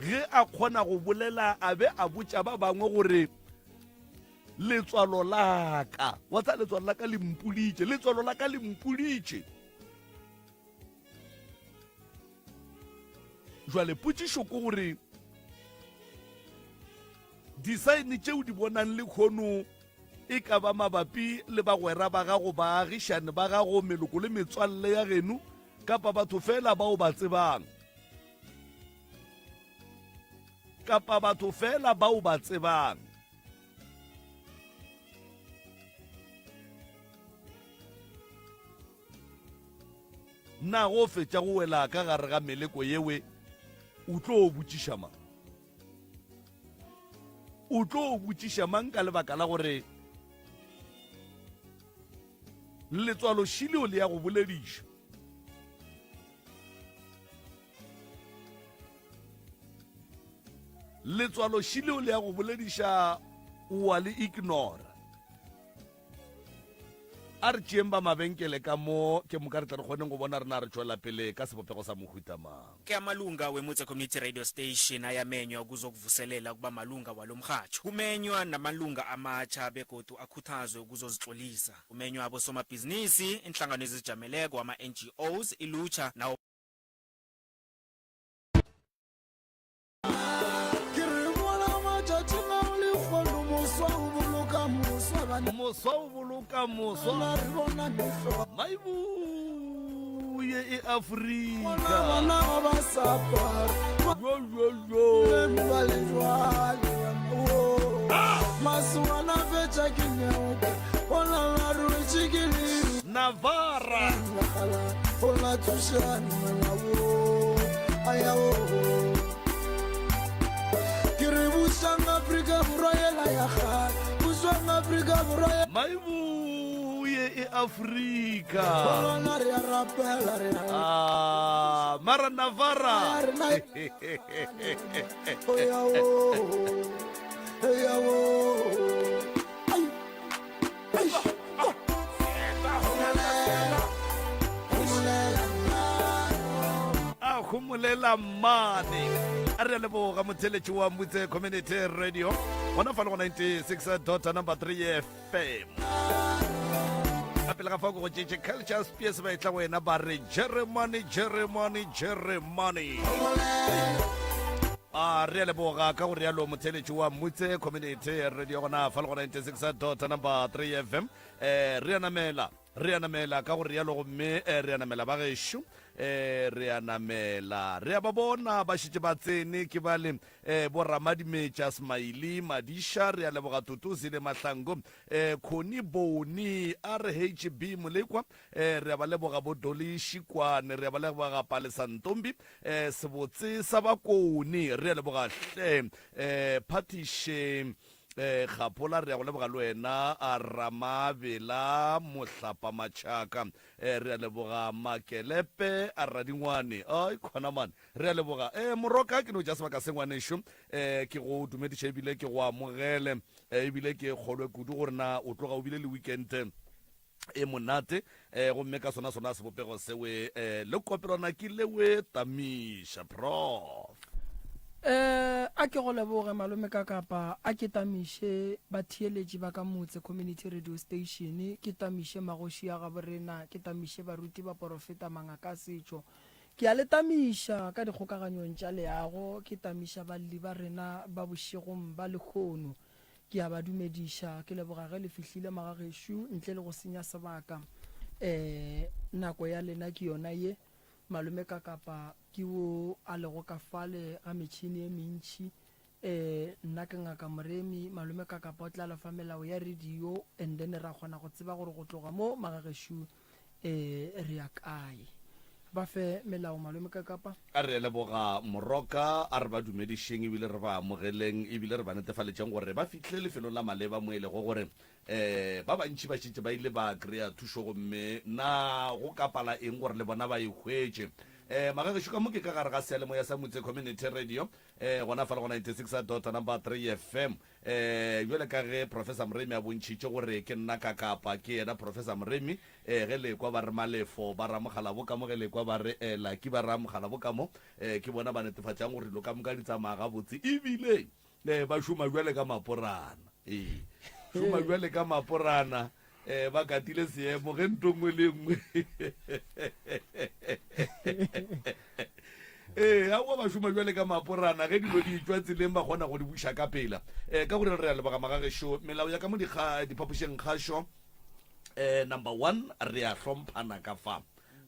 Ge a kgona go bolela a be a botša ba bangwe gore letswalo la ka, wa tseba letswalo la ka le mpoditše, letswalo la ka le mpoditše. Jwale potšišo ke gore disaene tše o di bonang lekgono e ka ba mabapi le bagwera ba gago, baagišane ba gago, meloko le metswalle ya geno, kapa batho fela ba o ba tsebang. Kapa batho fela ba o ba tsebang. Na go fetša go wela ka gare ga meleko yewe o tlo botšiša mang? O tlo botšiša mang ka lebaka la gore letswalo šileo le ya go bolediša? Letswalo šileo le ya go bolediša o wa le ignora. A re tšeeng ba mabenkele ka mo, ke moka re tle re kgoneng go bona re na re tšwela pele ka sebopego sa mohuta mang. Ke amalunga weMutse Community Radio Station ayamenywa ukuzokuvuselela ukuba malunga walomrhatjho. Kumenywa namalunga amatjha begodu akhuthazwe ukuzozitlolisa. Kumenywa abosomabhizinisi, iinhlangano ezizijameleko, ama-NGOs, ilutjha nawo Moswa o boloka moswa. Maibuye e Afrika. Yo yo yo. Navara. Maibuye e Afrika. Ah, mara Navara. A homolela mmane a re a leboga motheletši wa Mutse Community Radio gona fa le go 96 dot number 3 FM a pele ga fa go tšetše Culture Spears ba etla go wena ba re Jeremane Jeremane Jeremane A re a leboga ka go realo motheeletši wa Mutse Community Radio gona fa le go 96 dot number 3 FM. Eh, re a namela, re a namela ka go realo gomme eh, re a namela ba gešo, eh, re a namela. Re a ba bona ba šetše ba tsene ke bale eh, bo Ramadimetša Smiley Madiša, re a leboga Totozile Mahlango, eh, Connie Boni, RHB Molekwa, eh, re a ba leboga bo Dolly Šikwane, re a ba leboga Palesa Ntombi, Eh, sebotse sa bakone re a leboga hle eh, phathiše eh, gapola re ya go leboga le wena a ramabela mohlapa matšhaka eh, re a leboga makelepe a radingwane ai khona mane re a leboga eh, moroka ke no ja sebaka se ngwanešo eh, ke go dumediša ebile ke go amogele eh, ebile ke kgolwe kudu gore na o tloga o bile le weekend e monate eh, gomme ka sona sona sebopego sewe eh, le kopelwana ke lewe tamiša prof Eh, a ke go leboge malome ka kapa a ke tamiše batheeletši ba ka motse community radio station ke tamiše magoši a gaborena ke tamiše baruti baporofeta mangaka a setšo ke a le tamiša ka dikgokaganyong tša leago ke tamiša balli ba rena ba bošegong ba lehono Ke a ba dumediša, ke leboga ge le fihlile magagešo ntle le go senya sebaka. Eh, nako ya lena ke yona ye. Malome Kakapa ke wo a lego ka fale ga metšhini e mentši. Eh, nna ke Ngaka Moremi, Malome Kakapa o tla le fa melao ya radio and then ra kgona go tseba gore go tloga mo magagešo eh re ya kae. Ba fe melao Malome Kakapa. A re leboga Moroka, a re ba dumedišeng ebile re ba amogeleng ebile re ba netefaletšeng gore ba fihlile lefelong la maleba mo e lego gore um ba bantši ba šetše ba ile ba kry-a thušo gomme na go ka pala eng gore le bona ba e hwetše. Um magagešo ka mo ke ka gare ga seyalemoya sa Motse Community Radio um gona fa le go 96 dot number 3 FM. Um bjale ka ge Professor Moremi a bontšhitše gore ke nna ka kapa ke yena Professor Moremi, um ge le kwa ba re Malefo ba ra Mogalabo ka mo, ge le kwa ba re um Lucky ba ra Mogalabo ka mo, um ke bona ba netefatšang gore dilo ka moka di tsamaya gabotse ebile um ba šoma bjale ka maporana. Ee, šoma bjale ka maporana um ba katile seemo ge nto nngwe le nngwe ee aowa ba šoma bjale ka maporana ge dilo di tšwa tseleng ba kgona go di buša ka pela um ka gore re a leboga magagešo melao ya ka mo diphapošeng kgašo um number one re a hlomphana ka fa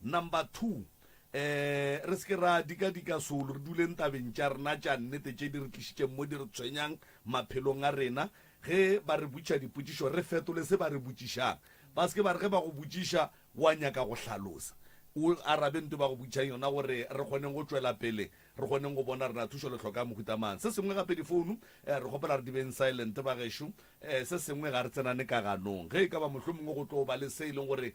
number two um re se ke ra dikadika solo re duleng tabeng tša rena tša nnete tše di re tlišitšeng mo di re tshwenyang maphelong a rena Ge ba re botšiša dipotšišo, re fetole se ba re botšišang. Ba se ke ba re ge ba go botšiša wa nyaka go hlalosa. O arabe nto ba go botšišang yona gore re kgoneng go tšwela pele, re kgoneng go bona re na thušo le hloka ya mohuta mang. Se sengwe gape difounu re kgopela re di beng silent bagešo. Se sengwe ga re tsenane ka ganong. Ge e ka ba mohlomongwe go tlo ba le se e leng gore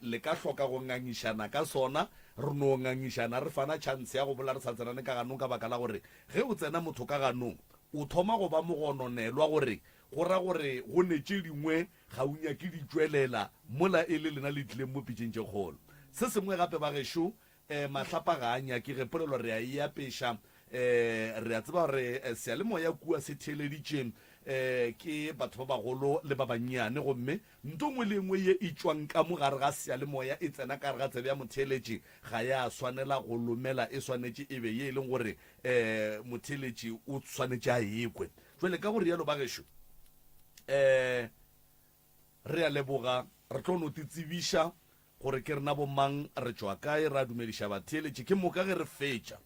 le ka hloka go ngangišana ka sona, re no ngangišana re fana chance ya go bolela re sa tsenane ka ganong ka baka la gore ge o tsena motho ka ganong o thoma go ba mogononelwa gore go ra gore go ne tše dingwe ga o nyake di tšwelela mola e le lena le tlileng mo pitšeng tše kgolo. Se sengwe gape bagešo, um mahlapa ga a nyakege, polelo re a e apeša. Um re a tseba gore seyalemoya kua se theeleditše um ke batho ba bagolo le ba bannyane, gomme nto nngwe le nngwe ye e tšwang ka mo gare ga seyalemoya e tsena ka gare ga tsebe ya motheeletši ga ya swanela go lomela, e swanetše e be ye e leng gore um motheeletši o swanetše a e kwe. Jwale ka go realo bagešo, um re a leboga, re tlo no te tsebiša gore ke rena bomang, re tšwa kae, ra dumediša batheeletši, ke moka ge re fetša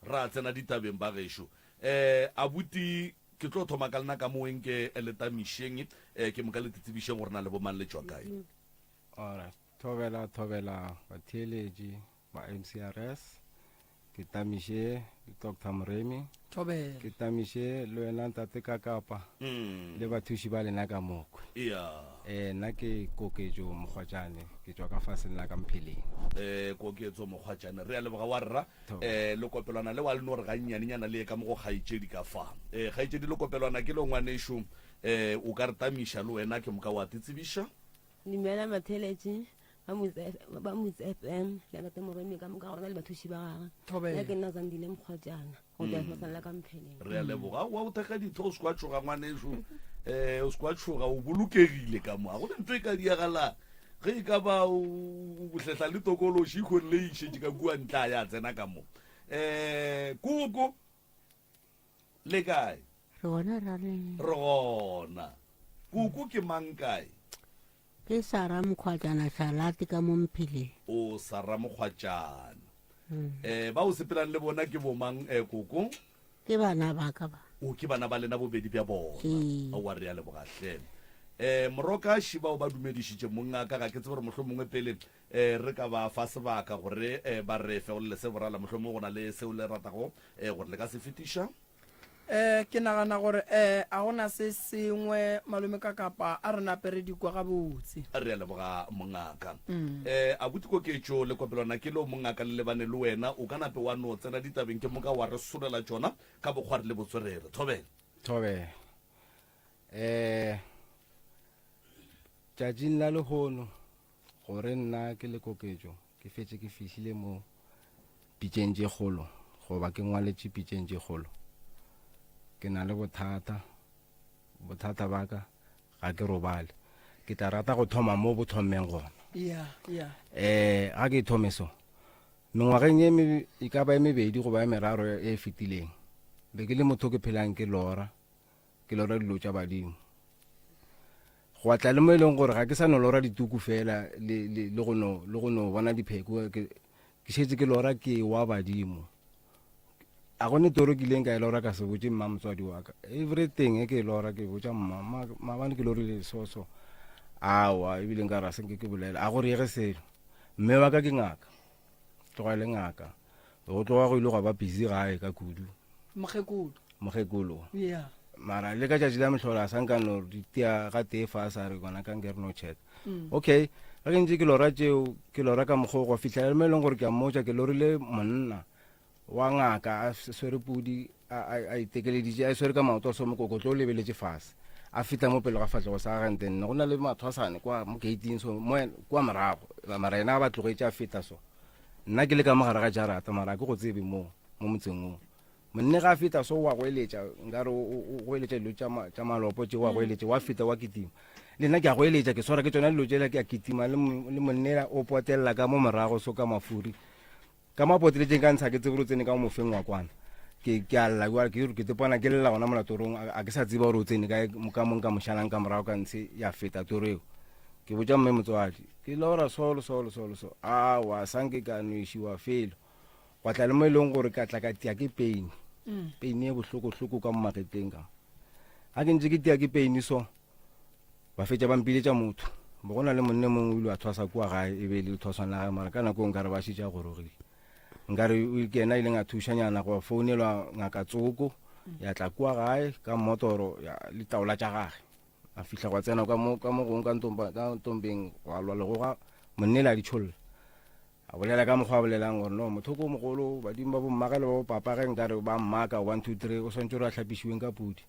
ra tsena ditabeng bagešo. Um abuti ke tlo thoma ka lena ka mo nke le tamišeng, um ke moka le te tsebišeng gore na le bomang le tšwa kae. Alright, thobela thobela batheeletši ba MCRS. Ke tamiše le Doctor Moremi. Thobela. Ke tamiše le wena Ntate Kakapa. Mm. Le bathuši ba lena ka mokwe. Yeah. Eh nna ke Koketšo Mokgwatšane, ke tšwa ka faseng la ka Mpheleng. Eh Koketso Mokgwatšane, re a leboga wa rra. Eh le kopelwana le wa le no re gannyane nyana le ye ka mo go kgaetšedi ka fa. Eh kgaetšedi le kopelwana ke le ngwanešu eh o ka re tamiša le wena ke moka wa titsebiša. Dumela matheletše ba Motse ba Motse FM le ntate Moremi ka moka gona le bathuši ba gagwe. Thobela. Nna ke nna Zandile Mokgwatšana go tšwa lefaseng la ka Mpheleng. Re a leboga. Aowa o thekga ditho o se kwa tšhoga ngwanešu. Eh o se kwa tšhoga o bolokegile ka mo. Ga go na ntho e ka diagalang. Ge e ka ba o o hlehla le tokološi e kgonne e išetše ka kua ntle a ya tsena ka mo. Eh koko Le kae? Re gona ra le. Re gona. Koko ke mang kae? Ke Sara Mokgwatšana Shalate ka mo Mphileng. O Sara Mokgwatšana. Eh ba o sepelang le bona ke bomang eh koko? Ke bana ba ka ba. O ke bana ba lena bobedi bja bona. Ee. Aowa re a leboga hle. Eh Moroka šiba o ba dumedišitše mongaka ga ke tsebe gore mohlomongwe pele eh re ka ba fa sebaka gore eh ba re fe golele se borala mohlomongwe go na le seo le ratago eh gore le ka se fetiša. Eh ke nagana gore eh a gona se sengwe malome ka kapa a re nape re di kwa gabotse. Re a leboga mongaka. Eh abuti Koketšo le kopelwana ke leo mongaka le lebane le wena o ka nape wa no tsena ditabeng ke moka wa re solela tšona ka bokgwari le botswerere. Thobela. Thobela. Eh tšatšing la lehono Gore nna ke le Koketšo ke fetše ke fihlile mo pitšeng tše kgolo goba ke ngwaletše pitšeng tše kgolo, ke na le bothata. Bothata ba ka ga ke robale. Ke tla rata go thoma mo bo thommeng gona. Yeah, yeah. Eh, ga ke thome so. Mengwageng ye me, e ka ba e mebedi goba e meraro e fetileng, be ke le motho ke phelang ke lora. ke lora dilo tša badimo go tla le mo e leng gore ga ke sa no lora dituku fela le, le, le go no le go no bona dipheko ke ke šetše ke lora ke wa badimo a go ne toro ke ileng ka e lora ka se botše mma motswadi wa ka everything e ke e lora ke botša mma maabane ke lorile so so awa ebile nka ra senke ke bolela a go riege selo mme wa ka ke ngaka tloga e le ngaka go tloga go ile gwa ba busy gae ka kudu mokgekolo mokgekolo yeah mara le ka tšatši la mehlolo a sa nka no di tia ga tee fa sa re gona ka nke re no check mm. okay Ge ke ntše ke lora tšeo, ke lora ka mokgwa o go fihla le mo e leng gore ke a mmotša ke lorile monna wa ngaka a swere pudi a, a, a itekeleditše a e swere ka maoto a so mokokotlo o lebeletše fase a fihla mo pele ga fahlego sa gage nte nne go na le mathwasane kwa mo gating so mo kwa morago mara yena ba tlogetše a feta so nna ke le ka mo gare ga jarata mara a ke go tsebe mo mo motseng o Monne ga a feta so wa goeletša, nkare o goeletša dilo tša malopo tše, wa goeletša, wa feta wa kitima. Le nna ke a goeletša, ke swara ke tšona dilo tšela, ke a kitima le monnela o potelela ka mo morago so ka mafuri. Ka mo a poteletšeng ka ntsha ke tsebe gore o tsene ka mo mofeng wa kwana. Ke ke a lla jwale, ke ke tepona ke lla gona mola torong, a ke sa tseba gore o tsene kae ka mo nka mo šalang ka morago ka ntshe ya feta toro eo. Ke botša mme motswadi, ke lora so le so le so le so. Aowa, sanke ka nwešiwa felo. Gwa tla le mo e leng gore ka tla ka tia ke pain. Pain e bohlokohloko ka mo magetleng ka. Ga ke ntse ke tia ke pain so, ba fetša ba mpiletša motho. Bo go na le monne mongwe o ile a thwasa kua gae, e be e le lethwaswana la gae, mara ka nako nkare ba šetše a gorogile. Nkare ke yena a ileng a thušanyana go founelwa ngaka tsoko, ya tla kua gae ka mmotoro ya le taola tša gage. A fihla gwa tsena ka mo ka mo gongwe ka ntompa ka ntompeng gwa lwa legoga monne le a di tšholla. A bolela ka mokgwa a bolelang gore no motho ko mogolo badimo ba bommage le ba bopapa ge nkare ba mmaka 1 2 3 o swantse gore a hlapišiweng ka pudi.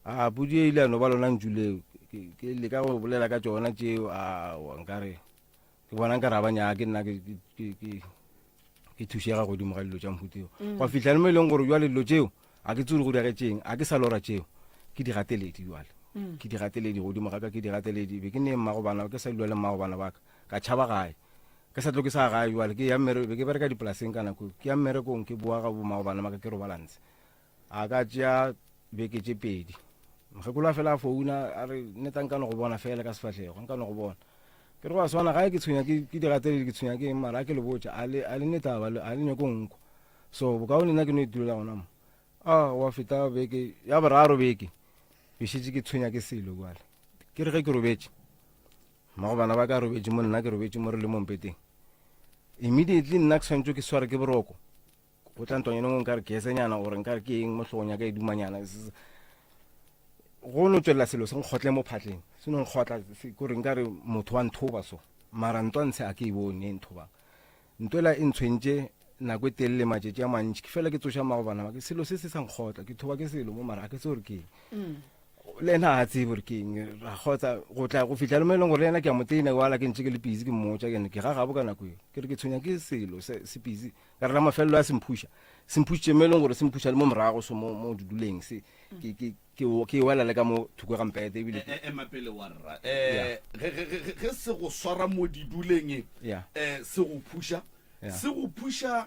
A pudi e ile ya no ba lona ntšu leo. Ke ke leka go bolela ka tšona tšeo a nkare ke bona nkare ga ba nyake nna ke ke ke ke thušega godimo ga dilo tša mohuta eo. Gwa fihla le mo e leng gore jwale dilo tšeo a ke tsebe go diragetšeng, a ke sa lora tšeo, ke digateledi jwale. Ke digateledi godimo ga ka, ke digateledi. Be ke ne mmago bana, ke sa dula le mmago bana ba ka. Ka tšhaba gae. Ke sa tlo ke sa gae jwale, ke ya mmere, be ke bereka dipolaseng ka nako eo. Ke ya mmerekong, ke boa ga bommago bana ba ka, ke robala ntshe. A ka tšea beke tše pedi. Mokgekolo a fela a founa a re nneta nka no go bona fela ka sefahlego, nka no go bona. Ke re go a swana gae ke tshwenya ke ke digateledi ke tshwenya ke eng mara a ke le botša a le a le ne taba a le nyako nkwa. So bokaone nna ke no itulela gona mo. A wa feta beke ya boraro beke be šetše ke tshwenya ke selo jwale. Ke re ge ke robetše mmago bana ba ka robetše mo nna ke robetše mo re le mo mpeteng. Immediately nna ke swanetše ke sware ke boroko. Go tla ntwanyana e nngwe nkare gesenyana gore nkare ke eng mo hlogong ya ka e dumanyana. Go no tšwelela selo se nkgotle mo phatleng, se no nkgotla kore nkare motho wa nthoba so. Mara ntwa ntshe a ke e bone e nthobang. Ntwa ela e ntshwentše nako e telele matšatši a mantši, ke fela ke tsoša mmago bana ba ke selo se se sa nkgotla, ke thoba ke selo mo mara a ke tsebe gore ke eng. Le ena ga a tsebe gore ke eng, ra kgotsa go tla go fihla le mo e leng gore le ena ke a mo teina wala ke ntše ke le busy ke mmotša ke ke ga gabo ka nako eo. Ke re ke tshwenya ke selo se se busy ka re la mafelelo a semphuša se mphušitše mo e leng gore se mphuša le mo morago so mo mo duduleng se ke ke ke ke wela le ka mo thoko ga mpete ebile E- e- ema pele wa rra um ge ge- ge- ge se go swara mo diduleng Yeah. um se go phuša Yeah. se go phuša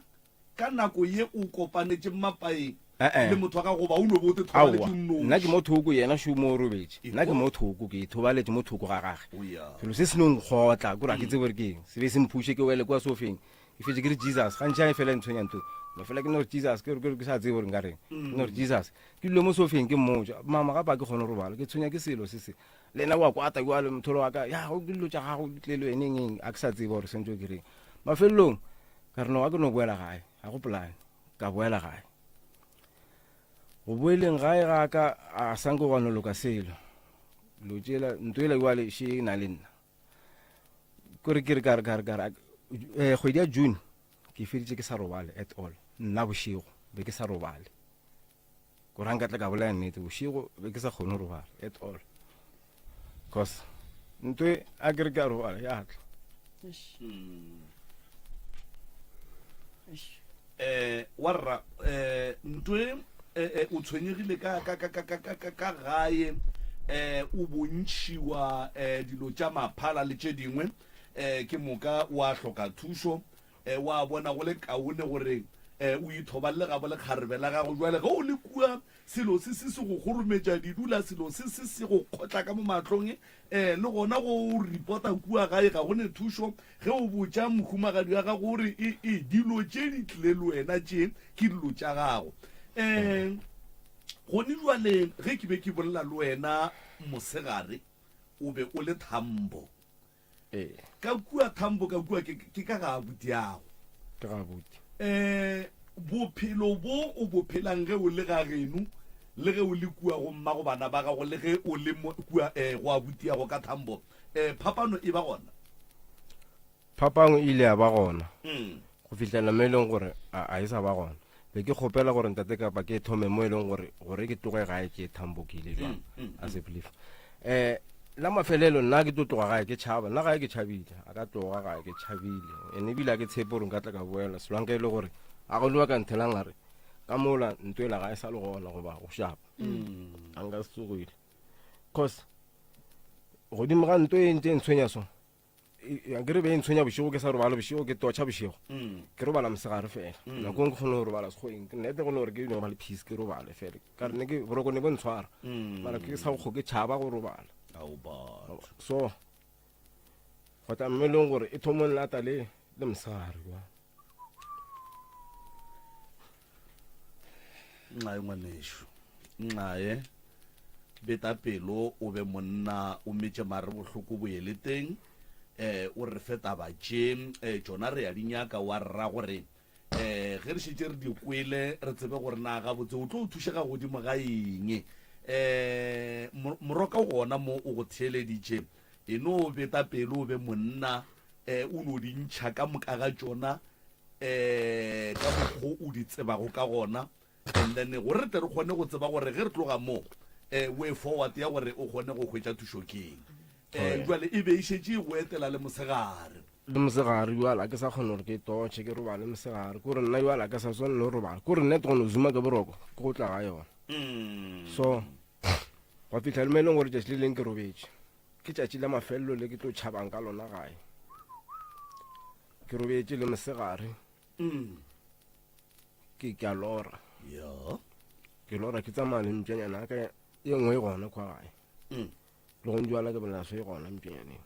ka nako ye o kopanetše mapaeng Eh-eh. le motho wa gago goba o no bo o te aowa thobaletše nnoši nna ke mo thoko yena šo mo o robetše nna ke mo thoko ke ithobaletše mo thoko ga gage O ya. selo se se no nkgotla kore ga ke tsebe gore ke eng se be se mphuše ke wele kwa sofeng Ke fetše ke re Jesus, gantši ga e fela e ntshwenya ntho. No fela ke no re Jesus, ke re ke sa tsebe gore nka reng. Ke no re Jesus. Ke dule mo sofeng ke mmotša, mama gape a ke kgone go robala, ke tshwenya ke selo se se. Le yena wa kwata jwale motholo wa ka, ya go ke dilo tša gago di tlele wena eng eng, a ke sa tsebe gore sentse ke reng. Mafelelong ka re no a ke no boela gae, ga go polane, ka boela gae. Go boeleng gae ga ka a sanke gwa no loka selo. Dilo tšela, ntho ela jwale še e na le nna. Kore ke re ka re ka re ka re eh, kgwedi ya June ke feditše ke sa robale at all. Nna bošego be ke sa robale. Kore ga nka tla ka bolela nnete bošego be ke sa kgone go robala at all. Cause ntwe a ke re ke a robala ya tla. Eh, warra eh ntwe eh, eh, o tshwenyegile ka ka ka ka ka ka ka ka gae eh o bontšhiwa eh dilo tša maphala le tše dingwe eh ke moka wa hloka thušo eh wa bona go le kaone gore eh o ithoballe gabo lekgarebe la gago jwale ge o le kua Selo se se se go kgorometša didula, selo se se se go kgotla ka mo mahlong, eh, le gona go o ripota kua gae ga go ne thušo. Ge o botša mohumagadi wa gago o re, E, e, dilo tše di tlile le wena tše ke dilo tša gago. Eh, gone jwale ge ke be ke bolela le wena mosegare, o be o le thambo. Ee. Ka kua Thambo ka kua ke, ke ka ga abutiago. Ke ga abuti. Eh, bophelo bo o bo phelang ge o le ga geno, le ge o le kua go mmago bana ba gago, le ge o le mo, kua eh, go abutiago ka Thambo, eh, phapano e ba gona? Phapang e ile ya ba gona go fihlela mo e leng gore a a e sa ba gona. Be ke kgopela gore ntate kapa ke thome mo e leng gore gore ke tloge gae ke thambokile jwang as a belief. Eh la mafelelo nna ke tlo tloga gae ke tšhaba nna gae ke tšhabile a ka tloga gae ke tšhabile ene ebile a ke tshepe gore nka tla ka boela selwanka e le gore a go lewa ka nthelang a re ka mola ntwela ga e sa le gona goba go shapa a nka se tsogile cause godimo ga nto e ntse e ntshwenya so e- ke re be e ntshwenya bošego ke sa robale bošego ke totšha bošego ke robala mosegare fela nako ngwe ke kgone go robala sekgweng ke nnete go ne gore ke no ba le peace ke robale fela ka re ne ke boroko ne bo ntshwara mara ke sa go ke tšhaba go robala Ao batho. so go tla mme e leng gore e thomong lata le le mosegare jwa Nxae ngwanešu nxae beta pelo o be monna o metše mare bohloko boele teng eh o re fe taba tše eh tšona re ya di nyaka wa rra gore eh ge re šetše re di kwele re tsebe gore na gabotse o tlo o thušega godimo ga eng eh moroka gona mo o go theeleditše e no beta pelo o be monna eh o no di ntšha ka moka ga tšona eh ka mokgo o di tsebago ka gona and then gore re tle re kgone go tseba gore ge re tloga mo eh way forward ya gore o kgone go hwetša thušo keng eh jwale e be e šetše e go etela le mosegare le mosegare jwale a ke sa kgone gore ke totšhe ke robale mosegare kore nna jwale a ke sa swane le go robala kore nna ke kgone go zuma ke boroko ke go tla ga yona so gwa fihla le mo e leng gore tšatši le leng ke robetše ke tšatši la mafelelo le ke tlo tšhabang ka lona gae ke robetše le mosegare ke ke a lora ya ke lora ke tsamaya le mpšanyana ka ye nngwe e gona kwa gae Mm. le go njwala ke bolela so e gona mpšanyaneng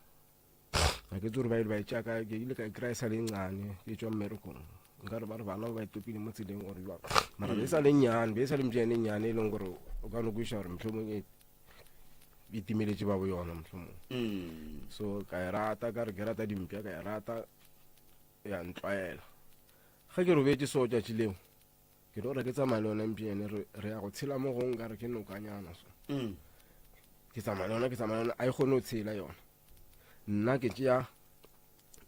ga ke tsore ba ile ba e tšea kae ke ile ka e kry-a e sa le ncane ke tswa mmerekong nka re ba re bana ba ba e topile mo tseleng gore jwang mara be e sa le nnyane be e sa le mpšanyane e nnyane e leng gore o ka no kweša gore mohlomong e e timeletše ba bo yona mohlomong Mm. so ka e rata ka re ke rata dimpša ka e rata ya ntlwaela ge ke robetše so tšatši leo ke tlo re ke tsamaya le yona mpšene re re ya go tshela mo gong ka re ke nokanyana so Mm. ke tsamaya le yona ke tsamaya le yona a e kgone go tshela yona nna ke tšea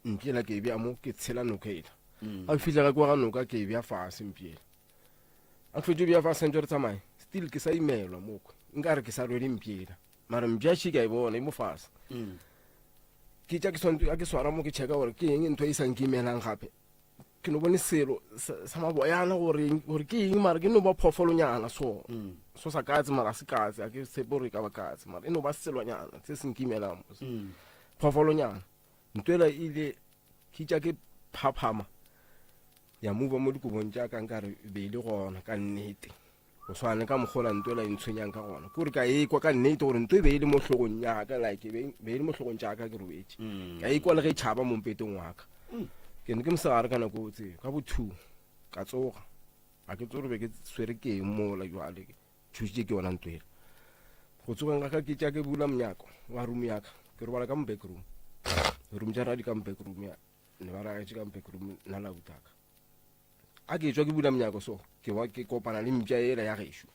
mpšela ke e bea mo ke tshela noka ela Mm. a ke fihla ka kwa ga noka ke e bea fase mpšela a ke fetše bea fase ntse re tsamaye still ke sa imelwa moko nka re ke sa rwele mpšela mara mpša še ke a e bona e mo fase Mm. ke tša ke swantse a ke swara mo ke checka gore ke eng ntho e sa nkimelang gape ke no bone selo sa sa maboyana gore gore ke eng mara ke no ba phoofolonyana so Mm. so sa katse mara a se katse a ke tshepe gore e ka ba katse mara e no ba selonyana se se nkimelang mo Mm. phoofolonyana ntho ela e ile ke tša ke phaphama ya mova mo dikobong tša ka nkare be e le gona ka nnete go swana le ka mokgola nto ela e ntshwenyang ka gona kore ka ekwa ka nnete gore nto e be e le mo hlogong yaka like e be e le mo hlogong tšaka ke robetše Mm. ka ekwa le ge e tšhaba mo mpeteng wa ka ke ne ke mosegare ka nako tseo ka bo two ka tsoga ga ke tsoge be ke swere ke eng mola jwale ke tšhošitše ke yona nto ela go tsogeng ga ka ke tša ke bula monyako wa room ya ka ke robala ka mo back room room tša radi ka mo back room ya ne ba ragetše ka mo back room nna la butaka a ke tšwa ke bula monyako so ke wa ke kopana le mpša ela ya gešo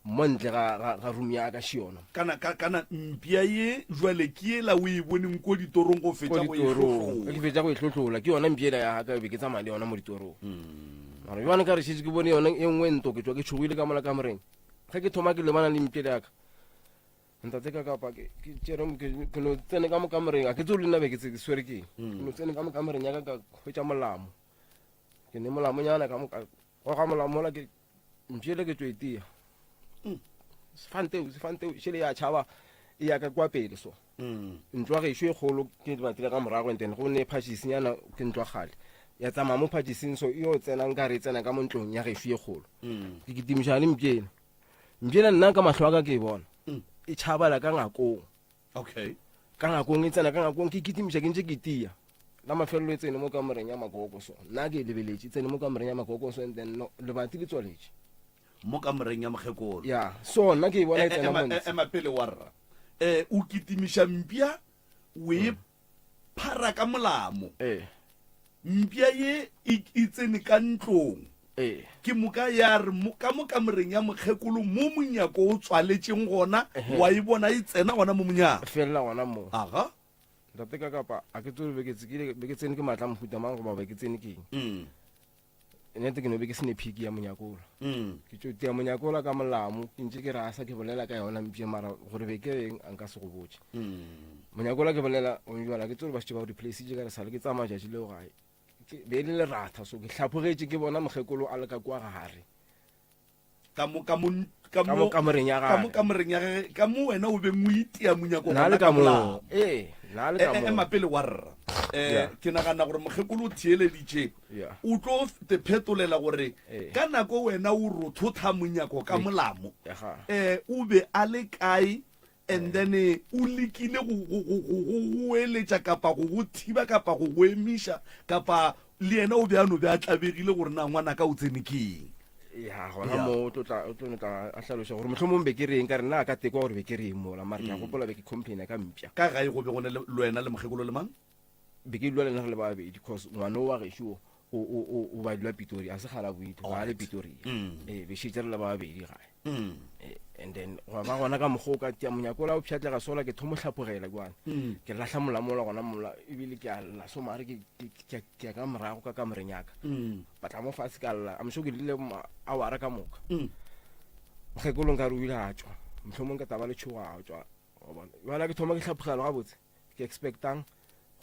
mo ntle ga ga, ga room ya ka šiona kana ka, kana mpša ye jwale ke yela o e boneng ko ditorong go ko fetša go e ditorong hlohlola ke fetša go e hlohlola ke yona mpša ela ya ka be ke tsamaya le yona mo ditorong mara jwane ka re šetše ke bone yone e nngwe nto ke tšwa ke tšhogile ka mola kamoreng ge ke thoma ke lebana le mpša ya ka ntate ka kapa ke ke tšere ke ke no tsene ka mo kamoreng a ke tsebe le nna be ke tse- ke swere ke eng ke no tsene ka mo kamoreng ya ka ka hwetša molamo ke ne molamonyana ka mo ka goga molamola ke mpšele ke tšo itia sefanteo sefanteo šele ya tšhaba e ya ka kwa pele so ntlo ya gešo e kgolo ke batile ka morago and then go ne phašisinyana ke ntlo ya kgale ya tsamaya mo phašising so e yo tsenang ka re e tsena ka mo ntlong ya gešo e kgolo ke kitimišana le mpšele mpšele nna ka mahlo a ka ke e bona e tšhabela ka ngakong okay ka ngakong e tsena ka ngakong ke kitimiša ke ntše ke tia la mafelelo e tsene mo kamoreng ya makoko so nna ke e lebeletše e tsene mo kamoreng ya makoko so and then no, lebati le tswaletše mo kamoreng ya mokgekolo ya so nna ke e bona e E- e- tsena ema- mo e- ntshe ema pele wa rra um o kitimiša mpša o e phara ka molamo ee Mpša ye e, e tsene ka ntlong. Ee. Ke moka ya re mo, ka mo kamoreng ya mokgekolo mo monyako o tswaletšeng gona, wa e bona e tsena gona mo monyako. Felela gona moo. Aga. Ntate ka kapa a ke tsebe be ke tsekile be ke tsene ke matla mohuta mang goba be ke tsene keng. Mm. Nnete ke no be ke sene phiki ya monyakola. Mm. Ke tšo tia monyakola ka molamo ke ntše ke rasa ke bolela ka yona mpše mara gore be ke eng a nka se go botše. Mm. Monyakola ke bolela o njwala ke tsebe ba šetše ba o replaceitše ka re sale ke tsamaya tšatši leo gae. Ke be e le leratha so ke hlaphogetše ke bona mokgekolo a le ka kua gare. Ka mo ka mo ka Ka mo kamoreng ya ka mo gage. kamoreng ya gage ka mo wena o beng o itia monyako Na gona le ka ka mo. molamo. Ee, na le E- ka e- mo. ema pele wa rra um Yeah. ke nagana gore mokgekolo o theeleditše Yeah. o tlo te phetolela gore Ee. ka nako wena o rothotha monyako ka molamo Ega. um o be a le kae and then eh, o lekile go go- go- go go goeletša kapa go go thiba kapa go go emiša kapa le yena o be a no be a tlabegile gore na ngwanaka o tsene ke eng ya gona Ya. mo o tlo tla o tlo no tla a hlaloša gore mohlomong be ke reng ka re nna a ka tekwa gore be ke reng mola mare ke a gopola be ke complaina ka mpša ka gae go be go ne le le wena le mokgekolo le mang be ke dula le nna re le babedi cause ngwana o wa gešo o o o o ba dula Pitori a se kgale a boile ga a le Pitoria ee be šetše re le babedi gae Eh, and then gwa ba gona ka mokgwa o ka tia monyako ola o pšhatlega sola ke thomo hlapogela kwane ke lahla molamola gona mola ebile ke a lla so mare ke ke- ke ke ya ka morago ka kamoreng yaka ba tla mo fatshe ka lla I'm sure ke rile awara ka moka mokgekolo nkare o ile a tšwa mohlomong ka taba le tšhogo a tšwa wa bona jwale ke thoma ke hlapogela gabotse ke expectang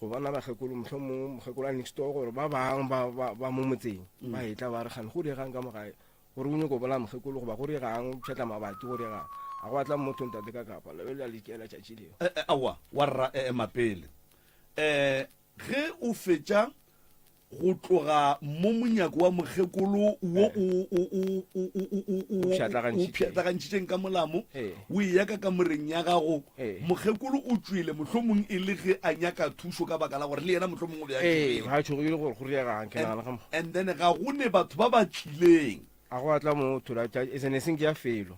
go bona bakgekolo mohlomong mokgekolo a next door gore ba bang ba ba ba mo motseng ba etla ba re gane go diegang ka mo gae gore o nyako bolaya mokgekolo goba go diegang o pšhatla mabati go diegang a go atla motho ntate ka kapa le la lekela tšatši leo Eh, eh, aowa wa rra eh, ema pele um ge o fetša go tloga mo monyako wa mokgekolo wo o o o o o o o pšhatlagantšhitšeng. pšhatlagantšhitšeng ka molamo Ee. o eya ka kamoreng ya gago Ee. mokgekolo o tšwele mohlomong e le ge a nyaka thušo ka baka la gore le yena mohlomong o be a ee tšhogile ga tšhogile gore go diegang ke nagana ga and, and then ga go ne batho ba ba tlileng a go atla motho la tša e sene seng ke ya felo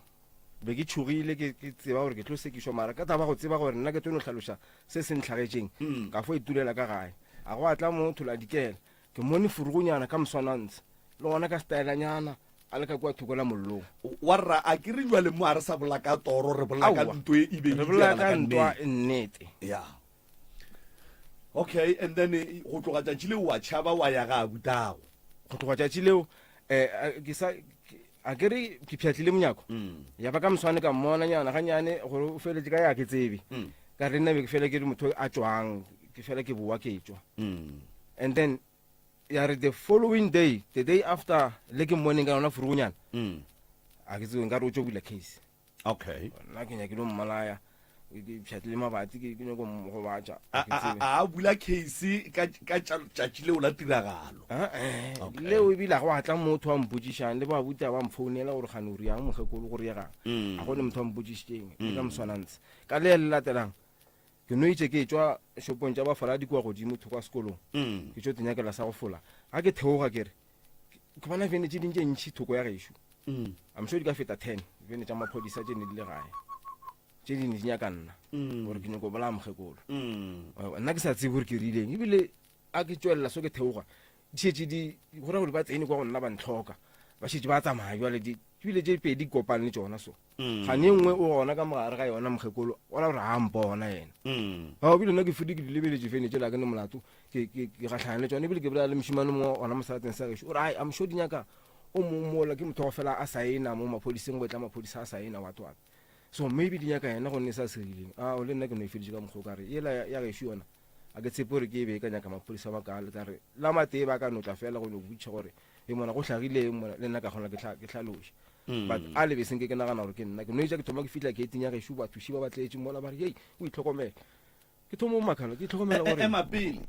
be ke tšhogile ke ke tseba gore ke tlo sekišwa mara ka taba go tseba gore nna ke tlo no hlaloša se se ntlhagetšeng mm. ka fo itulela ka gae a go atla motho la dikela ke mone furugonyana ka moswanantshe le gona ka stylanyana a le ka kua thoko la mollong wa rra a ke re jwale mo a re sa bola ka toro re bola ka ntwa e e beng re bola ka ntwa nnete ya okay and then eh, go tloga tšatši leo wa tšhaba wa ya ga abutago go tloga tšatši leo um ke sa a ke re ke pšhatlile monyako mm. ya ba ka moswane ka mmona nyana ganyane gore o feletse ka ya ke tsebe mm. ka re nna be ke fele ke le motho a tswang ke fela ke boa ke tswa mm. and then ya re the following day the day after le ke mmoneng ka yona furugonyana a ke tsebe nka re o tso bula case okay nna ke nyakile mmolaya ke pšhatlile mabatsi ke nyako mo gobatša a a- a bula case ka ka tšatši leo la tiragalo eh, leo ebile ga go atla motho wa mpotsišang le ba buta ba mfounela gore gane o riang mokgekolo gore yegang mm. a go ne motho wa mpotsišitšeng ke ka moswanantse ka le le latelang ke no itše ke tšwa shopong tša bafaladi kua godimo thoko a sekolong mm. ke tšo tenyakela sa go fola ga ke theoga ke re ke bona vene tše ding tše ntšhi thoko ya gešo mm. I'm sure di ka feta ten vene tša maphodisa tše ne di le gae tše di ne di nyaka nna mm. gore ke nyako bolaya mokgekolo mm. nna ke sa tsebe gore ke rileng ebile a ke tswelela so ke theoga di šetse di go ra gore ba tsene kwa go nna ba ntlhoka ba šetse ba tsamaya jale ebile tše pedi kopane le tsona so mm. gane e nngwe o gona ka mogare ga yona mokgekolo o ra gore ga mpona yena mm. ao ebile nna ke fodi ke di lebeletše fene tšela ke ne molato ke gatlhana le tsone ebile ke bolela le mošimane mongwe gona mosalateng sa gešo o re ai am sure di nyaka o mongwe mola ke motho wa go fela a saena mo maphodiseng go etla maphodisa a saena what what so maybe di nyaka yena gonne sa se rileng a o le nna ke no e feditše ka mokgwa o ka re yela ya gešo yona a ke tshepe gore ke e be e ka nyaka maphodisa makale ka re la matee ba ka no tla fela go no botšiša gore e mona go hlagile eng mona le nna ka kgona ke hlaloše mm. but a le beseng ke ke nagana gore ke nna ke no etša ke thoma ke fihla gating ya gešo bathuši ba ba tletše mola ba re hei o itlhokomele Ke thoma go makala, ke itlhokomela E- gore Ema pele.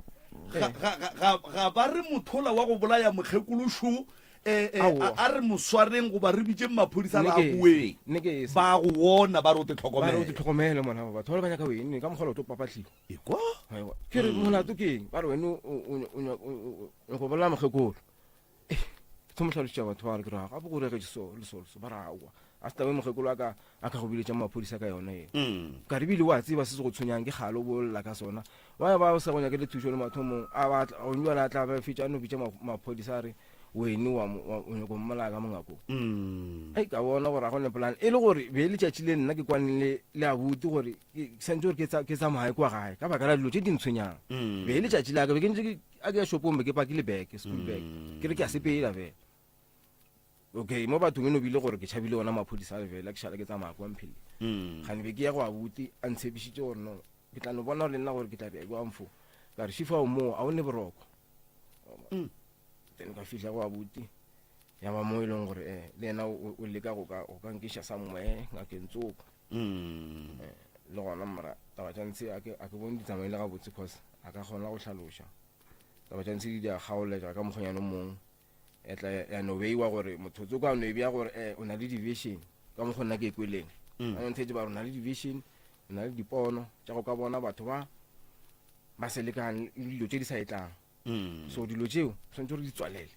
Ga, ga, ga, ga, ga ba re mothola wa go bolaya mokgekolo šo eh, eh, Aowa. a, a re mo swareng goba re bitšeng maphodisa Nne re a ke- boeng. nne ke se. Ba go bona ba re o te ba re o tlhokomele. tlhokomele mona batho ba le ba nyaka wene ka mokgwa o tlo papatlhiwa Ekwa? Aiwa. ke re molato ke eng ba re wene o- o- o- o- o- o nyaka go bolaya mokgekolo Eh, ke thomo hlalosetša batho ba re ke ra gape go regetše so le so le so ba re aowa a se tabe mokgekolo a ka a ka go biletša maphodisa ka yona eo Mm. ka re bile wa tseba se se go tshwenyang ke kgale o bolela ka sona wa ba o sa go nyakele thušo le mathomong a batla onjwana a tla ba fetša a no bitša maphodisa a re Wene wa o nyako mmolaya ka mongakong. Mm. Ei ka bona gore a go ne plan e le gore be letšatši le nna ke kwane le le abuti gore ke santse gore ke tsamaye kwa gae ka baka la dilo tše di ntshwenyang. Mm. Be letšatši la ka be ke ntse ke a ke ya shopong be ke pakile bag school bag mm. ke re ke a sepela fela. Okay mo bathong e no bile gore ke tšhabile ona maphodisa a lefela ke šala ke tsamaya kwa mphele. Gane be ke ya go abuti a ntshepišitše gore no ke tla no bona le nna gore ke tla be kwa mfo. Ka re šifa o mo a o ne boroko. Then ka fihla go abuti ya ba mo e leng gore eh, le yena o leka go ka go ka nkiša somewhere ngakeng tsoko mm. eh, le gona mara taba tša ntshe a ke bone di tsamaile gabotse cause a ka kgona go hlaloša taba tša ntshe di a kgaoletša ka mokgonyane mongwe e tla ya no beiwa gore motho tsoko a no e bea gore eh, o na le division ka mokgwa nna ke e kweleng mm. a nthetse ba re o na le division o na le dipono tša go ka bona batho ba ba se lekang le dilo tše di sa etlang mm. so dilo tšeo tshwanetse gore di tswalele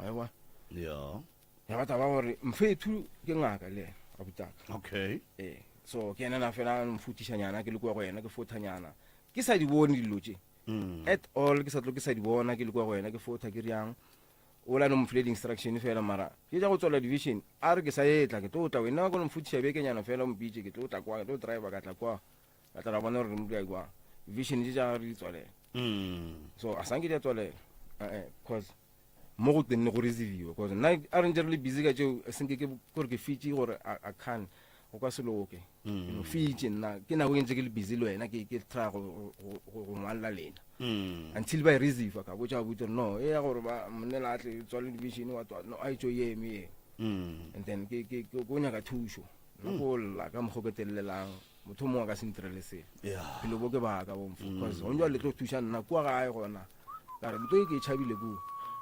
aewa ya ya batla ba gore mfethu ke ngaka le ena abutaka okay ee so ke ena na fela mfutišanyana ke le kua go yena ke fothanyana ke sa di bone dilo tše mm. at all ke sa tlo ke sa di bona ke le kua go yena ke fotha ke riang o la no mfile di-instruction fela mara ke ja go tswala division a re ke sa etla ke tlo tla wena ko no mfutiša bekenyana fela o mpitše ke tlo tla kwa ke tlo driver ka tla kwa Ka tla ra bona gore re mo dira jwang. Vision tše tša gagwe re di tswalela. Mm. So a sanke di a tswalela. Eh, cause mo go tenne go receiviwa cause nna a re ntse re le busy ka tšeo senke ke gore ke fitše gore a can go ka se loke mm. no fitše nna ke nako e ntse ke le busy le wena ke ke try go go ngwalela lena mm. until ba e receive ka botša botse no e ya gore ba monnela a tle tswale division wa tswa no a itso ye eme ye mm. and then ke ke ke go nyaka thušo nna go lla ka mokgo ke telelelang motho mongwe a ka se ntirele selo bophelo bo ke baka bomfo mm. cause gong jale le tlo thuša nna kua gae gona ka re nto e ke e tšhabile kua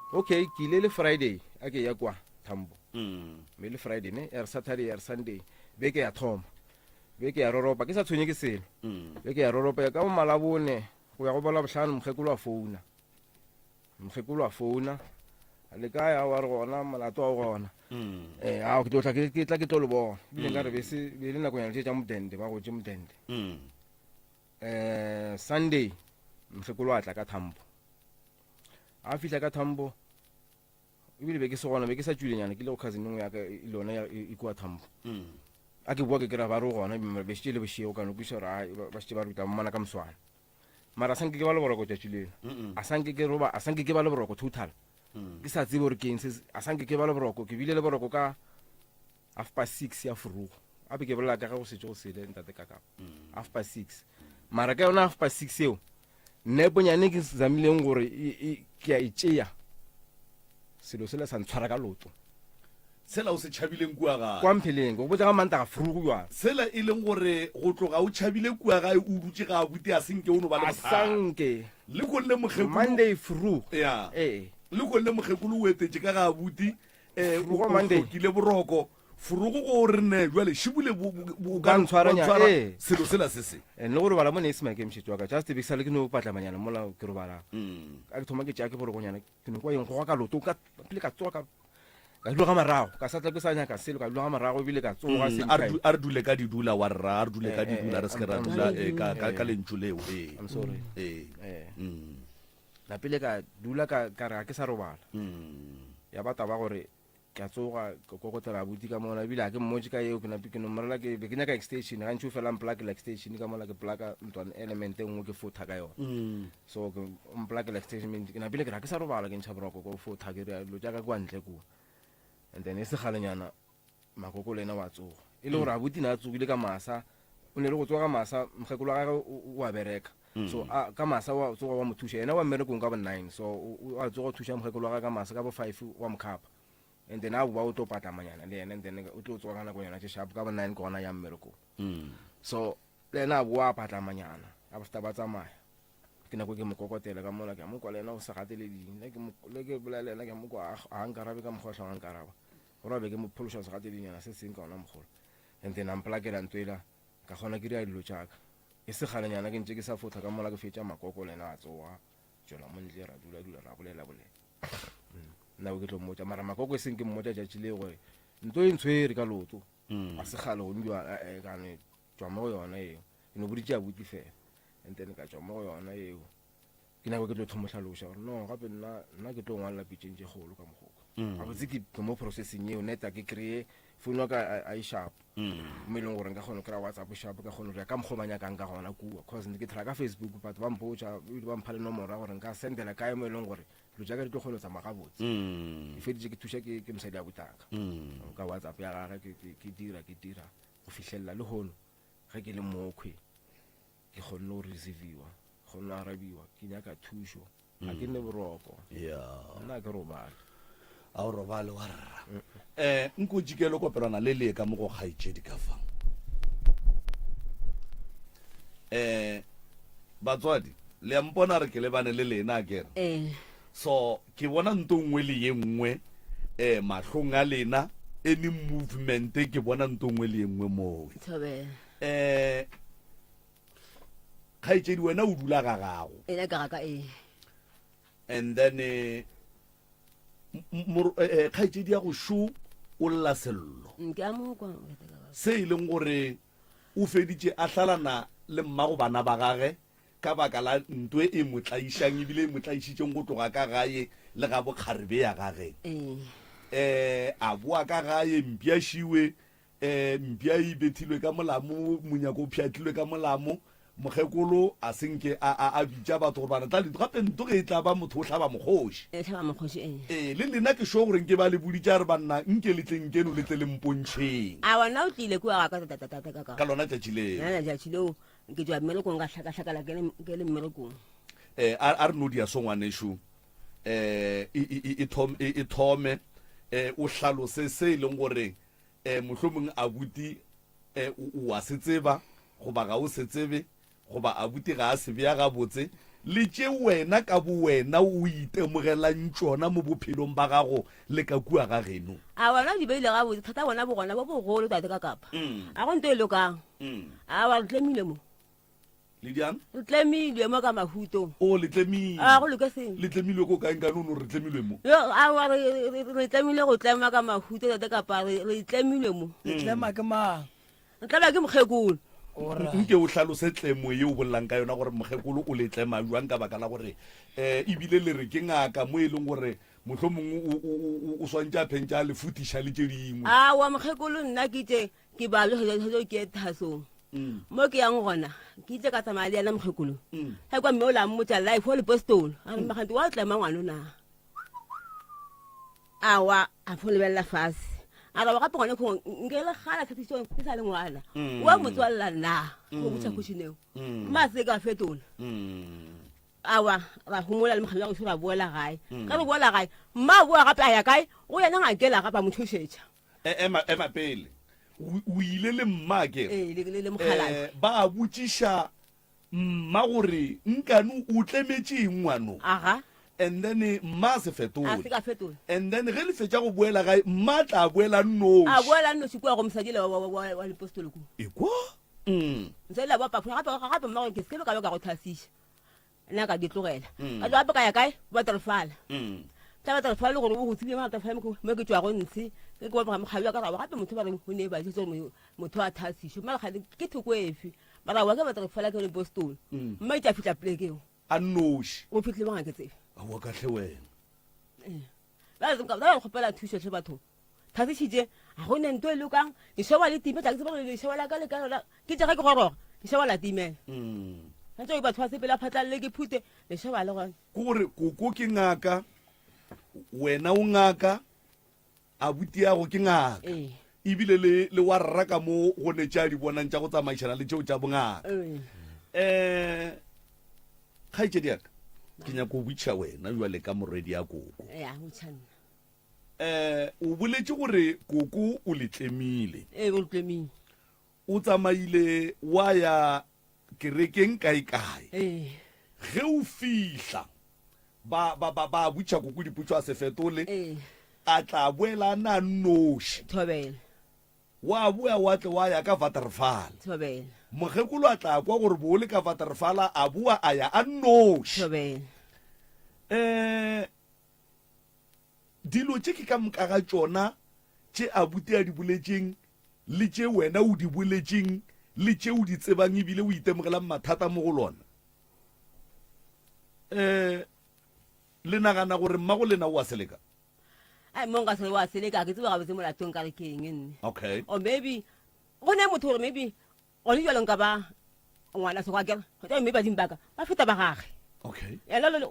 okay ke ile le friday a ke ya kwa thambo mm. mme le friday ne ya re saturday ya re sunday beke ya thoma beke ya roropa ke sa tshwenye ke selo mm. beke ya roropa ya ka bo malabone go ya go bola botlhano mokgekolo wa founa Mokgekolo a founa a le kae a wa re gona molato wa o gona mm. eh a ke tlo tla ke tla ke tlo le bona ebile nka re be se be le nakonyana tše tša modende ba gotše modende mm. eh sunday mokgekolo a tla ka thambo a fihla ka thambo ebile be ke se gona be ke sa tšwilenyana ke le go cousin nngwe ya ka e le yona e kua thambo mm. a ke boa ke kry-a ba re gona be šetše le bošego ka no kwiša gore ba šetše ba re tla mmona ka moswana mara a sanke ke ba le boroko tšatši lela a sanke ke roba a sanke ke ba le boroko total mm. ke sa tsebe gore ke eng se a sanke ke ba le boroko ke bile le boroko ka half past six ya furugo a be ke bolela ka ge go setse go sele ntate ka kapa mm. half past six mara ka yona half past six eo neponyane ke zamileng gore ke a e tšea selo sela sa ntshwara ka loto Sela o se tšhabileng kua gae. Kwa Mpheleng, ke go botša ka Mantaga frugu jwale. Sela e leng gore go tloga o tšhabile kua gae o dutše ga abuti a senke o no ba le A bothata. sanke. Le konne mokgekolo. Monday frugu. Ya. Ee. Le konne mokgekolo o etetše ka ga abuti eh o Frugu o Monday. hlokile boroko. Frugu go re ne jwale šibule bo bo bo Ba ka ntshwara ba nya, ntshwara ee. selo sela se se. And le go robala mo ne e se maikemišetšo a ka just be ke sale ke no patlamanyana mola ke robalang. Mm. Ka ke thoma ke tšea ke borokonyana ke no kwa eng goga ka loto ka pele ka tsoga ka ka dula ga marago ka sa tla ke sa nyaka selo ka dula ga marago ebile ka tsoga mm, a re dule ka didula wa rra a re dule ka eh, eh, didula re se ke ra dula eh, ka lentšu leo ee I'm sorry ee mm. la pele ka dula ka ka re ga ke sa robala mm. ya ba taba gore ke a tsoga ke kokotela abuti ka mola ebile ga ke mmotse ka eo ke nape ke no mmorela ke be ke nyaka extension gantši o fela mplakela extension ka mola ke plaka ntlwane element e nngwe ke fotha ka yone mm. so ke mplakela extension ke napile ke ra ke sa robala ke ntšha boroko ko fotha ke rea dilo tša ka kwa ntle kua and then e segalenyana makoko le ena wa tsoga e le gore abuti ne a tsogile ka masa o ne le go tsoga ka masa mokgekolo wa gagwe o a bereka mm. so a, ka masa wa tsoga wa mo thuša yena wa mmerekong ka bo nine so o a tsoga o thuša mokgekolo wa gagwe ka masa ka bo five wa mokhapa and then a boa o tlo patlamanyana le yena and then o tlo tsoga ka nakonyana tše sharp ka bo nine ke gona ya mmerekong mm. so le yena a boa a patlamanyana after ba tsamaya ke nako ke mo kokotela ka mola ke a mo kwa le yena o sa gateleding le ke bolela le yena ke a mo kwa a nkarabe ka mokgwa tlhong a nkaraba Gore a be ke mo phološa segatedinyana se seng ka ona mogolo. And then a mpolakela nto ela, ka kgona ke dira dilo tša ka. E se kgalenyana ke ntše ke sa fotha ka mola ke fetša makoko le yena a tsoga, tšwela mo ntle ra dula dula ra bolela bolela. Mm. Nna ke tlo mmotša mara makoko e seng ke mmotša tšatši le gore nto e ntshwere ka loto. Mm. A se kgale go njwa eh, eh, ka ne tšwa mo go yona eo. Ke no boditše abuti fela. And then ka tšwa mo go yona eo. Ke nyako ke tlo thomo hlaloša gore no gape nna nna ke tlo ngwalela pitšeng tše kgolo ka mokgoko. Gabotse ke ke mo processing yeo neta ke kry-e phone wa ka a e sharp. Mo e leng gore nka kgona go kry-a WhatsApp sharp ka kgona go ya ka mokgwa o ba nyakang ka gona kua. Cause ne ke try ka Facebook batho ba mpotša ebile ba mpha le nomoro ya gore nka sendela kae mo e leng gore dilo tša ka di tlo kgona go tsamaya gabotse. Ke feditše ke thuša ke ke mosadi a botaka ka WhatsApp ya gage ke ke ke dira ke dira go fihlelela lehono ge ke le mokhwi ke kgonne go receiviwa kgonne go arabiwa ke nyaka thušo ga ke nne boroko ya nna ke robale a o robale wa rra um nko jikelo kopelwana le le ka mo go kgaetšedi ka fa um batswadi le a mpona re ke lebane le lena a kere ee so ke bona nto nngwe le ye nngwe um mahlong a lena any movement ke bona nto nngwe le ye nngwe mowe thobela um kgaetšedi wena o dula ga gago ena ka ga ka ee and then eh, eh, eh, kgaetšedi ya go šo o lla sello mm, ke a mo kwa se e leng gore o feditše a hlalana le mmago bana ba gage ka baka la ntwe e mo tlaišang ebile e mo tlaišitšeng go tloga ka gae le ga bokgarebe ya gage um a boa ka gae mpjašiwe Um mpša e bethilwe ka molamo, monyako o pšhatlilwe ka molamo, mokgekolo a se nke a, a, a bitša batho gore bana tla le gape nto ge e tla ba motho o hlaba mokgoši. E hlaba mokgoši ee. Ee, le lena ke sure gore nke ba le boditše a re banna nke le tleng keno le tle le mpontšheng. A wena o tlile kua ga ka tata ka ka. Ka lona tšatši leo. Lona tšatši leo ke tšwa mmerekong ka hlakahlakala ke le ke le mmerekong. Eh, a, a re no dia so ngwanešu eh e, e, e, e thome, e, e thome eh o hlalose se e leng gore E, mohlomongwe abuti e, o, o a se tseba, goba ga o se tsebe, goba abuti ga a se bea gabotse, le tše wena ka bowena o itemogelang tšona mo bophelong ba gago le ka kua ga geno. A wena o di beile gabotse, thata bona bogona bo bogolo, tate ka kapa. A go nto e lokang. Awa, re tlemile mo. Le diang? Re tlemilwe mo ka mahutong. O, le tlemilwe. A go loke selo. Le tlemilwe ko kae nkane o no re tlemilwe mo? Yo, aowa, re, re, re tlemile go tlema ka mahuto tate kapa re, re tlemilwe mo. Le tlema ke mang? Re tlema ke mokgekolo. Alright. Nke o hlalose tlemo ye o bolelang ka yona gore mokgekolo o le tlema jwang ka baka la gore um ebile le re ke ngaka mo e leng gore mohlomongwe o, o, o, o swantše a phentše a le futiša le tše dingwe. Aowa mokgekolo nna ke itše ke ba le ke thasong. Mo ke yang gona, ke itse ka tsamaya le yena mokgekolo. Ge kwa mme o la mmotsa life o le postolo. A re magante wa tlema ngwana na. Awa a fo lebelela fase. A re gape gone khong nke le gala tshepiso ke sa le ngwana. Wa motswalla na? Go botsa question eo. Mma se ka fetola. Awa ra homola le mokgekolo wa gešo ra boela gae. Ge re boela gae, mma a boa gape a ya kae? Go yena ngakela gape a mo thušetša. E, ema, ema pele. O, o ile le mma ke? Ee, le, le, le mokgalabje. Eh, ba botšiša mma gore nkane o tlemetše eng ngwano. Aga. And then mma a se fetole. A se ka fetola. And then ge le fetša go boela gae, mma a tla boela nnoši. A boela nnoši kua go mosadi le wa, wa, wa, wa lepostolo kua. Ekwa? Mm. Mosadi la boa pafuna gape, gape mma gore ke se ke be ka ba ka go thasiša. Nna ka di tlogela. Ka tloga gape ka ya kae? Waterfall. Tla waterfall gore o go tsebile waterfall mo ke tšwago ntshe. Ke ke bona mokgadi wa ka ra gape motho ba reng o ne ba jetse gore motho a thasišwe. Mara kgadi ke thoko efe? Mara wa ke waterfall ke le Boston. Mma itse a fihla pleke eo. A nnoši. O fihlile ba ke tsebe. Aowa ka hle wena. Eh. Ba ba kgopela thušo hle batho. Thasišitše ga go ne nto e lokang. Lešoba le time tla ke tseba gore lešoba la ka le ka lona ke tša ge ke goroga lešoba la timela. Ga tšeo batho ba sepela phatlalle ke phute lešoba le gona. Ke gore koko ke ngaka, wena o ngaka, abuti yago ke ngaka. Ee. Ebile le le wa rra ka mo go ne tša di bonang tša go tsamaišana le tšeo tša bongaka. Ee. Eh kgaetšedi ya ka, ke nyaka go botšiša wena jwale ka morwedi ya koko. Ya, botšha nna. Eh, o boletše gore koko o le tlemile. Ee, o le tlemile. O tsamaile wa ya kerekeng kae-kae. Ee. Ge o fihla, ba, ba, ba, ba botša koko dipotšo a se fetole. Ee. A tla boela a na nnoši. Thobela. Wa boa wa tle wa ya ka Waterval. Thobela. Mokgekolo a tla kwa gore bo o le ka Waterval, a boa a ya a nnoši. Thobela. Eh, Dilo tše ke ka moka ga tšona tše abuti a di boletšeng le tše wena o di boletšeng le tše o di tsebang ebile o itemogelang mathata mo go lona. Um le nagana gore mmago lena o a seleka? Ai mo nka se wa seleka ke tsebe gabotse molatong ka re ke eng nne. Okay. Or maybe go ne motho gore maybe gone jalo nka ba ngwana se go akere go mme badimo baka ba feta ba gage. Okay. Yena le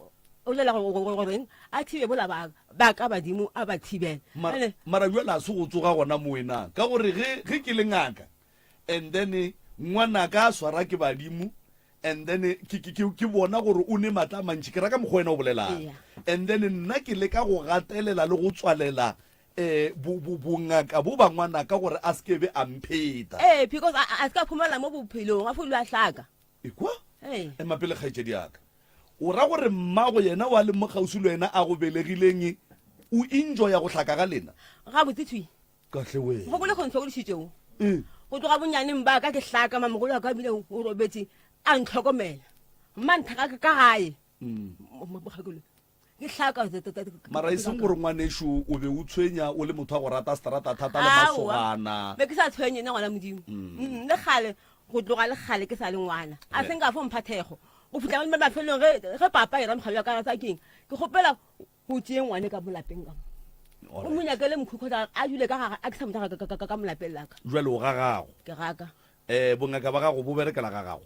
o lela goreng a thibe bola ba ba ka badimo a ba thibela. Mara mara jwale a se go tsoga gona mo wena ka gore ge ge ke le ngaka and then ngwanaka a swara ke badimo and then ke, ke, ke, ke bona gore o ne matla a mantši ke ra ka mokgwa wena o bolelang Yeah. and then nna ke leka go gatelela le go tswalela um bongaka bo ba ngwanaka gore a se ke be a mpheta ee because a a- a se ka phumana mo bophelong a fo dula a hlaka ekwa ee ema pele kgaetšedi yaka o ra gore mmago yena wa le mo kgauswi le wena a go belegileng o enjoya go hlaka ga lena gabotse thwi Kahle wena. Go kole go ntlhokodisitšego. Mm. Go tloga bonyaneng ba ka ke hlaka mamogolo wa ka bile o robetse a ntlhokomela. Mma nthaka ka gae. Mm. Mokgekolo. Ke hlaka Mara e seng gore ngwanešu o be o tshwenya o le motho wa go rata seterata thata le masogana. Be ke sa tshwenye nna ngwana Modimo. Mm. Le kgale go tloga le kgale ke sa le ngwana. A se nka fo mpha thekgo. Go fihla mafelong ge ge papa e ramogadi wa ka rata keng. Ke kgopela Go tšee ngwane ka mo lapeng ka mo. O mo nyakele mokhukhu a dule ka gage a ke sa mo ka mo lapeng la ka. Jwale o ga gago. Ke ga ka. Eh bongaka ba gago bo berekela ga gago.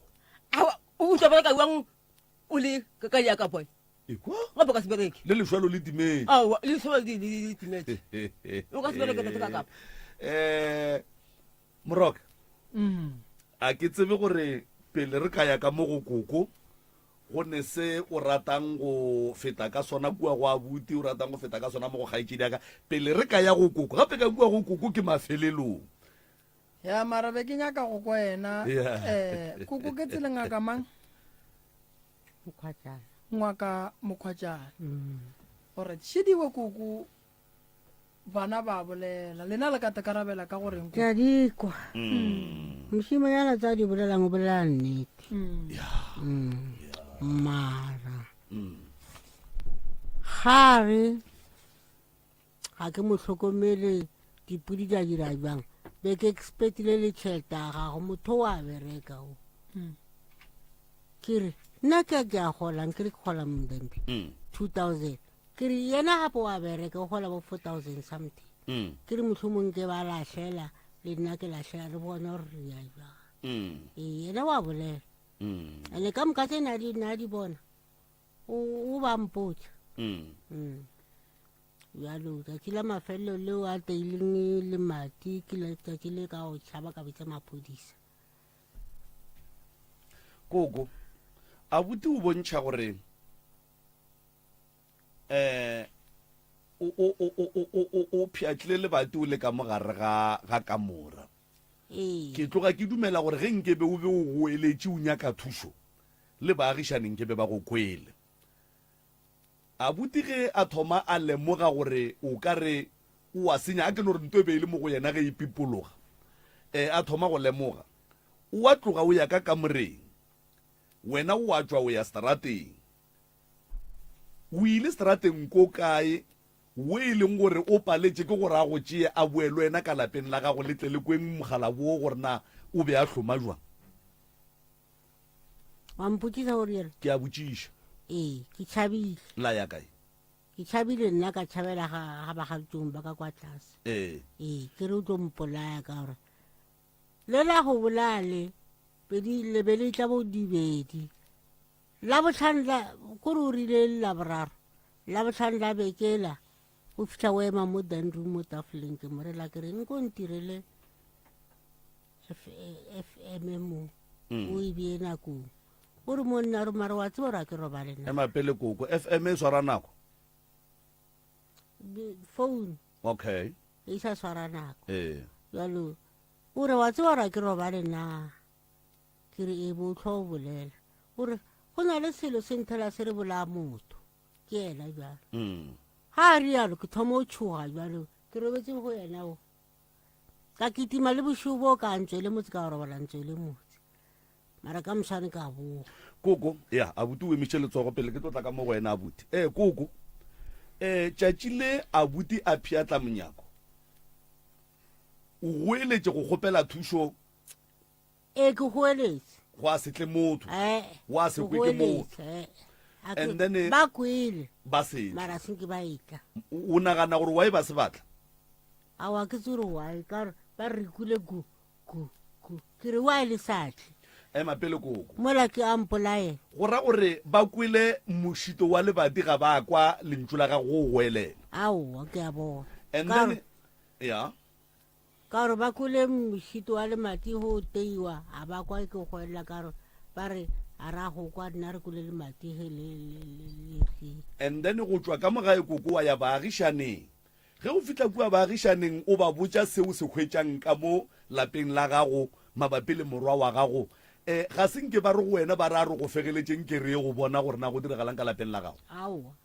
Aowa o tlo bereka jwang o le ka ya ka boy. Ekwa. Gape o ka se bereke. Le lešwalo le timetse. Aowa le lešwalo le timetse. O ka se bereke tate ka kapa. Eh Moroka. Mm. A ke tsebe gore pele re ka ya ka mo go koko Go ne se o ratang go feta ka sona kua go abuti, o ratang go feta ka sona mo go kgaetšedi ya ka, pele re ka ya go koko. Gape ka kua go koko ke mafelelong. Ya, mara be ke nyaka go kwa yena. Yeah. Eh, koko ke tsele ngaka mang? Mokgwatšana. Ngwaka Mokgwatšana. Alright, šidiwe koko Bana ba bolela. Lena le ka tekarabela ka goreng? Ke a di kwa. Mošimanyana tsa di bolelang o bolela nnete. Mara ga re ga ke mo hlokomele dipodi di a dira bjang be ke expectile le tšhelete ya gago motho o a bereka o ke re nna ke ke a golang ke re ke gola mbembe 2000 Ke re yena gape wa bereka o gola bo 4000 something. Mm. Ke re mohlomong ke ba lahlela le nna ke lahlela re bone gore re ya jwang. Mm. Ee, yena wa bolela. Mm. Ene ka moka tse na di na di bona. O o ba mpotsa. Mm. Mm. Bjalo tšatši la mafelelo leo a teileng lemati ke letšatši le ka go tšhaba ka bitsa maphodisa. Koko, abuti o bontšha gore eh o o o o o o o pšhatlile lebati o le ka mo gare ga ga kamora. Ee. Ke tloga ke dumela gore ge nkebe o be o goeletše o nyaka thušo, le baagišani nkebe ba go kwele. Abuti ge a thoma a lemoga gore o ka re o a senya, a ke no re nto e be e le mo go yena ge e pipologa, eh, a thoma go lemoga, o a tloga o ya ka kamoreng, wena o a tšwa o ya seterateng. O ile seterateng ko kae wo e leng gore o paletše ke gore a go tšee a boe le wena ka lapeng la gago le tle le kweng mogala woo gore na o be a hloma jwang? Wa mpotšiša o rialo? Ke a botšiša. Ee, ke tšhabile. La ya kae? Ke tšhabile nna ka tšhabela ga ga bagaditšong ba ka kwa tlase. Ee. Ee, ke re o tlo mpolaya ka gore le la go bolaya le pedi le be le tla bo dibedi. Labohlano la, kore o rile le Laboraro, Labohlano la beke ela, o fihla o ema mo dining room mo tafoleng ke mo rela ke re nko ntirele FM mo o e bee nakong. O re monna re mara wa tseba gore a ke robale na. Ema pele koko, FM e swara nako? Phone. Okay. E sa swara nako. Ee. Jalo o re wa tseba gore a ke robale na. Ke re, E bo hlwa o bolela. O re, Go na le selo se nthela se re bolaya motho. Ke yena bjalo. Mm. Ga a rialo, ke thoma o tšhoga bjalo. Ke robetse go yena o. Ka kitima le bošego bo ka ntswele motse ka robala ntswele motse. Mara ka moswane ka boga. Koko, ya, abuti o emiše letsogo pele ke tlo tla ka mo go wena abuti. Eh, koko. Eh, tšatši le abuti a pheatla monyako. O goeletše go kgopela thušo Ee, ke goeletše. Gwa se tle motho. Ee, Wa se ke kwe ke motho. goeletše, ee. A ke- And then, eh, ba kwele ba se mara senke ba etla o nagana gore why ba se batla awa ke tsore why ka gore ba re kwile ku ku ku ke re why le sa tle ema pele koko mola ke a mpolaela go ra gore ba kwele mošito wa lebati ga ba kwa lentšu la gago go goelela aowa ke a bona and Ka then gore- ya ka gore ba kwele mošito wa lemati go teiwa a ba kwa ke goelela ka gore ba re a ra go kwa nna re kwele lemati ge le le le le and then go tšwa ka mo gae koko wa ya baagišaneng Ge o fihla kua baagišaneng o ba botša se o se hwetšang ka mo lapeng la gago mabapi le morwa wa gago, e, ga se nke ba re go wena ba re a re go fegeletše nke re ye go bona gore na go diragalang ka lapeng la gago. Aowa.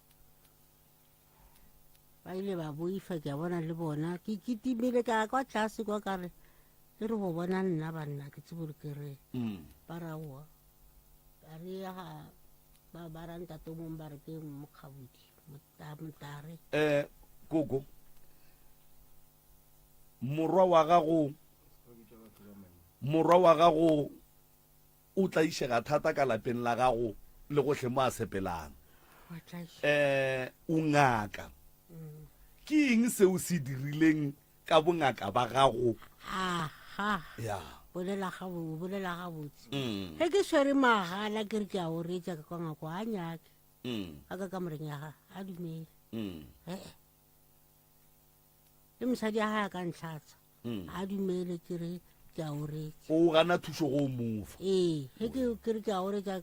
Ba ile ba boifa, ke a bona le bona. Ke kitimile ka ya kwa tlase kwa ka re, e re go bona nna banna ke tsebe gore ke reng. Ba re aowa. Ba re ya ga ba ba ra ntate o mongwe ba re ke mokgabodi. Motare. Eh, koko. Morwa wa gago morwa wa gago o tlaišega thata ka lapeng la gago le gohle mo a sepelang. Eh, o ngaka. Ke eng se o se dirileng ka bongaka ba gago? Aha. Ya. Bolela ga bo bolela ga botse. Mm. Ge ke swere magala ke re ke a o retša ka kwa ngako a nyake. Mm. A ka kamoreng ya gage a dumele mm. ee le mosadi ya gae a ka ntlhatsa mm. a dumele ke re ke a oretsa o gana thuso go mofa ee ge ke ke re ke a oretsa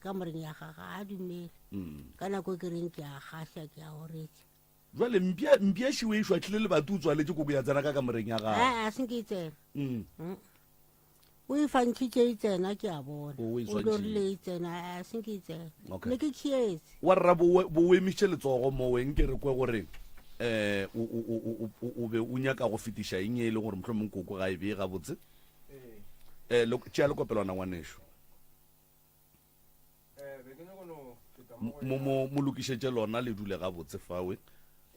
kamoreng ya gage a dumele ka nako e ke reng ke a gaša ke a oretsa jale mpia mpia šiwe e šwatlile lebati o tswaletse koko ya tsena ka kamoreng ya gage a se nke e tsena O e fantšhitše e tsena ke a bona. O e O lorile e tsena a se ke e tsena. Okay. Ne ke khietse. Wa rra bo bo o emišitše letsogo mo weng ke re kwe gore eh o o o o o be o nyaka go fetiša eng e le gore mohlomong koko ga e bee gabotse. Eh le tšea lekopelwana ngwanešu. Mo mo mo lokišetše lona le dule gabotse fawe.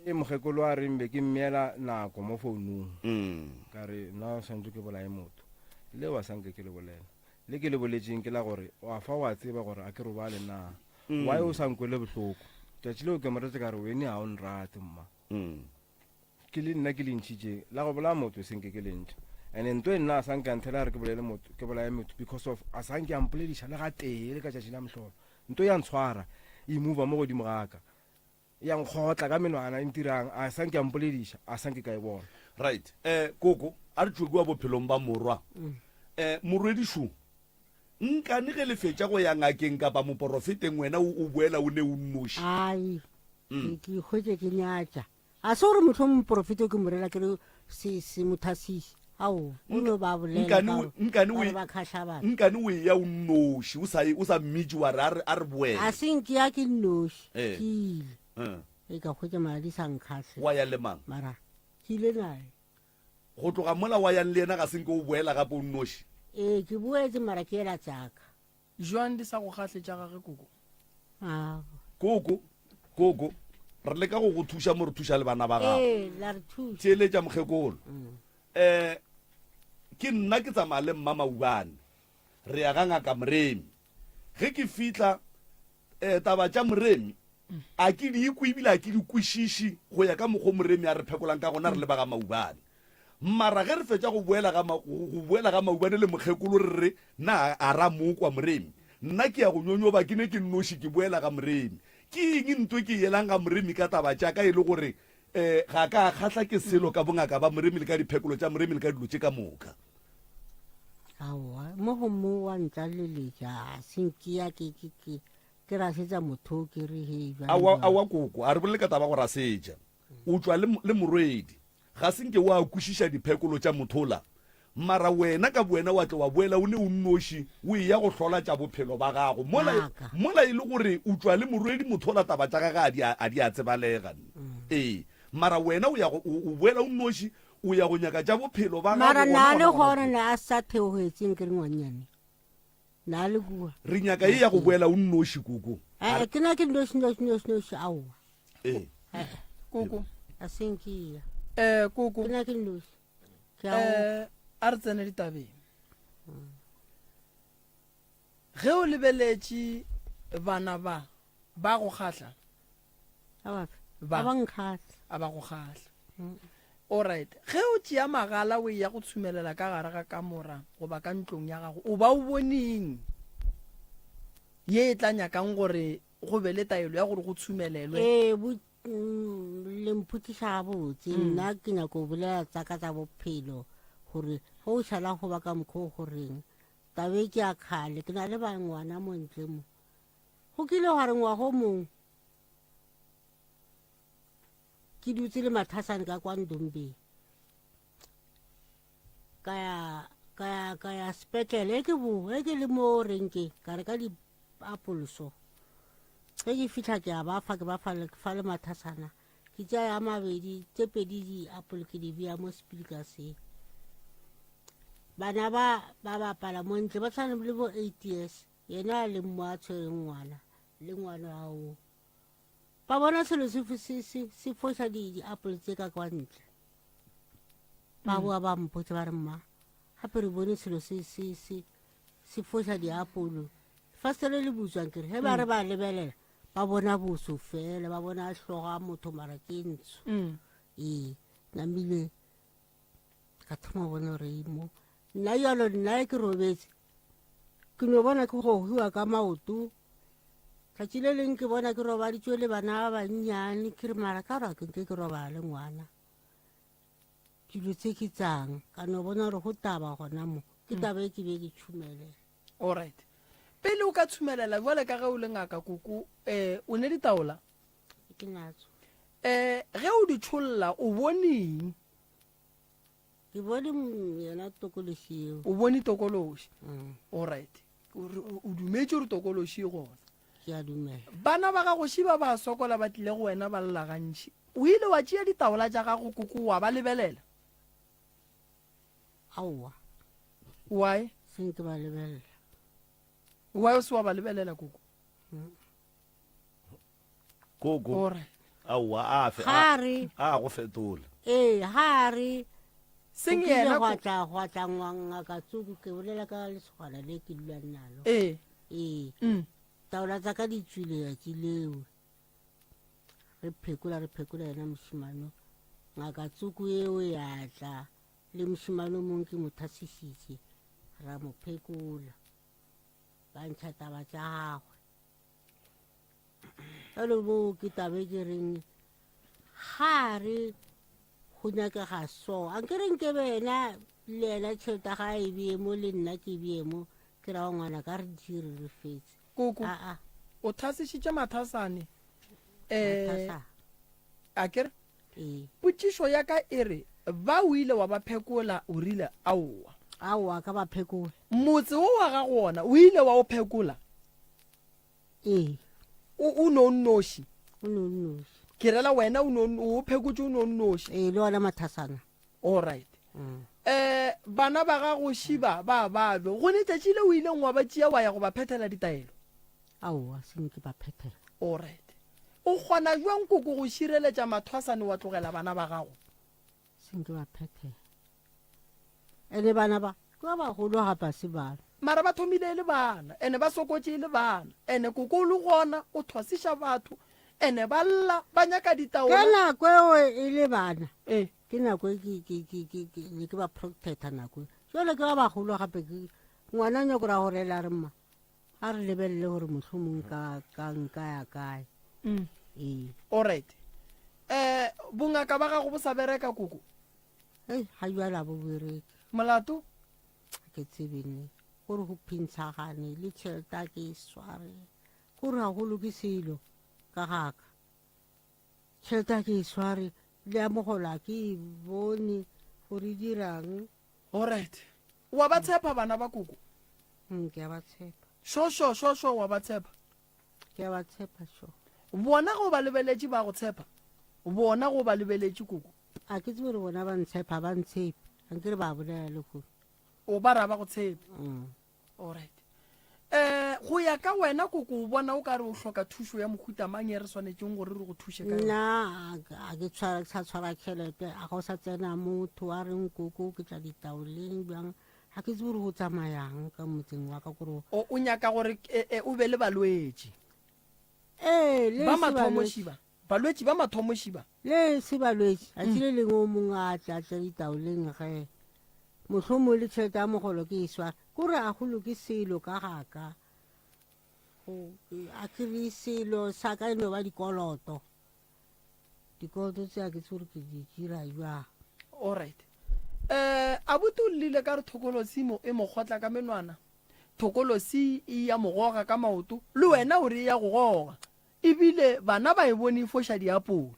E mokgekolo a reng be ke mmeela nako mo founung. Mm. Ka re nna swanetše ke bolaye motho. Leo a sa nke ke le bolela. Le ke le boletšeng ke la gore wa fa wa tseba gore a ke robale na. Mm. Why o sa nkwele bohloko? Tšatši leo ke mo rete ka re wene ga o nrate mma. Mm. Ke le nna ke le ntšhitše la go bolaya motho e seng ke ke le ntšha. And nto e nna a sa nke a nthela a re ke bolele motho ke bolaye motho because of a sa nke a mpolediša le gatee le ka tšatši la mohlolo. Nto ya ntshwara e mover mo godimo ga ka. Ya nkgotla ka menwana e ntirang a sa nke a mpolediša a sa nke ka e bona. Right eh koko a re tšwe kua bophelong ba morwa eh morwedi šo nkane ge le fetša go ya ngakeng kapa moporofeteng wena o o boela o ne o nnoši. Ai ke ke hwetše ke nyatša a se gore motlho moporofeta ke morela ke re se se mothasisi ao o no ba bolela Nkane ka o- gore- nkane o ba re e- ba kgahla batho nkane o eya o nnoši o sa ye- o sa mmitše wa re a re a re boele a se nke ya ke nnoši Eh. ke ile Eh, e ka hwetša mara di sa nkgahle wa ya le mang mara ke ile naye go tloga mola wa yang le yena ga se nke o boela gape o nnoši ee ke boetse mara ke ela tsaka Jwang di sa go kgahle tša gage koko? Aowa. Koko, koko, re leka go go thuša mo re thuša le bana ba gago. Ee, la re thuša. Theeletša mokgekolo. Eh, ke nna ke tsamaya le mma Maubane. Re ya ga ngaka Moremi. Ge ke fihla, eh, taba tša Moremi a ke di ikwe ebile a ke di kwešiši go ya ka mokgo Moremi a re phekolang ka gona re le ba ga Maubane. Mara ge re fetša go boela ga, go boela ga Maubane le mokgekolo re re, Na a ra mo kwa Moremi? Nna ke ya go nyonyoba ke ne ke nnoši ke boela ga Moremi. Ke eng nto ke yelang ga Moremi ka taba tša ka e le gore um ga ka kgahla ke selo ka bongaka ba Moremi le ka diphekolo tša Moremi le ka dilo tše ka moka? Aowa, mo go mo wa ntlaleletša, a se nkea ke, ke, ke, ke rasetša motho ke re he bjale Aowa, bjang. aowa koko, a re bolele ka taba go rasetša. O tšwa le, le morwedi. Ga se nke wa kwešiša diphekolo tša mothola, mara wena ka bowena wa tle wa boela o le o nnoši o eya go hlola tša bophelo ba gago. Mola, Ngaka. mola e le gore o tšwa le morwedi mothola taba tša gage a di a, a di a tsebalega. Ee, mara wena o ya go, o, o boela o nnoši o ya go nyaka tša bophelo ba gago Mara gona na le gona gona gona kua. ne a sa theogetseng ke re ngwannyane. Na le kua. Re nyaka ye ya go boela o nnoši koko. Eh, ke na ke nnoši nnoši nnoši nnoši aowa. Ee. Eh, Koko. a se nke ya. Eh, koko. Ke na ke nnoši. Ke a Eh, a re tsene ditabeng. Ge o lebeletše Bana ba ba go kgahla? A bafe? Ba. A ba nkgahla. A ba go kgahla. Alright. Ge o tšea magala o eya go tshumelela ka gare ga kamora goba ka ntlong ya gago, o ba o boneng ye e tla nyakang gore go be le taelo ya gore go tshumelelwe? Ee, bo, mm, le mpotšiša gabotse. Nna ke nyako bolela tsa ka tsa bophelo gore ge o šala go ba ka mokgwa o goreng tabe ke ya kgale ke na le ba ngwana mo ntle mo. Go kile gwa re ngwaga o mongwe ke dutse le mathasane ka kwa Ndombeng ka ya ka ya ka ya sepetlele e ke bo e ke le mo renkeng ka reka diapoloso ge ke fitlha ke a ba fa ke ba fa le fa le mathasana ke tšea ya mabedi tše pedi diapole ke di bea mo sepilika se bana ba ba bapala mo ntle ba tshwana le bo eight years yena a leng mo a tshwereng ngwana le ngwana ao ba bona selo se se se se foša di-apple tse ka kwa ntle ba boa ba mpotsa ba re mma gape re bone selo se se se se foša diapolo fastere le butswang kere ge ba re ba lebelela ba bona boso fela ba bona hlogo ya motho mara ke ntsho ee namile ka thoma bona gore e mo nna jalo nna ke robetse ke no bona ke gogiwa ka maoto tšatši le leng ke bona ke robaditswe le bana ba bannyane ke re mara ka gore ke nke ke robala le ngwana dilo tse ke tsang ka no bona gore go taba gona mo ke taba e ke be ke tšhumelela Alright. Pele o ka tshumelela jwale ka ge o le ngaka koko um o ne ditaola? Ke natso. Um ge o di tšholla o boneng? Ke bone yena tokološi eo. O bone tokološi? Mm. Alright. O dumetše gore tokološi e gona? Ke a dumela. Bana ba gago ši ba ba sokola ba tlile go wena ba lla gantši. O ile wa tšea ditaola tša gago koko wa ba lebelela? Aowa. Why? Se nke ba lebelela. Why o se wa ba lebelela koko? Mm. Koko. Alright. Aowa a fe. Ga re. A go fetola. Ee, ga re. Seng yena gwa tla gwa tla ngaka tsuku ke bolela ka lesogana le ke dulang nalo. Ee. Ee. Mm. Taola tsa ka di tswile tšatši leo. Re phekola re phekola yena mošemane. Ngaka tsuku eo ya tla le mošemane o mongwe ke mo thasišitše ra mo phekola. Ba ntšha taba tša gagwe. Jalo mo ke tabe ke reng ga re go nyakega so a nke re nke be yena le yena tšhelete ga e bee mo le nna ke bee mo ke ra ngwana ka re dire re fetse Koko aa o thasišitše mathasane um mathasa a kere ee potšišo ya ka e re ba o ile wa ba phekola o rile aowa aowa ka ba phekola motse wo wa gago wona o ile wa o phekola Ee. O, o no nnoši. O no nnoši. Ke rela wena o no, o phekotše o no nnoši. Ee, le ona mathasana. All right. Mm. Eh, bana ba gago šiba ba babjo. Go ne tšatši le o ileng wa ba tšea wa ya go ba phethela ditaelo? Aowa, se nke ba phethela. All right. O kgona jwang koko go šireletša mathwasane wa tlogela bana ba gago? Se nke ba phethela. Ene bana ba, ke ba bagolo gape a se bana. Mara ba thomile e le bana, ene ba sokotše e le bana, ene koko o le gona o thwasiša batho, ene ba lla ba nyaka ditaola. Ka nako eo e le bana, Ee. ke nako e ke, ke, ke, ke, ke, ne ke ba protector nako e. Jwale ke ba bagolo gape ke, ngwana o nyako ra go rela a re mma, a re lebelele gore mohlomong ka, ka nka ya kae. Mm. Ee. Alright. Eh, bongaka ba gago bo sa bereka koko? Ei, ga jwale a bo bereke. Molato? Ga ke tsebe ne. Gore go phintshagane le tšhelete a ke e sware. Gore ga go loke selo ka gaka. Tšhelete a ke e sware le ya mogolo a ke e bone gore e dirang. Alright. Wa ba tshepa bana ba koko? Mm, ke a ba tshepa. Sho sho sho sho wa ba tshepa? Ke a ba tshepa sho. Bona go ba lebeletše ba go tshepa? Bona go ba lebeletše koko? A ke tsebe gore bona ba ntshepa ba ntshepe. A nke re ba bolela le go. O ba ra ba go tshepe. Mm. Alright. Eh go ya ka wena koko o bona o ka re o hloka thušo ya mohuta mang e re swanetšeng gore re go thuše ka yona? Nna a ke tshwara sa tshwara tšhelete a go sa tsena motho a reng koko ke tla ditaoleng bjang ga ke tsebe gore go tsamayang ka motseng wa ka kore O o nyaka gore e, e, o be le balwetši. Ee, le Ba se mathomo balwetši. šiba. Balwetši ba mathomo šiba. Le se balwetši. Tšatši le lengwe o mongwe a tla tla ditaoleng ge mohlomongwe le tšhelete ya mogolo ke e swara. Kore a go loke selo ka ga ka. Go, a ke re selo sa ka e no ba dikoloto. Dikoloto tse a ke tsebe gore ke di dira jwang. Alright. Eh, abuti o llile ka re thokolosi mo e mo kgotla ka menwana. Thokolosi e ya mo goga ka maoto, le wena o re e ya go goga. Ebile bana ba e bone e foša diapolo.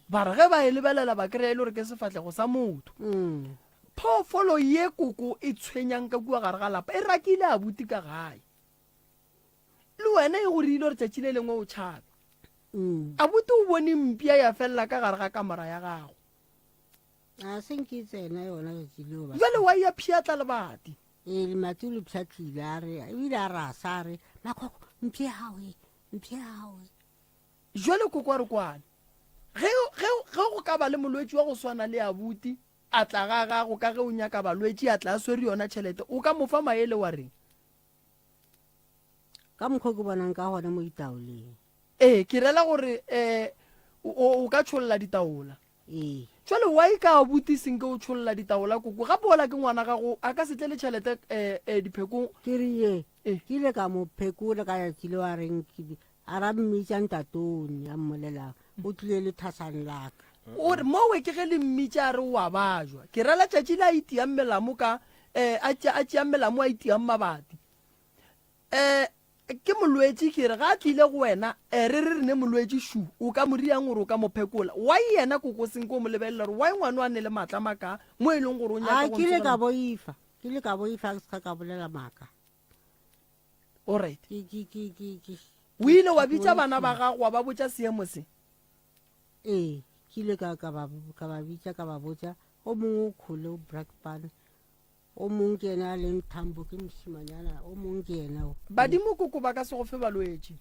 Ba re ge ba e lebelela ba kry-a e le gore ke sefahlego sa motho. Phoofolo ye koko e tshwenyang ka kua gare ga lapa e rakile abuti ka gae. Le wena e go rile gore tšatši le lengwe o tšhabe. Abuti o bone mpša ya felela ka gare ga kamora ya gago. A se nke tsena yona tšatši leo. Jwale wa ya pšhatla lebati. Ee, lemati le pšhatlile a re, ebile a rasa a re, Makhokho, mpše ya gago e, mpše ya gago e. Jwale koko a re kwane, ge, ge, ge go ka ba le molwetši wa go swana le abuti a tla ga gago ka ge o nyaka balwetši a tla a swere yona tšhelete, o ka mo fa maele wa reng? Ka mokgwa ke bonang ka gona mo ditaoleng. Ee, ke rela gore um o, o ka tšholla ditaola. Ee. Jwale why ka abuti senke o tšholla ditaola koko? Gape ola ke ngwana gago a ka se tle le tšhelete eh, eh, diphekong. Ke re ye, Eh. ke ile ka mo phekola ka tšatši leo a reng ke a ra mmitša ntatone a mmolelang o tlile le thasane la ka. O re mowe ke ge le mmitša a re o a bajwa. Ke rela tšatši le a itiang melamo ka eh, a tšea a tšeang melamo a itiang mabati. Eh, ke molwetši ke re ga a tlile go wena eh, re re re ne molwetši šu o ka mo riang gore o ka mo phekola why yena koko senke o mo lebelela gore why ngwana o a ne le maatla makaa mo e leng gore o nyaka A go ke ile ka ntsogela boifa, ke ile ka boifa ke se ka ka bolela maaka. Alright. Ke ke ke ke ke O ile wa bitša bana ba gago wa ba botša seemo se? Ee, ke ile ka ka ba ka ba bitša ka ba botša o mongwe o kgole o Brakpan O mong ke yena a leng thambo ke mošimanyana, o mong ke yena o. Badimo koko ba ka se go fe balwetši.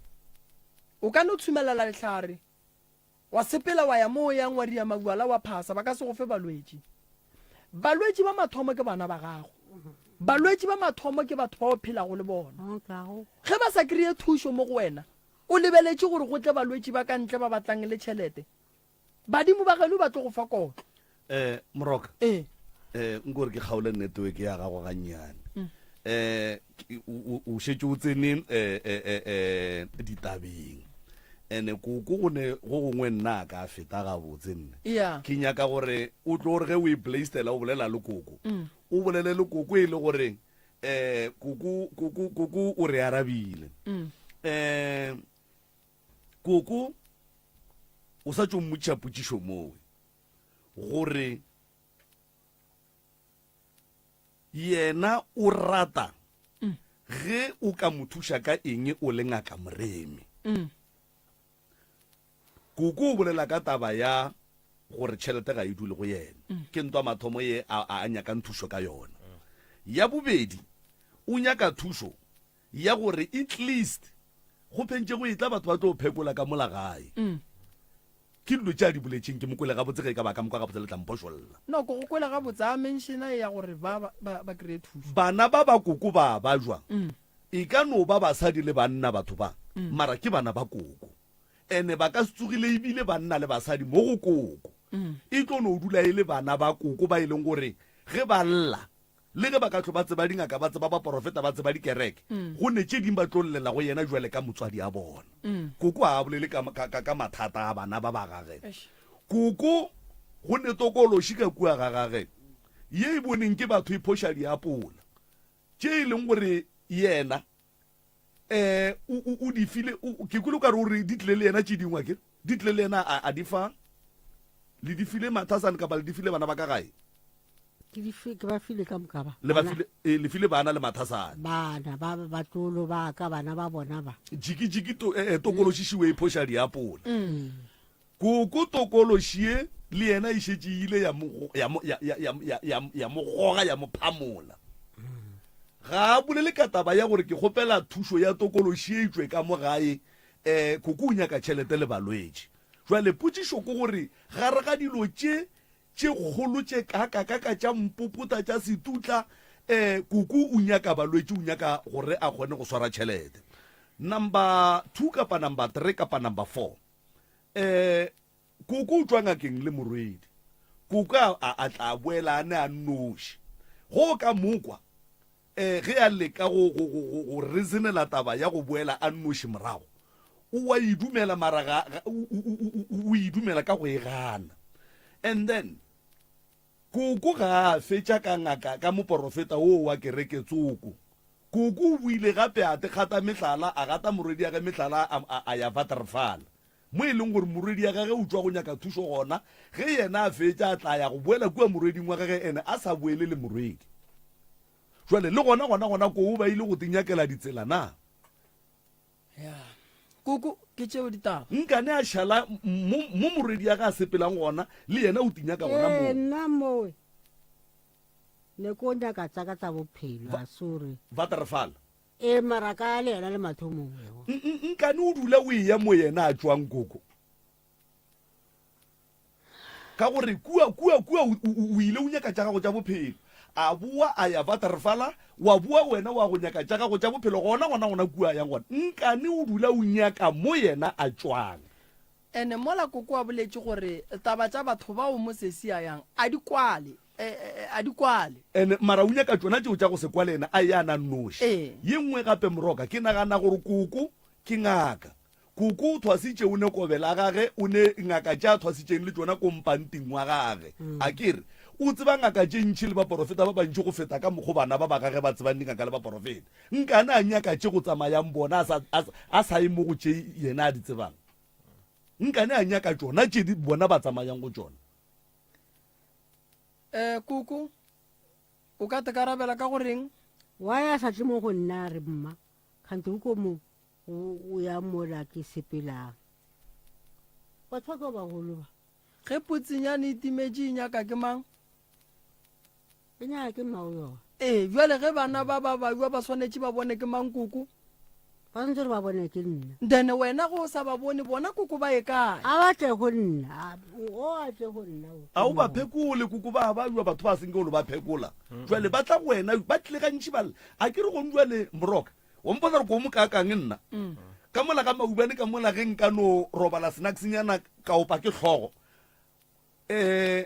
O ka no tshumelela lehlare, wa sepela wa ya mo o yang wa ria mabjala wa phasa, ba ka se go fe balwetši. Balwetši ba mathomo ke bana ba gago. Balwetši ba mathomo ke batho ba o phelago le bona. Ge ba sa kry-e thušo mo go wena, o lebeletše gore go tle balwetši ba ka ntle ba batlang le tšhelete, Badimo ba geno ba tlo go fa kotlo. Eh, Moroka. Ee. Eh, nko re ke kgaole network ya gago gannyane. Eh, o o šetše o tsene eh eh eh eh ditabeng. Ene koko go ne go gongwe nna a ka feta gabotse nne. Yeah. Ke nyaka gore o tlo gore ge o e blaistela o bolela le koko. O bolele le koko e le gore eh koko koko koko o re arabile. Eh Koko o sa tšo mmotšiša potšišo mowe gore yena o rata ge o ka mo thuša ka eng o le ngaka Moremi. Koko o bolela ka taba ya gore tšhelete ga e dule go yena. Ke ntwa mathomo ye a, a nyakang thušo ka yona. Ya bobedi, o nyaka thušo ya gore at least go phentše go etla batho ba tlo phekola ka mola gae. Ke dilo tše a di boletšeng, ke mo kwele gabotse ge e ka ba ka mo kwa gabotse le tla mphošolla. No, ke go kwele gabotse, a menšena ya gore ba, ba, ba kry-e thušo. Bana ba ba koko ba ba jwang? E ka no ba basadi le banna batho ba, mara ke bana ba koko. Ene ba ka se tsogile ebile banna le basadi mo go koko. E tlo no dula e le bana ba koko ba e leng gore ge ba lla Le ge ba ka tlo ba tseba dingaka, ba tseba baporofeta, ba tseba dikereke, go ne tše ding ba tlo llela go yena jwale ka motswadi a bona. Koko ga a bolele ka, ka, ka, ka mathata a bana ba ba gage. Koko go ne tokološi ka kua ga gage ye e boneng ke batho e phoša diapola tše e leng gore yena um o, o, o di file, o, ke kwele o ka re o re di tlile le yena tše dingwe akere? Di tlile le yena a, a di fa, le di file Mathasane kapa le di file bana ba ka gae? Ke di fi, ke ba file ka moka ba. Le ba file, eh, le file bana le Mathasane. Bana ba batlolo ba ka bana ba bona ba. Jiki jiki to, eh, eh, tokološišiwe e phoša diapola. Koko tokološi ye le yena e šetše e ile ya mo, ya mo, ya, ya, ya, ya, ya, ya mo goga ya mo phamola. Ga a bolele ka taba ya gore ke kgopela thušo ya tokološi e tšwe ka mo gae um koko o nyaka tšhelete le balwetši. Jwale potšišo ke gore gare ga dilo tše tše kgolo tše kakakaka tša mpopota tša setutla um koko o nyaka balwetši o nyaka gore a kgone go swara tšhelete. Number 2 kapa number 3 kapa number 4. Eh koko o tšwa ngakeng le morwedi. Koko a, a, a tla boela a ne a nnoši. Go ka mokwa eh ge a leka go go go go, go reasonela taba ya go boela a nnoši morago, o wa e dumela mara ga, ga o, o, o, o, o e dumela ka go e gana. And then Koko ga a fetša ka ngaka ka moporofeta woo wa kereke tsoko. Koko o boile gape a te gata mehlala, a gata morwediage mehlala a, a, a ya Waterval. Mo e leng gore morwediagage o tšwa go nyaka thušo gona, ge yena a fetša a tla ya go boela kua morweding wa gage ene a sa boele le morwedi. Jwale le gona gona gona koo ba ile go te nyakela ditsela na? Ya. Koko, ke tšeo ditaba. Nkane a šala mo, mo morwedi ya ga a sepelang gona, le yena o tinyaka gona moo. Ee, nna mowe ne ko nyaka tsa ka tsa bophelo, a sorry. Waterval. Ee, mara ka le yena le mathomong. Nkane o dula o eya mo yena a tšwang, koko. Ka gore kua, kua, kua o, o, o ile o nyaka tša gago tša bophelo. A boa a ya Watervala, wa boa wena wa go nyaka tša gago tša bophelo gona, gona, gona kua a yang gona. Nkane o dula o nyaka mo yena a tšwang. Ene mola koko a boletše gore taba tša batho bao mo sesi a yang a di kwale, e, e, a di kwale. Ene mara o nyaka tšona tšeo tša go se kwale yena a ye a na nnoši. Ee. Ye nngwe gape Moroka, ke nagana gore koko ke ngaka. Koko o thwasitše o ne kobe la gage, o ne ngaka tše a thwasitšeng le tšona ko mpanting wa gage. A ke re, o tseba ngaka tše ntši le baporofeta ba bantši go feta ka mokgo bana ba ba gage ba tsebang dingaka le baporofeta. Nkane a nyaka tše go tsamayang bona a sa, a, a sa ye mo go tše yena a di tsebang? Nkane a nyaka tšona tše di, bona ba tsamayang go tšona? Eh, koko, o ka tekarabela ka go reng? Why a sa tle mo go nna a re, Mma, kganthe o ko mo O ya mola ke sepelang. Batho ba ke ba bagolo ba. Ge potsinyane e timetše e nyaka ke mang? E nyaka ke mmao yona. Ee, bjale ge bana ba ba bajwa ba swanetše ba bone ke mang koko? Ba swanetše gore ba bone ke nna. Then wena ge o sa ba bone, bona koko ba ye kae? A ba tle go nna. O a tle go nna. A o ba phekole koko ba bajwa batho ba senke o lo ba phekola. Jwale ba tla go wena ba tlile gantši ba lla. A ke re gong jwale Moroka Wa mpotsa gore ko mo kaakang nna. Ka mola ga maubane ka mola ge nka no robala snacksnyana ka opa ke hlogo. Eh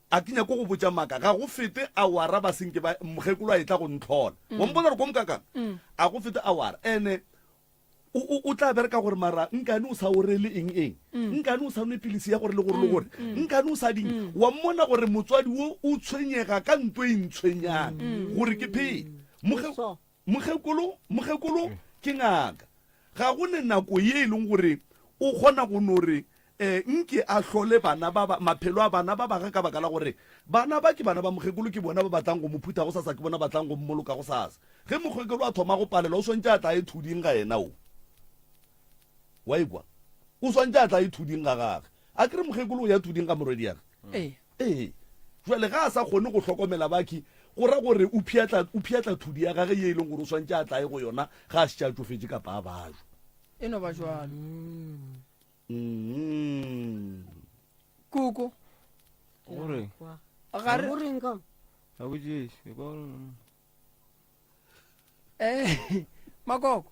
a ke nyako go botša maka ga go fete awara ba senke ba mokgekolo a etla go ntlhola. Wa mpotsa gore ko mo kaakang? A go fete awara. Ene o, o, o tla bereka gore mara nkane o sa orele eng eng. Nkane o sa nwe pilisi ya gore le gore le gore. Nkane o sa ding. Wa mmona gore motswadi wo o tshwenyega ka nto e ntshwenyang gore ke phele. Mokge Mokgekolo, mokgekolo ke ngaka. Ga go ne nako ye e leng gore o kgona go no re eh, nke a hlole bana ba ba, maphelo a bana ba baga ka baka la gore bana ba ke bana ba mokgekolo, ke bona ba batlang go mo phutha gosasa, ke bona ba tlang go mmoloka gosasa. Ge mokgekolo a thoma go palelwa, o swantše a tla ye thuding ga yena o. Wa ikwa? O swantše a tla ye thuding ga gage. A ke re mokgekolo o ya thuding ga morwediage? Ee. Ee. Jwale ga a sa kgone go hlokomela bakhi, go ra gore o pheatla, o pheatla thudi ya gage ye e leng gore o swantše a tlae go yona ga a šetše a tšofetše kapa a bajwa. E no ba jwalo. Mm. Koko. Gore. Ga re. Go reng ka? Ga botšiše, kwa gore. Eh, makoko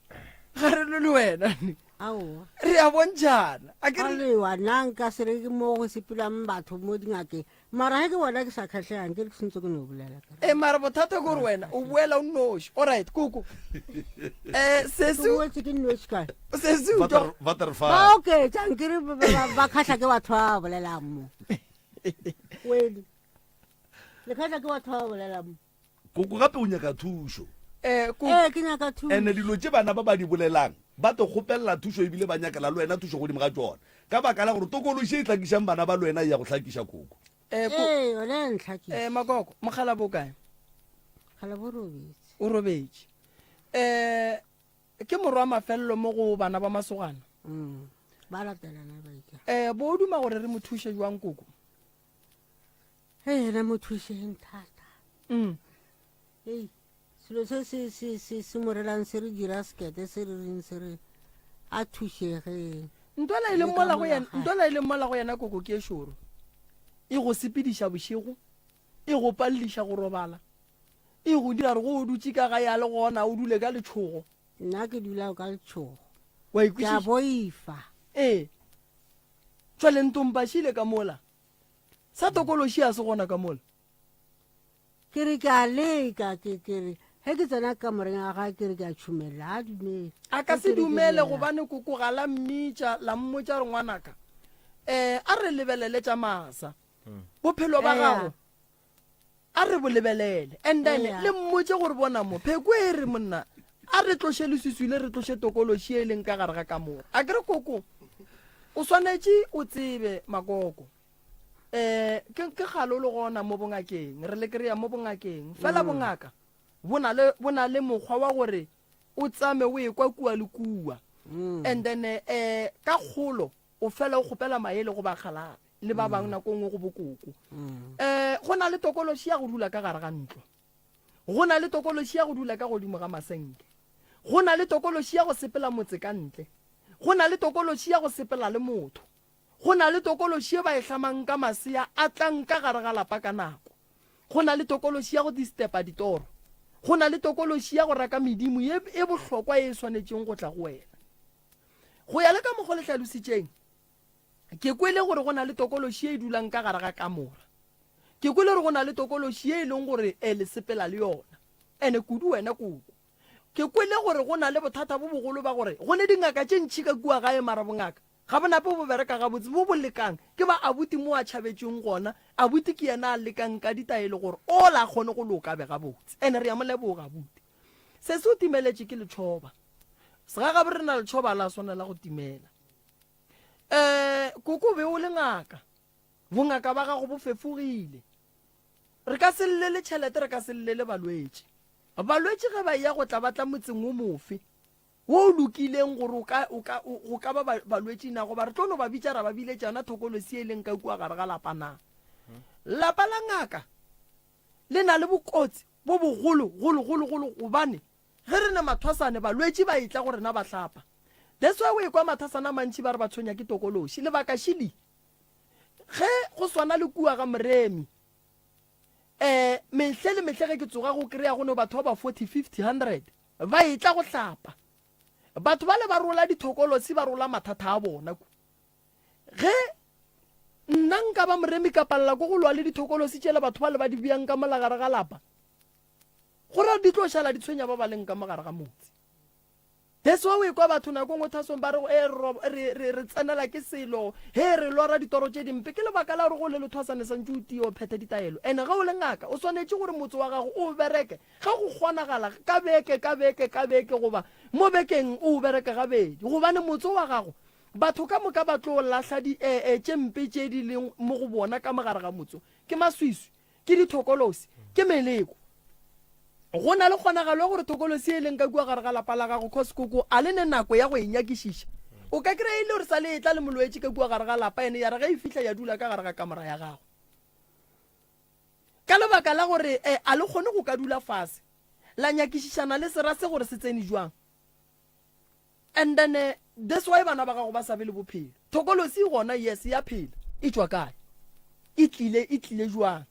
ga re lwe le wena aowa re a bontšhana a ke re alewa nna nka se re ke mo go sepelang batho mo dingakeng mara ge ke bona ke sa kgatlhegang ke re ke sentse ke no bolela ka e mara bothata ke gore wena o boela o nnoši alright koko um sesi ke boetse ke nnoši kae sesi o tšwa- Waterfall. ba oketsa nkere ba- ba ba kgatlha ke batho ba ba bolelang mo wele le kgatlha ke batho ba ba bolelang mo Koko gape o nyaka thušo. Eh, koko. Ee, ke nyaka thušo. Ene dilo tše bana ba ba di bolelang, ba te kgopelela thušo ebile ba nyakela le wena thušo godimo ga tšona. Ka baka la gore tokološi e hlakišang bana ba le wena e ya go hlakiša koko. Eh, ko, Ee, yona ya ntlhakiša. eh, makoko, mokgalabo o kae? Mokgalabo o robetše. O robetše. Eh, ke morwa wa mafelelo mo go bana ba masogana. Mm, ba latelana ba ika. Eh, bo o duma gore re mo thuše jwang koko? Hei, yena mo thušeng thata. Mm. Hei, selo se se se se se morelang se re dira sekete se re reng se re a thušege. Ntwela e leng mola go yena, ntwela e leng mola go yena koko ke e šoro. E go sepediša bošego, e go palliša go robala, e go dira gore go o dutše ka gae a le gona o dule ka letšhogo. Nna ke dula ka letšhogo. Wa Ke a ikwešiša? boifa. Ee. Jwale ntompašile ka mola. Sa tokološi a se gona ka mola. Ke re ke a leka, ke ke re ge ke tsena kamoreng ya gagwe ke re ke a tšhumelela, a dumele. A ka Ge se ke re ke dumele llela. gobane koko ga la mmitša la mmotša re ngwanaka um a re lebelele tša masa. Bophelo ba Eya. gago a re bo lebelele and then Eya. le mmotše gore bona mo pheko e re monna a re tloše leswiswi le re tloše tokološi e leng ka gare ga kamora. A ke re koko o swanetše o tsebe makoko um ke ke kgale o le gona mo bongakeng re le kry-a mo bongakeng fela mm. bongaka bo na le bo na le mokgwa wa gore o tsame o ekwa kua le kua mm. and then um ka kgolo o fela o kgopela maele go bakgalabe le ba bangwe mm. nako nngwe go bokoko um go na le tokološi ya go dula ka gare ga ntlo go na le tokološi ya go dula ka godimo ga masenke go na le tokološi ya go sepela motse ka ntle go na le tokološi ya go sepela le motho Go na le tokološi ye ba e hlamang ka masea a tlang ka gare ga lapa ka nako. Go na le tokološi ya go distepa ditoro. Go na le tokološi ya go raka medimo ye e bohlokwa ye e swanetšeng go tla go wena. Go ya le ka mokgo le hlalositšeng, ke kwele gore go na le tokološi ye e dulang ka gare ga kamora. Ke kwele gore go na le tokološi ye e leng gore e le sepela le yona. Ene kudu wena koko. Ke kwele gore go na le bothata bo bogolo ba gore go ne dingaka tše ntši ka kua gae mara bongaka Ga bo nape bo bereka gabotse, bo bo lekang ke ba abuti mo a tšhabetšeng gona. Abuti ke yena a lekang ka ditaelo gore ola a kgone go loka a be gabotse. Ene re a mo leboga abuti. Sesi o timeletše ke letšhoba. Segagabo rena letšhoba la swanela go timela. Eh, koko o be o le ngaka. Bongaka ba gago bo fefogile. Re ka se llele tšhelete, re ka se llele balwetši. Balwetši ge ba eya go tla ba tla motseng wo mofe? Wo o lokileng gore o ka, o ka, o, go ka ba ba, balwetši na, goba re tlo no ba bitša ra ba biletša yona thokolosi e leng ka kua gare ga lapa na? Lapa la ngaka le na le bokotsi bo bogolo, golo, golo, golo, gobane ge re ne mathwasane, balwetši ba etla go rena ba hlapa. That's why o ekwa mathasana a mantši ba re ba tshwenya ke tokološi. Lebaka šili, ge go swana le kua ga Moremi, um mehle le mehle ge ke tsoga go kry-a go no batho ba ba 40, 50, 100, Ba etla go hlapa. Batho bale ba rola dithokolosi ba rola mathata a bona ku. Ge nna nka ba moremi ka palela ko go lwa le dithokolosi tšela batho bale ba di bjang ka mola gare ga lapa, go ra di tlo šala di tshwenya ba ba leng ka mo gare ga motse. That's why o ekwa batho nako nngwe thasong ba re e re re re tsenela ke selo, he re lora ditoro tše dimpe. Ke lebaka la gore go le lethwasane santše o tie o phethe ditaelo. Ene ge o le ngaka o swanetše gore motse wa gago o bereke Ge go kgonagala, ka beke, ka beke, ka beke, goba mo bekeng o o bereke gabedi, gobane motse wa gago, batho ka moka ba tlo lahla di, e, e, tše mpe tše di leng mo go bona ka mo gare ga motse. Ke maswiswi, ke dithokolosi, ke meleko. Go na le kgonagalo ya gore thokolosi e leng ka kua gare ga lapa la gago, cause koko a le ne nako ya go e nyakišiša. O ka kry-a e le gore sa le etla le molwetši ka kua gare ga lapa, ene ya re ge e fihla ya dula ka gare ga kamora ya gago. Ka lebaka la gore e, a le kgone go ka dula fase la nyakišišana le sera se gore se tsene jwang. And then eh, that's why bana ba gago ba sa be le bophelo. Thokolosi e gona, yes, ya phela. E tšwa kae? E tlile, e tlile jwang?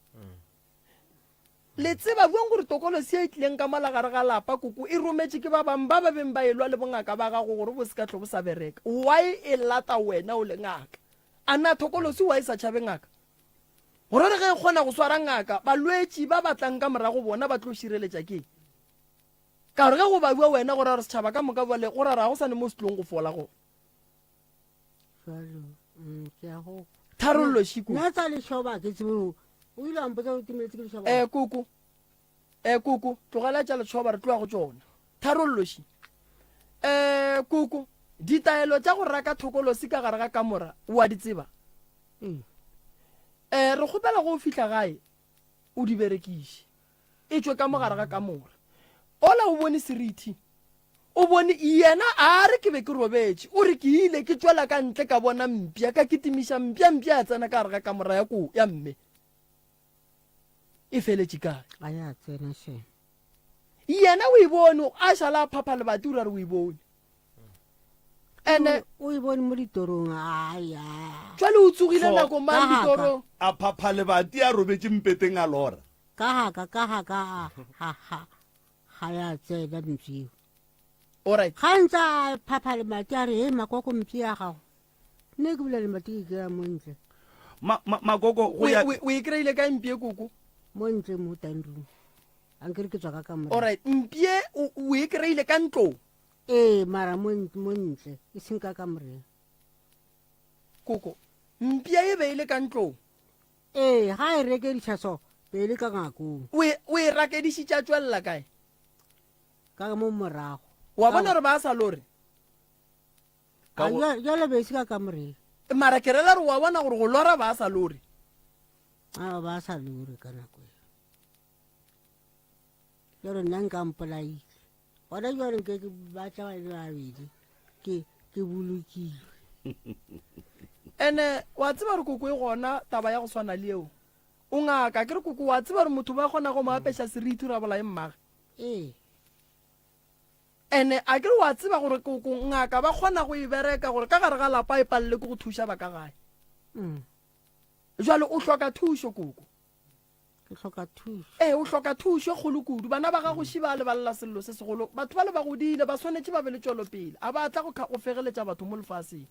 Le tseba bjang gore tokolosi e tlileng ka mola gare ga lapa koko e rometše ke ba bangwe ba ba beng ba elwa le bongaka ba gago gore bo se ka hlo bo sa bereka? Why e lata wena o le ngaka? A na thokolosi why e sa tšhabe ngaka? Gore re ge e kgona go swara ngaka, balwetši ba ba tlang ka morago bona ba tlo šireletša ke Ka gore ge go babja wena go ra gore setšhaba ka moka bjale go ra gore ga go sa ne mo se tlong go fola gona. Jalo, mm, ke a go. Tharollo šiko. Nna tsa lešoba ke tsebe o o ile a mpotsa o timeletse ke lešoba. Eh koko. Eh koko, tlogela tša lešoba re tloga go tšona. Tharollo ši. Eh koko, ditaelo tša go raka thokolosi ka gare ga kamora o a di tseba? Ee. Eh re kgopela go o fihla gae o di berekiše. E tšwe ka mo gare ga kamora. Ola o bone seriti. O bone yena a re ke be ke robetše. O re ke ile ke tšwela ka ntle ka bona mpša ka kitimiša mpša mpša ya tsena ka gare ga kamora ya ko ya mme. E feletše kae? A ya tsena she. Yena o e bone a šala a phapha lebati o ra re o e bone. Ene o e bone mo ditorong a ya. Jwale o tsogile For- nako mang Ka haka. ditorong? A phapha lebati a robetše mpeteng a lora. Ka haka ka haka a ha ha ga ya tsena mpša eo. Alright. Ga ntse a phapha lemati a re, Hei Makoko mpše ya gago. Nne ke bula lemati ke kry-a mo ntle. Ma, ma, Makoko go ya. O e kry-ile kae mpše koko? Mo ntle mo dining room. Ankere ke tswa ka kamoreng. Alright, mpše o e kry-ile ka ntlong? Ee, mara mo, mo ntle, e seng ka kamoreng. Koko, mpša e be e le ka ntlong? Ee, ga e rekediša so, be e le ka ngakong. O e, o e rakedišitše a tšwelela kae? Ka mo morago. Wa bona gore ba sa lore? Ka go- Jale be e se ka kamoreng. Mara ke rela gore wa bona gore go lora ba sa lore. A ba sa lore ka nako eo. Jalo nna nka mpolaile. Gona jwale nke ke batla ba le babedi ke ke bolokilwe. Ene wa tseba gore koko e gona taba ya go swana le eo. O ngaka ke re koko wa tseba gore motho ba kgona go mo apeša seriti gore a bolaye mmage. Ee. Ene a ke re wa tseba gore koko ngaka ba kgona go e bereka gore ka gare ga lapa e palele ke go thuša ba ka gae. Mm. Jwale o hloka thušo koko. Ke hloka thušo. Ee, o hloka thušo e kgolo kudu. Bana ba gago ši ba lebalela sello se segolo. Batho bale ba godile, ba swanetše ba be le tšwelopele. A ba tla go, go fegeletša batho mo lefaseng.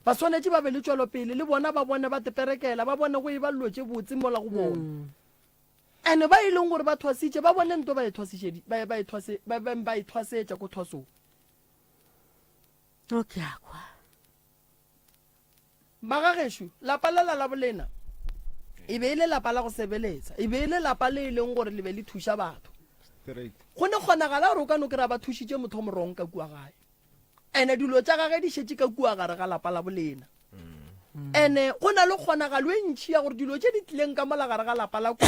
Ba swanetše ba be le tšwelopele, le bona ba bone ba teperekela, ba bone go eba dilo tše botse mola go bona. Mm. Ene ba e leng gore ba thwasitše, ba bone nto ba e thwasišedi, ba, ba e thwase, ba, ba, ba e thwasetša ko thwasong. No ke a kwa. Magagešo, lapa lela la bolena e be e le lapa la go sebeletsa, e be e le lapa le e leng gore le be le thuša batho. Go ne kgonagala gore o ka no kry-a ba thušitše motho o morong ka kua gae, ene dilo tša gage di šetše ka kua gare ga lapa la bolena. Ene go na le kgonagalo e ntšhi ya gore dilo tše di tlileng ka mola gare ga lapa la kua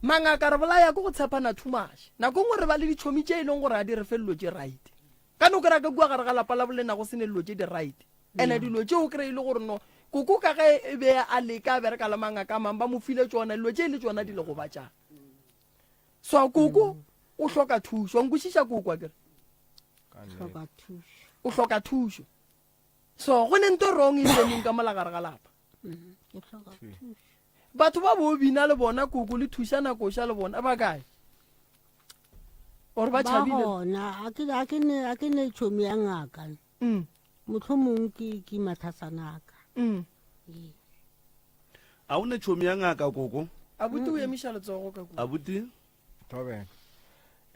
mangaka re bolaya ke go tshepana too much. Nako nngwe re ba le ditšhomi tše e leng gore ga di re fe dilo tše right. Ka no kry-a ka kua gare ga lapa la bolena go se ne dilo tše di right. Ene dilo tše o kry-e le gore no koko ka ge e be a leka a bereka le mangaka a mang ba mo file tšona dilo tše e le tšona di le gobatšang. So koko o hloka thušo. Wa nkwešiša koko akere? Hloka thušo. O hloka thušo. So go ne nto wrong e tseneng ka mola gare ga lapa. Ke hloka thušo. Batho ba bo bina le bona koko le thušana koša le bona ba kae? Or ba Ba tšhabile? gona a ke a ke ne a ke ne tšhomi ya ngaka. Mohlomong ke ke mathasana a ka. Ee. A o ne tšhomi ya ngaka koko? Abuti o emiša letsogo ka kua. Abuti? Thobela.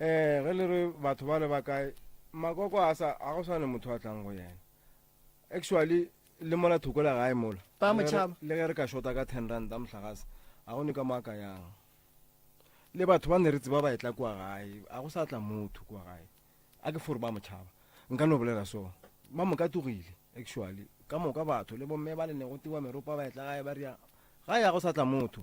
Eh ge le re batho ba le ba kae makoko a sa a go swane motho a tlang go yena. Actually le mola thoko la gae mola. Ba mo tšhaba. Le ge re ka shota ka 10 rand a mohlagase a go ne ka mo a ka yang. Le batho ba ne re tseba ba etla kua gae a go sa tla motho kua gae. A ke fore ba mo tšhaba. Nka no bolela so. Ba mo katogile actually ka moka batho le bomme ba le ne go tewa meropa ba etla gae ba ria gae a go sa tla motho.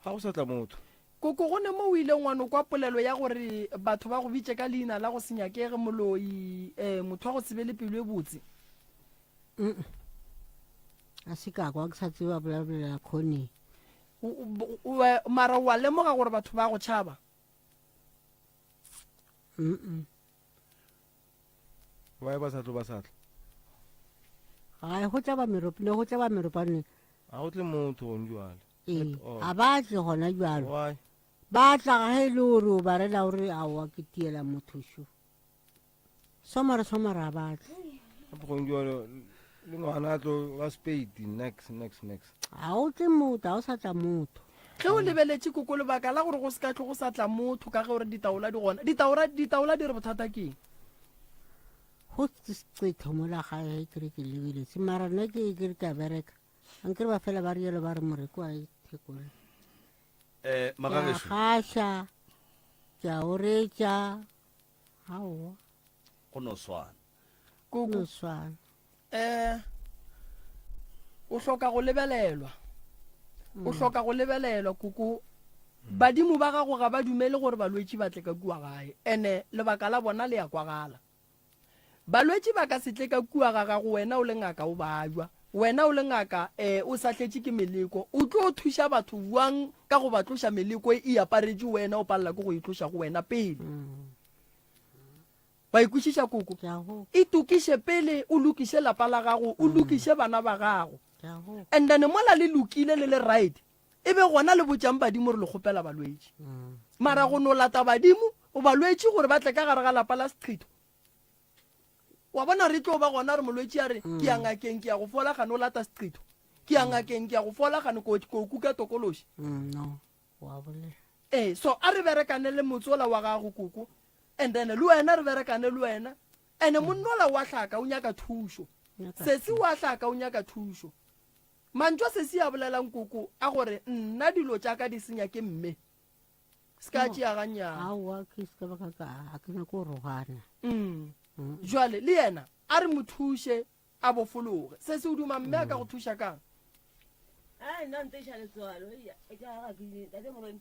Ga go sa tla motho. Koko, go ne mo o ileng wa no kwa polelo ya gore batho ba go bitše ka leina la go se nyakege, moloi, eh, motho wa go se be le pelo e botse? Mm. A se ka kwa ke sa tsebe ba bolabolela khoneng. Mara wa lemoga gore batho ba go tšhaba? Mm. Why ba sa tlo ba sa tla? Gae go tla ba merope, ne go tla ba meropane. A go tle motho gone jwale. Ee, a ba tle gona jwalo. Why? Ba tla ga e le gore o ba rela gore aowa ke tiela motho šo. Somare somare a ba tle. Gape gone jwale le ngwana a tlo wa spade next next next. Ga o tle motho, ga o sa tla motho. Ge o lebeletše koko lebaka la gore go se ka tlo go sa tla motho ka ge o re ditaola di gona, ditaola ditaola di re bothata ke eng? Go seqetho mola gae ge ke re ke lebeletse mara nna ke ke re ke a bereka. Ankere ba fela ba rialo ba re moreko wa e thekole. Eh, Ke a magagešo. gaša, ke a oretša, aowa. Go no swana. Koko. No swana. Eh, o hloka go lebelelwa. O hloka go lebelelwa koko. Badimo ba gago ga ba dumele gore balwetši ba tle ka kua gae. Ene lebaka la bona le ya kwagala. Balwetši ba ka se tle ka kua ga gago wena o le ngaka o babja. Wena o le ngaka eh o sahletše ke meleko. O tlo thuša batho bjang ka go ba tloša meleko e aparetše wena o palela ke go e tloša go wena pele. Wa e kwešiša koko? Itokiše pele o lokiše lapa la gago, o lokiše bana ba gago. And then mola le lokile le le right, e be gona le botšang badimo re le kgopela balwetši. Mara go no lata badimo, O ba lwetše gore ba tle ka gare ga lapa la seqhitho. Wa bona re tlo ba gona re molwetši a re ke ya ngakeng ke ya go fola gane o lata seqhitho. Ke ya ngakeng ke ya go fola gane ko ko kuka tokološi. Mm, no wa bolela Ee, so a re berekane le motsola wa gago koko and then le wena re berekane le wena ene monnola wa hlaka o nyaka thušo. Nyaka Sesi wa hlaka o nyaka thušo. Mantšu a sesi a bolelang koko a gore nna dilo tša ka di senya ke mme. Se ka tšea gannyane. Aowa ke se ka ba ka ka a ke nyako go rogana. Mm. Jwale le yena a re mo thuše a bofologe. Sesi o duma mme a ka go thuša kang? Ai, nna nteša letswalo. Eya, e tla ga ke tate moremi.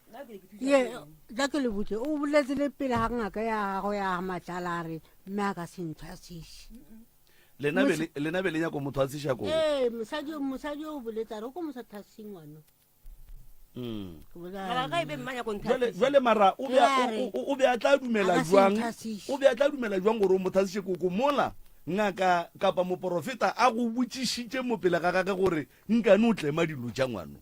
Nna ke ke thuša. Ye, tla ke le botse, o boletse le pele ga ngaka ya gago ya matlala a re mme a ka se nthwasiše. Lena be le lena be le nyako motho a tsisha ko. Ee, mosadi mosadi o boletse a re o ko mosa thasise ngwana. Mm. Ke bolela Mara ga e be mma nyako Jwale nthasisa. jwale mara o be Ke a re, o o be a tla dumela a ka se jwang? nthasiše. O be a tla dumela jwang gore o mo thasiše koko mola ngaka kapa moporofeta a go botšišitše mo pele ga gage gore nkane o tlema dilo tša ngwano.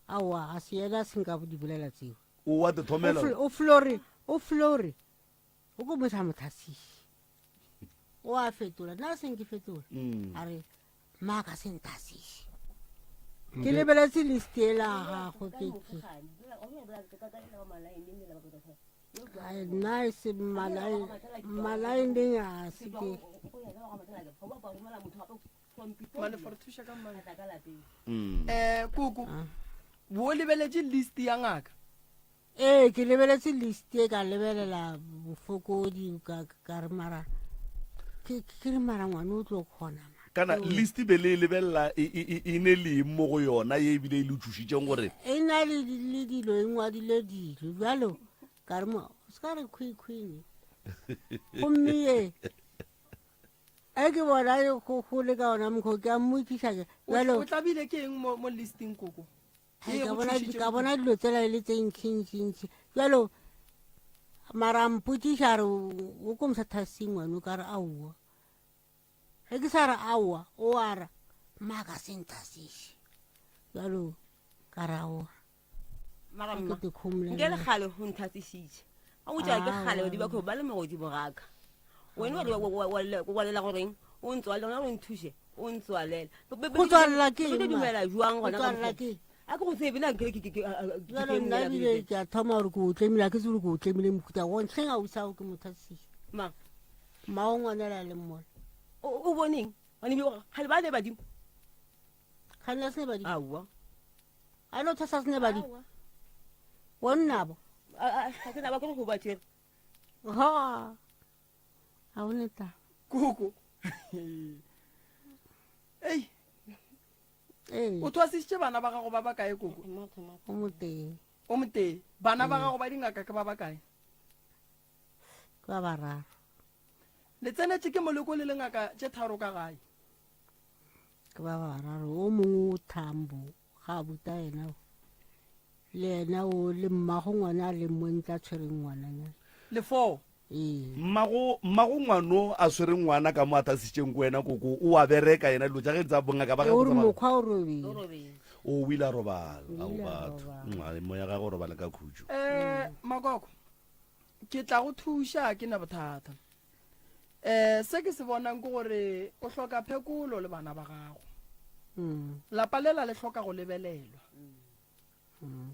Aowa, ga se yena a se nka di bolela tseo. O wa te thomela. O fl- O flore, o flore. O ko mosa mothasiše. O a fetola, nna a seng ke fetola. Mm. A re, mma a ka se nthasiše. Ke lebeletse list ela ya gago ke ke. Ai, nna e se mmalaeneng a se ke. Malefo re thuša ka mang? Mm. Eh koko, bo lebeletše list ya ngaka. Ee, ke lebeletse list e ka lebelela bofokodi ka ka re mara ke ke re mara ngwane o tlo kgona ma. Kana list be le e lebelela e, e, e, e ne le eng mo go yona ye ebile e le tšhošitšeng gore E na le le dilo e ngwadile dilo bjalo ka re mo se ka re khwikhwini. Gomme ye e ke bona e go go le ka ona mokgwa ke a mmotšiša ke O bjalo o tlabile ke eng mo mo listing koko? Ai, Ee, ka go bona thušitše ka go- bona dilo tsela e le tse ntšintšintši jalo mara a mpotsiša a re o ko mosa thasing wena o ka re aowa ge ke sa re aowa o a re mma ka se nthasiše jalo ka re aowa Mara ke mma. te khomole Nke le kgale go nthasisitše. A o tšwa ke kgale ba di ba ba le mo godimo ga ka. Wena wa wa wa wa lela goreng o ntswalela gona o nthuše o ntswalela. Go tswalela ke eng, Ke dumela jwang Go gona ka tswalela mokgwa? ke eng? A ke go tsebe nna nkere ke ke ke jalo nna ebile ke a thoma gore ke o tlemile a ke tsebe gore ke o tlemile mohuta go ntlheng a usago ke mothasise Ma mma o ngwanela le mmona o o boneng? Bane bi ga le ba le badimo. ga nna se ne badimo Aowa. a no thasa se ne badimo wa nnabo A a ke na ba ke go ba tšere. ha ga o ne taba Koko. Ei, ee o thwasisitše bana ba gago ba ba kae koko? o motee O motee. Bana ba gago ba dingaka ke ba ba kae? ke ba bararo Le tsenetše ke moleko le le ngaka tše tharo ka gae. Ke ba bararo o mongwe o thambo ga a buta yena le yena o le mmago ngwana a leng mo ntla tshwereng ngwananyana Le foo. Ee. Mmago mmago ngwano a swere ngwana ka mo a thasitšeng ko wena koko o a bereka yena dilo tša ge tsa bongaka ba o gagwe re tsa mokgwa o robile o o ile a robala O ao ile a batho robala. Mm, moya gagwe o robale ka khutšo Eh, Makoko, ke tla go thuša ke na bothata. Eh, se ke se bonang ke gore o hloka phekolo le bana ba gago. Mm, Lapa lela le hloka go lebelelwa. mm,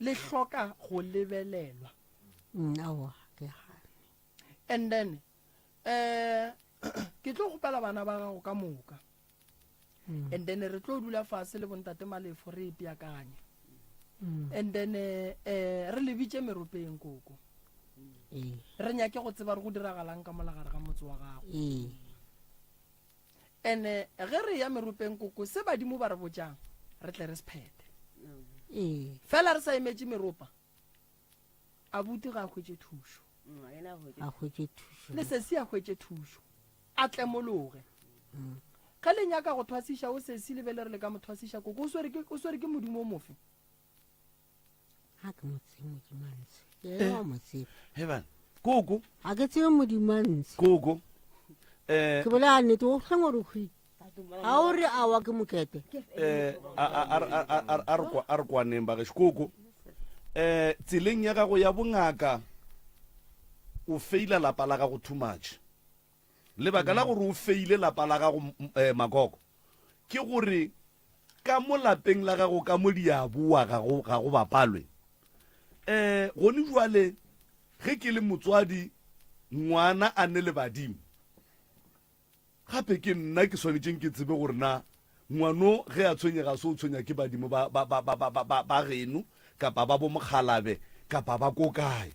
Le hloka go lebelelwa. mm, aowa ke gane And then eh ke tlo kgopela bana ba gago ka moka. Mm. And then re tlo dula fase le bontate Malefo re ipeakanye. Mm, And then eh eh, re le bitše meropeng koko. ee Re nyake go tseba re go diragalang ka mola gare ga motse wa gago. ee Ene ge re ya meropeng koko se badimo ba re botšang re tle re se phethe. ee Fela re sa emetše meropa abuti ga a hwetše thušo. a hwetše thušo Le sesi a hwetše thušo. A tlemologe. Ge le nyaka go thwasiša o sesi le be le re le ka mo thwasiša koko o swere ke o swere ke modimo o mofe? ga ke mo tsebe modimo a ntshe yena wa mo tseba he bana koko ga ke tsebe modimo a ntshe koko eh ke bolela nnete o hleng gore o hwile ga o re awa ke mokete eh a a a a a re kwa a re kwaneng ba gešo koko. Um tseleng ya gago ya bongaka o feila lapa la gago too much. Lebaka la gore o feile lapa la gago eh, Makoko ke gore ka mo lapeng la gago ka mo diaboa ga go ga go bapalwe. Eh gone jwale ge ke le motswadi ngwana a ne le badimo Gape ke nna ke swanetšeng ke tsebe gore na ngwano ge a tshwenyega se o tshwenya ke badimo ba, ba, ba, ba, ba, ba, ba, ba geno kapa ba bomokgalabe kapa ba ko kae.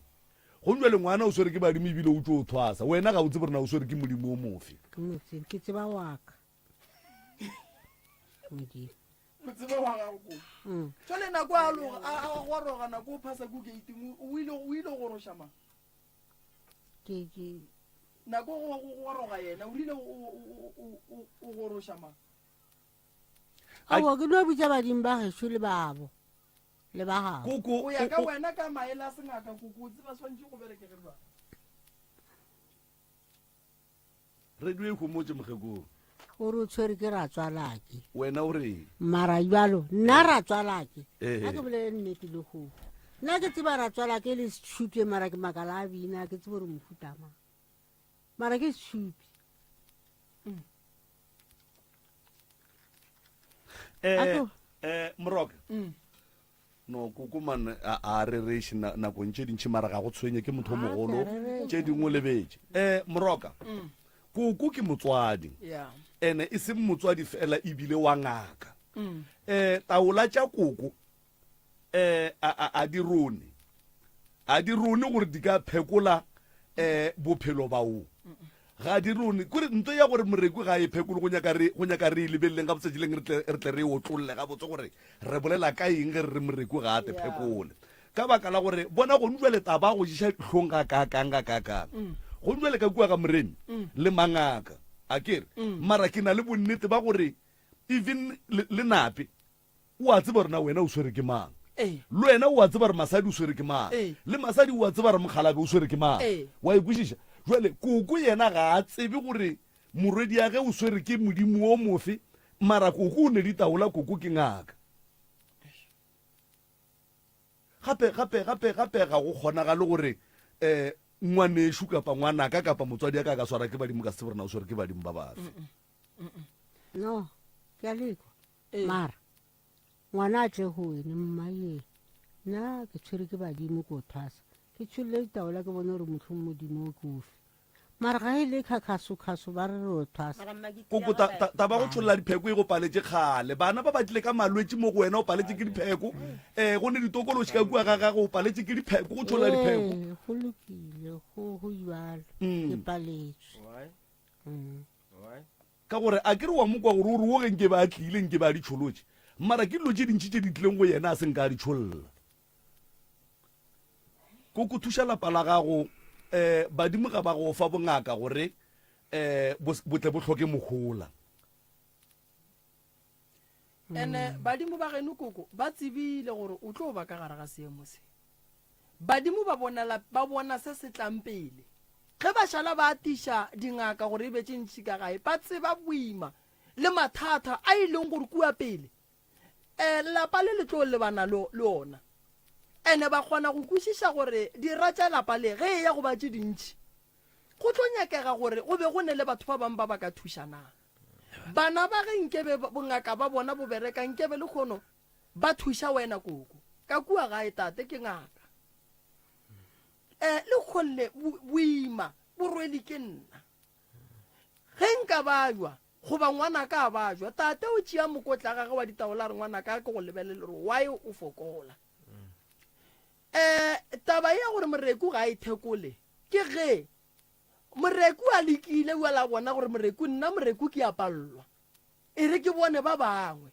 Gomme bjale ngwana o swere ke badimo ebile o tšo thwasa. Wena ga o tsebe gore na o swere ke modimo o mofe. Ke mo tsebe, ke tseba wa ka. Modimo. O tseba wa gago ko. Mm. Jwale nako a loga a a goroga nako o phasa ko gating o ile o ile go goroša mang? Ke ke Nako go go goroga yena o rile o o goroša mang? Aowa ke no bitša badimo ba gešo le babo le ba gabo. Koko O ya ka wena ka maele a sengaka koko o tseba swantše go berekege jwang? Radio e homotše mokgekong. O re o tshwere ke ratswalake. Wena o reng? Mara jalo nna ratswalake a ke bolele nnete le go nna ke tseba ratswalake le setšhupe mara ke makala a bina ke tsebe gore mohuta mang mara ke setšhupe. Eh, eh, Moroka. Mm. No koko man a a rereše nakong tše dintši mara ga go tshwenye ke motho o mogolo tše dingwe o lebetše. Eh Moroka. Mm. Koko ke motswadi. Yeah. Ene e seng motswadi fela ebile wa ngaka. Mm. Eh taola tša koko eh a a a di rone. A di rone gore di ka phekola eh bophelo ba o. Ga di rone. Kore nto ya gore moreku ga e phekole go nyaka re go nyaka re e lebeleleng gabotse tseleng re tle re tle re e otlolle gabotse gore re bolela ka eng ge re re moreku ga a te phekole. Ka baka la gore bona gonu jwale taba go ješa dihlong ga kaakang ga kaakang. Gonu jwale ka kua ga Moremi le mangaka a ke re mara ke na le bonnete ba gore even le, le Nape O a tseba gore na wena o swere ke mang. Ee. Le wena o a tseba gore masadi o swere ke mang. Ee. Le masadi o a tseba gore mokgalabje o swere ke mang. Ee. Wa e kwešiša? Jwale koko yena ga a tsebe gore morwediage o swere ke modimo o mofe, mara koko o ne ditaola, koko ke ngaka. Gape, gape, gape, gape ga go kgonagale gore um ngwanešu kapa ngwanaka kapa motswadi ya ka a ka swara ke badimo ka se tsebe gore na o swere ke badimo ba bafe. No, ke a lekwa. Ee. Mara ngwana a tle go wene mma ye nna ke tshwere ke badimo ko thwasa ke tshwelele ditaola ke bone gore motlhong modimo o ke ofe mara ga e le khakhaso-khaso ba re re o thwasa Koko ta, ta, taba go tšholla dipheko e go paletše kgale. Bana ba ba tlile ka malwetši mo go wena o paletše ke dipheko. Eh, go ne ditokološi ka kua ga gago o paletše ke dipheko go tšholla dipheko. Ee, go lokile go go jalo Mm. ke paletswe Why? Mm. Why? Ka gore a ke re wa mo kwa gore o re wo ge nke be a tlile nke be a di tšholotše. Mara ke dilo tše dintši tše di tlileng go yena a se nka a di tšholla. Koko thuša lapa la gago um badimo ga ba go fa bongaka gore um bo tle bo hloke mohola. Ene badimo ba geno koko ba tsebile gore o tlo ba ka gare ga seemo se. Badimo ba bonala ba bona se se tlang pele. Ge ba šala ba atiša dingaka gore e be tše ntši ka gae, ba tseba boima le mathata a e leng gore kua pele um lapa le le tlo lebana le le ona. Ene ba kgona go kwešiša gore dira tša lapa le ge e ya go ba tše dintši, go tlo nyakega gore go be go ne le batho ba bangwe ba ba ka thušanang. Bana ba ge nkebe bongaka ba bona bo bereka nkebe lekgono ba thuša wena koko. Ka kua gae tate ke ngaka. Eh, lekgolle boima bo rwele ke nna. Ge nka bajwa goba ngwanaka a bajwa, tate o tšea mokotla gage wa ditaola a re ngwanaka a ke go lebelele gore why o fokola. Eh, taba ya gore moreku ga a ithekole ke ge Moreku a lekile bjale a bona gore Moreku nna Moreku ke a pallwa. E re ke bone ba bangwe.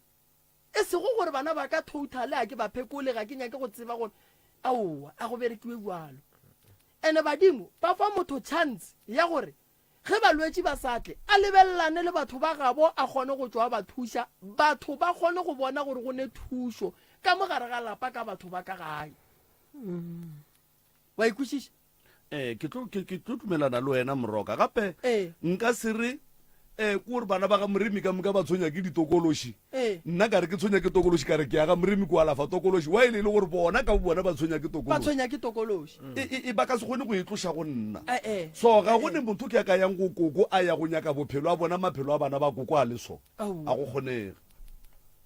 E sego gore bana ba ka totally a ke ba phekole ga ke nyake go tseba gore aowa a go berekiwe bjalo. Ene badimo ba fa motho chance ya gore ge balwetši ba sa tle a lebelelane le batho ba gabo a kgone go tšwa a ba thuša, batho ba kgone go bona gore go ne thušo ka mo gare ga lapa ka batho ba ka gae. Wa e kwešiša? Eh, ke tlo ke ke tlo dumelana le wena Moroka. Gape Ee. nka se re Eh, ke gore bana ba ga Moremi ka moka ba tshwenya ke ditokološi. Ee. Nna ka re ke tshwenya ke tokološi, ka re ke ya ga Moremi ko alafa tokološi. Wa e le e le gore bona ka bobona ba tshwenya ke Ba tokološi. tshwenya ke tokološi. E, e, e, ba ka se kgone go e tloša go nna. Eh-eh. So ga go ne motho ke a ka yang go koko a ya go nyaka bophelo a bona maphelo a bana ba koko a le so. Aowa. A go kgonege.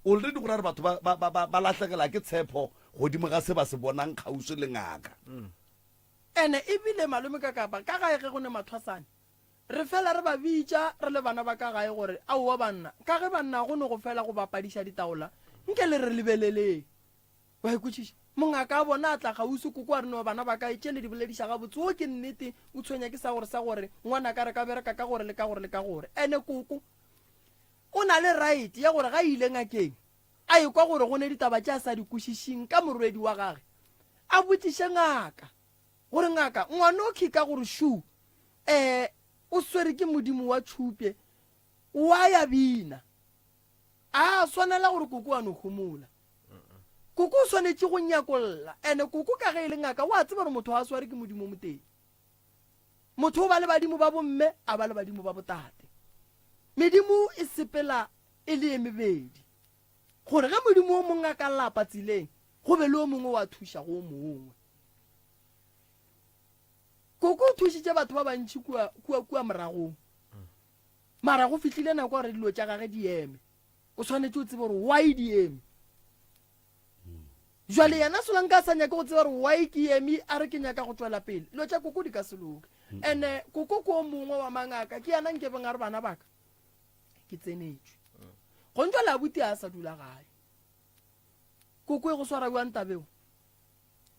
Already go ra gore batho ba, ba, ba, ba, ba lahlegela ke tshepo godimo ga se ba se bonang kgauswi le ngaka. Ene ebile malome ka kapa ka gae ge go ne mathwasane, Re fela re ba bitša re le bana ba ka gae gore, Aowa banna, ka ge banna go no go fela go bapadiša ditaola, nke le re lebeleleng. Wa e kwešiša? Mongaka a bona a tla kgauswi, koko a re, No bana ba ka, tše le di bolediša gabotse, wo ke nnete, o tshwenya ke sa gore sa gore, ngwanaka re ka bereka ka gore le ka gore le ka gore. Ene koko o na le right ya gore ga a ile ngakeng a ekwa gore go ne ditaba tše a sa di kwešišing ka morwedi wa gage, a botšiše ngaka gore, Ngaka, ngwanokhwi ka gore šuu Ee, o swere ke modimo wa tšhupye, wa ya bina. A swanela gore koko a no homola. Koko o swanetše go nyakolla. Ene koko ka ge e le ngaka, wa tseba gore motho a sware ke modimo o motee. Motho o ba le badimo ba bomme, a ba le badimo ba botate. Medimo e sepela e le e mebedi. Gore ge modimo o mongwe a ka lapa tseleng, go be le o mongwe wa thuša go o mongwe. Koko o thušitše batho ba bantši kua, kua, kua moragong. Mara go fihlile nako ya gore dilo tša gage di eme. O swanetše o tsebe gore why di eme. Jwale yena Solanka a sa nyake go tseba gore why ke eme, a re ke nyaka go tšwela pele. Dilo tša koko di ka se loke. Ene koko ke o mongwe wa mangaka, ke yena nkebeng a re bana baka ke tsenetšwe. Gong jwale abuti a sa dula gae. Koko e go swara bjang tabeo?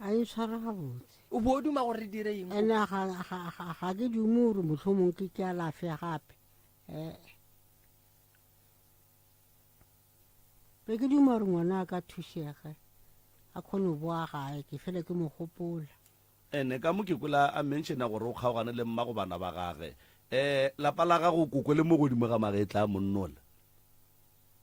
A e ntshwara gabotse. O bo o duma gore re dire eng? Ene ga, ga, ga, ga ke dume gore mohlomong ke ke alafe gape. Eh. Be ke duma gore ngwana a ka thušege, a kgone go boa gae, ke fele ke mo gopola. Ene ka mo ke kwela a menšena gore o kgaogane le mmago bana ba gage. Eh, lapa la gago koko le mo godimo ga magetla a monnola.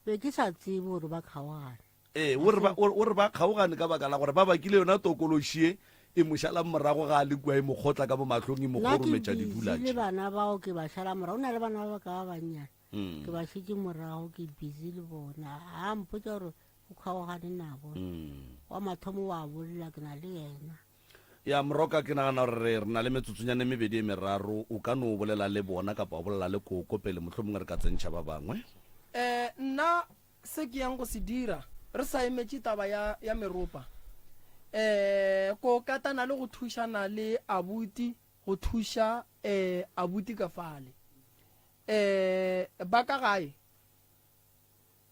Be ke sa tsebe gore ba kgaogane. Ee, o re ba, o re ba kgaogane ka baka la gore ba bakile yona tokološi ye e mo šalang morago ga a le kua e mo kgotla ka mo mahlong e mo Nna ke kgorometša dipula busy le tše. bana bao ke ba šala morago. O na le bana ba ka ba bannyane. Mm. Ke ba šetše morago ke busy le bona. A mpotša gore o kgaogane nabo. Mm. Wa mathomo wa bolla ke na le yena. Ya Moroka, ke nagana gore re, re na le metsotsonyana e mebedi e meraro. O ka no bolela le bona kapa wa bolela le Koko pele mohlomongwe re ka tsentšha ba bangwe. Eh, nna Se ke yang go se dira, re sa emetše taba ya, ya meropa, eh, ko katana le go thušana le abuti, go thuša, eh, abuti ka fale. Eh, ba ka gae,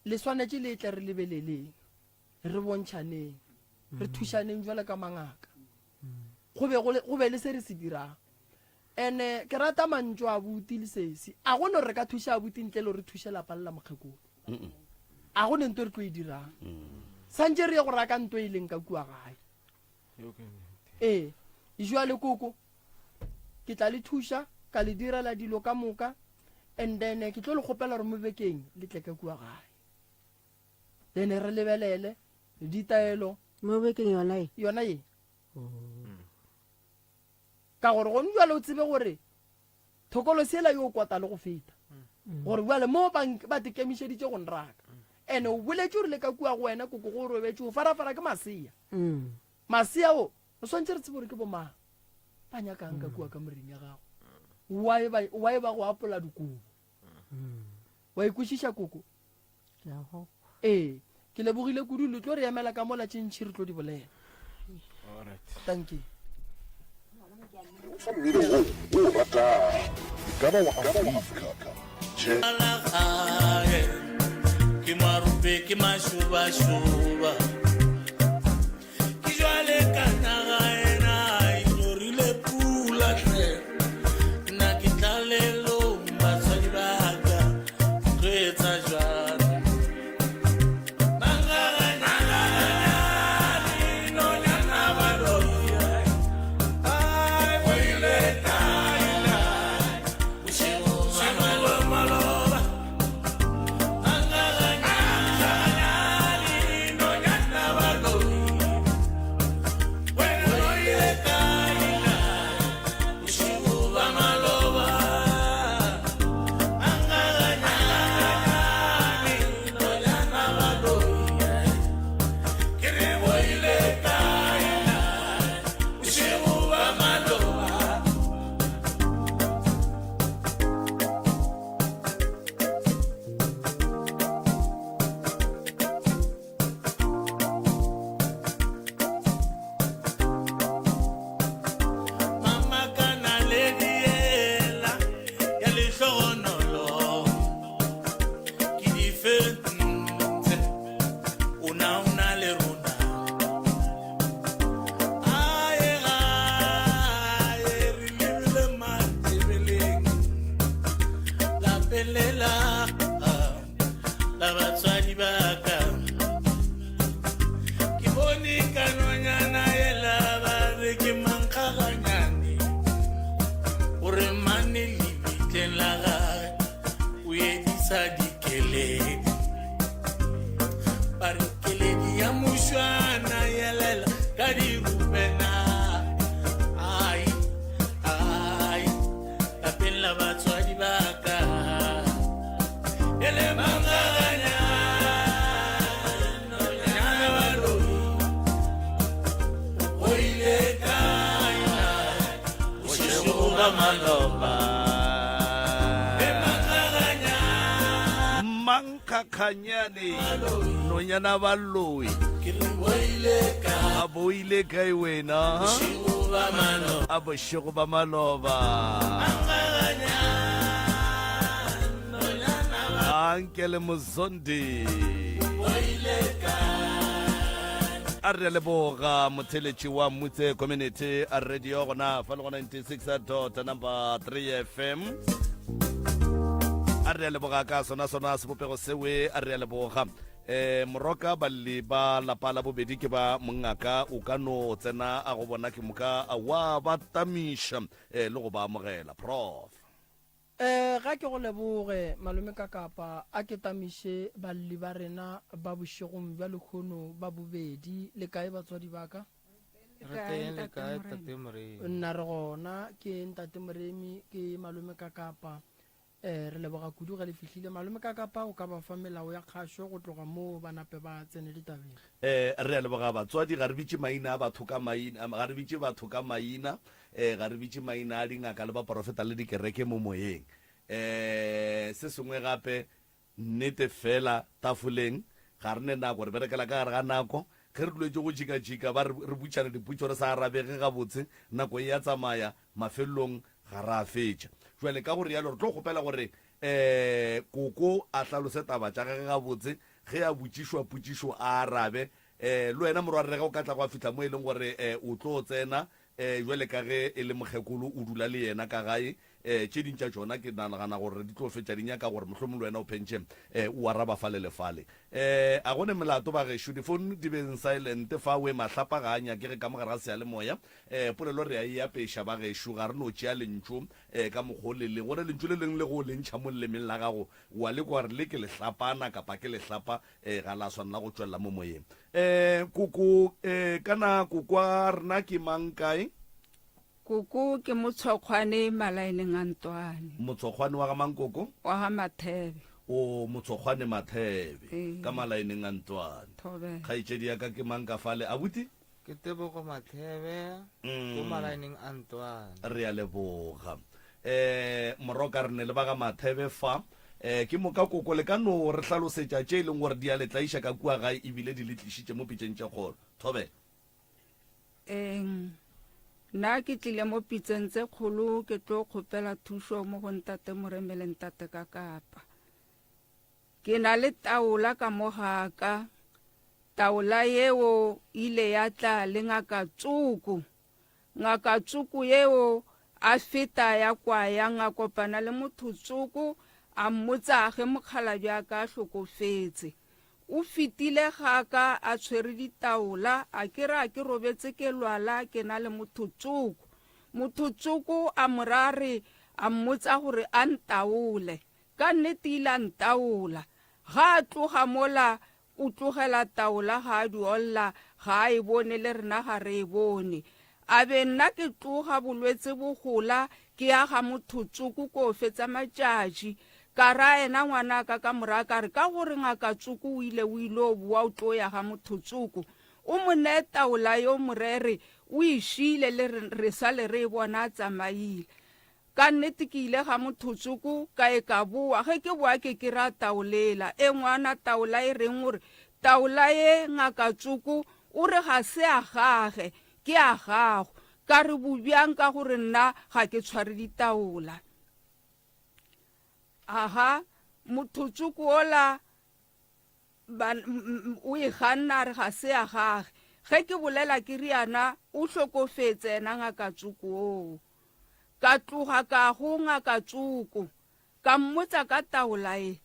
le swanetše le tle re lebeleleng, re bontšhaneng, re thušaneng jwale ka mangaka. Go be go le, go be le se re se dirang. Ene ke rata mantšu a abuti le sesi. A go no re ka thuša abuti ntle le gore re thuše lapa le la mokgekolo. A go ne nto re tlo e dirang. Santše re ye go raka nto e leng ka kua gae. Ee, jwale koko ke tla le thuša ka le direla dilo ka moka and then ke tlo le kgopela gore mo bekeng le tle ka kua gae. Then re lebelele ditaelo. Mo bekeng yona ye? Yona ye. Ka gore gone jwale o tsebe gore thokolosi ela yo kwata le go feta. Gore jwale mo ba ba tekemišeditše go nraka. Ene o boletše gore le ka kua go wena koko go robetše o farafara ke masea. Masea o re swantše re tsebe gore ke bomang ba nyakang ka kua kamoreng ya gago. Why ba why ba go apola dikobo. Wa ikwešiša koko? Ke a go Ee, ke lebogile kudu le tlo re emela ka mola tše ntši re tlo di bolela. Thank you. Fa mmino wo o o ratago, e ka ba wa Afrika, jazz, Ke marope ke mašobašoba Ke jwale ka naga ena e hlorile pula hle Nna ke tlalelong batswadi ba ka tlo etsa jwang Mankganyane, nonyana baloi. A boile kae wena? A bošego ba maloba. Ankele Mozondi. A re a leboga motheletši wa Mutse Community Radio gona fa le go 96 dot number 3 FM. A re a leboga ka sona sona sebopego sewe a re a leboga. Eh moroka balli ba lapa la bobedi ke ba mongaka o ka no tsena a go bona ke moka wa ba tamiša eh, le go ba amogela prof. Eh ga ke go leboge malome Kakapa a ke tamiše balli ba rena ba bošegong bja lehono ba bobedi le kae batswadi ba ka? Re teng le kae tate Moremi? Nna re gona ke ntate Moremi ke malome Kakapa. Eh re leboga kudu ge le fihlile malome Kakapa o ka ba fa melao ya kgašo go tloga moo ba nape ba tsene ditabeng. Eh re a leboga batswadi ga re bitše maina a batho ka maina ga re bitše batho ka maina eh ga re bitše maina a dingaka le baporofeta le dikereke mo moyeng. Eh se sengwe gape Nnete fela, tafoleng, ga re ne nako, re berekela ka gare ga nako. Ge re duletše go jikajika, ba re, re butšana dipotšo re sa arabege gabotse, nako e a tsamaya, mafelelong ga ra fetša. Bjale ka go realo re tlo kgopela gore um Koko a hlalose taba tša gage gabotse, ge a botšišwa potšišo a arabe. Um le wena morwarre ge o ka tla gwa fihla mo e leng gore um o tlo tsena, um bjale ka ge e le mokgekolo o dula le yena ka gae, um tše ding tša tšona ke nagana gore di tlo fetša di nyaka gore mohlomong le wena o phentšhe um o araba fale le fale. Um a go ne melato bagešo, difounu di beng silent fa we mahlapa ga a nyakege ka mo gare ga seyalemoya. Um polelo re a e apeša bagešo, ga re no tšea lentšu um ka mokgwa o le leng, gore lentšu le leng le go le ntšha mo lelemeng la gago wa le kwa gore le ke lehlapana kapa ke lehlapa um ga la swanela go tšwelela mo moyeng. Um koko um kana koko a rena ke mang kae? Koko ke Motshokgwane malaeneng a Ntwane. Motshokgwane wa ga mang koko? Wa ga Mathebe. O Motshokgwane Mathebe ee. Ka malaeneng a Ntwane. Thobela. Kgaetšedi ya ka ke mang ka fale abuti? Ke Tebogo Mathebe mm. ko malaeneng a Ntwane. Re a leboga. Eh moroka re ne le ba ga Mathebe fa. Eh ke moka koko le ka no re hlalosetša tše e leng gore di a le tlaiša ka kua gae ebile di le tlišitše mo pitšeng tše kgolo. Thobela. Eng, nna ke tlile mo pitseng tse kgolo ke tlo kgopela thušo mo go ntate Moremi le ntate Kakapa. Ke na le taola ka mo ga ka. Taola yeo ile ya tla le ngaka Tsoko. Ngaka Tsoko yeo a feta ya kwa yang a kopana le motho Tsoko a mmotsa ge mokgalabje a ka hlokofetse. O fetile ga ka a tshwere ditaola, a ke re a ke robetse ke lwala ke na le motho tsoko. Motho tsoko a mo ra re a mmotsa gore a ntaole. Ka nnete ile a ntaola. Ga a tloga mola o tlogela taola ga a di olla ga a e bone le rena ga re e bone. A be nna ke tloga bolwetse bo gola ke ya ga motho tsoko ko fetsa matšatši. Ka ra ena ngwanaka ka mora ka re ka gore ngaka tsoko o ile o ile o boa o tlo ya ga motho tsoko o mo nee taola yo morere o e šiile le re re sale re e bona a tsamaile. Ka nnete ke ile ga motho tsoko ka e ka boa ge ke boa ke ke ra taolela e ngwana taola e reng gore taola ye ngaka tsoko o re ga se a gage ke a gago ka re bobjang ka gore nna ga ke tshware ditaola aha motho tsoko ola Ba, o e ganna a re ga se ya gage. Ge ke bolela ke riana o hlokofetse yena ngaka Tsoko oo. Ka tloga ka go ngaka Tsoko ka mmotsa ka taola e.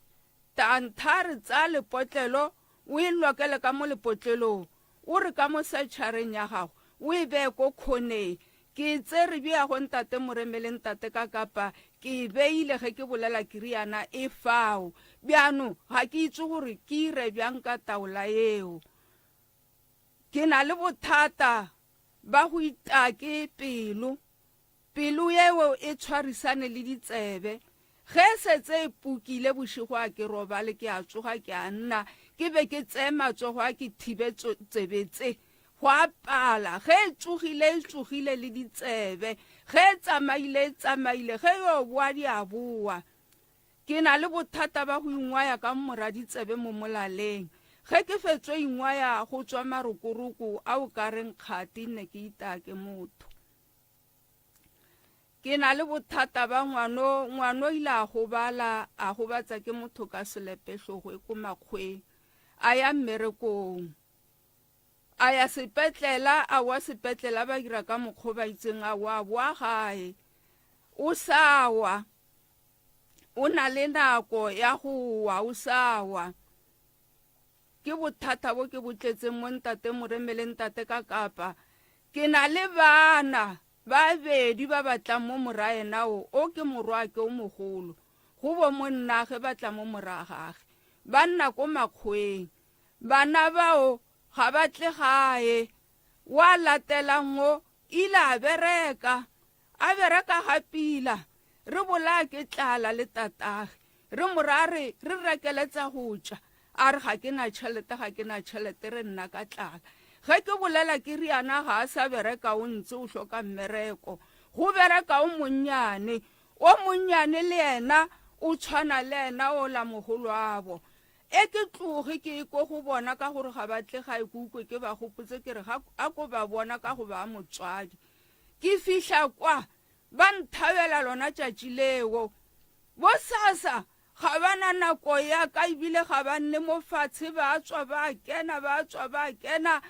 Ta ntha re tsaya lepotlelo o e lokele ka mo lepotlelong o re ka mo setšhareng ya gago o e beye ko khoneng Ke e tsere bja go Ntate Moremi le Ntate Kakapa, ke e beile ge ke bolela ke riana e fao. Bjano ga ke itse gore ke ire bjang ka taola yeo. Ke na le bothata ba go itaa ke pelo. Pelo yeo e tshwarisane le ditsebe. Ge e setse e pukile bošego a ke robale ke a tsoga ke a nna ke be ke tseye matsogo a ke thibe tsebe tse go a pala ge e tsogile e tsogile le ditsebe ge e tsamaile e tsamaile ge yo boa di a boa. Ke na le bothata ba go ingwaya ka moraditsebe mo molaleng. Ge ke fetso ingwaya go tswa marokoroko a o ka reng kgati nne ke itaya ke motho. Ke na le bothata ba ngwano, ngwano ile a gobala, a gobatsa ke motho ka selepe hlogo e ko makgweng, a ya mmerekong. A ya sepetlela, a wa sepetlela ba dira ka mokgwa ba itseng a wa boa gae. O sa wa. O na le nako ya go wa, o sa wa. Ke bothata bo ke bo tletseng mo ntate Moreme le ntate ka kapa. Ke na le bana ba bedi ba ba tlang mo moraena o, o ke morwake o mogolo, go bo monnage ba tla mo moragage. Ba nna ko makgoweng. Bana bao ga ba tle gae. Wa latelang o ile a bereka, a bereka ga pila. Re bolaya ke tlala le tatage. Re mo ra re re rekele tsa go ja. A re ga ke na tšhelete, ga ke na tšhelete, re nna ka tlala. Ge ke bolela ke riana ga a sa bereka o ntse o hloka mmereko. Go bereka o monnyane. O monnyane le yena o tshwana le yena ola mogolwabo. E ke tloge ke ye ko go bona ka gore ga ba tle gae ke ukwe ke ba gopotse ke re ga a ko ba bona ka go ba motswadi. Ke fihla kwa ba nthabela lona tšatši leo. Bosasa ga ba na nako ya ka ebile ga ba nne mo fatshe ba tswa ba kena ba tswa ba kena.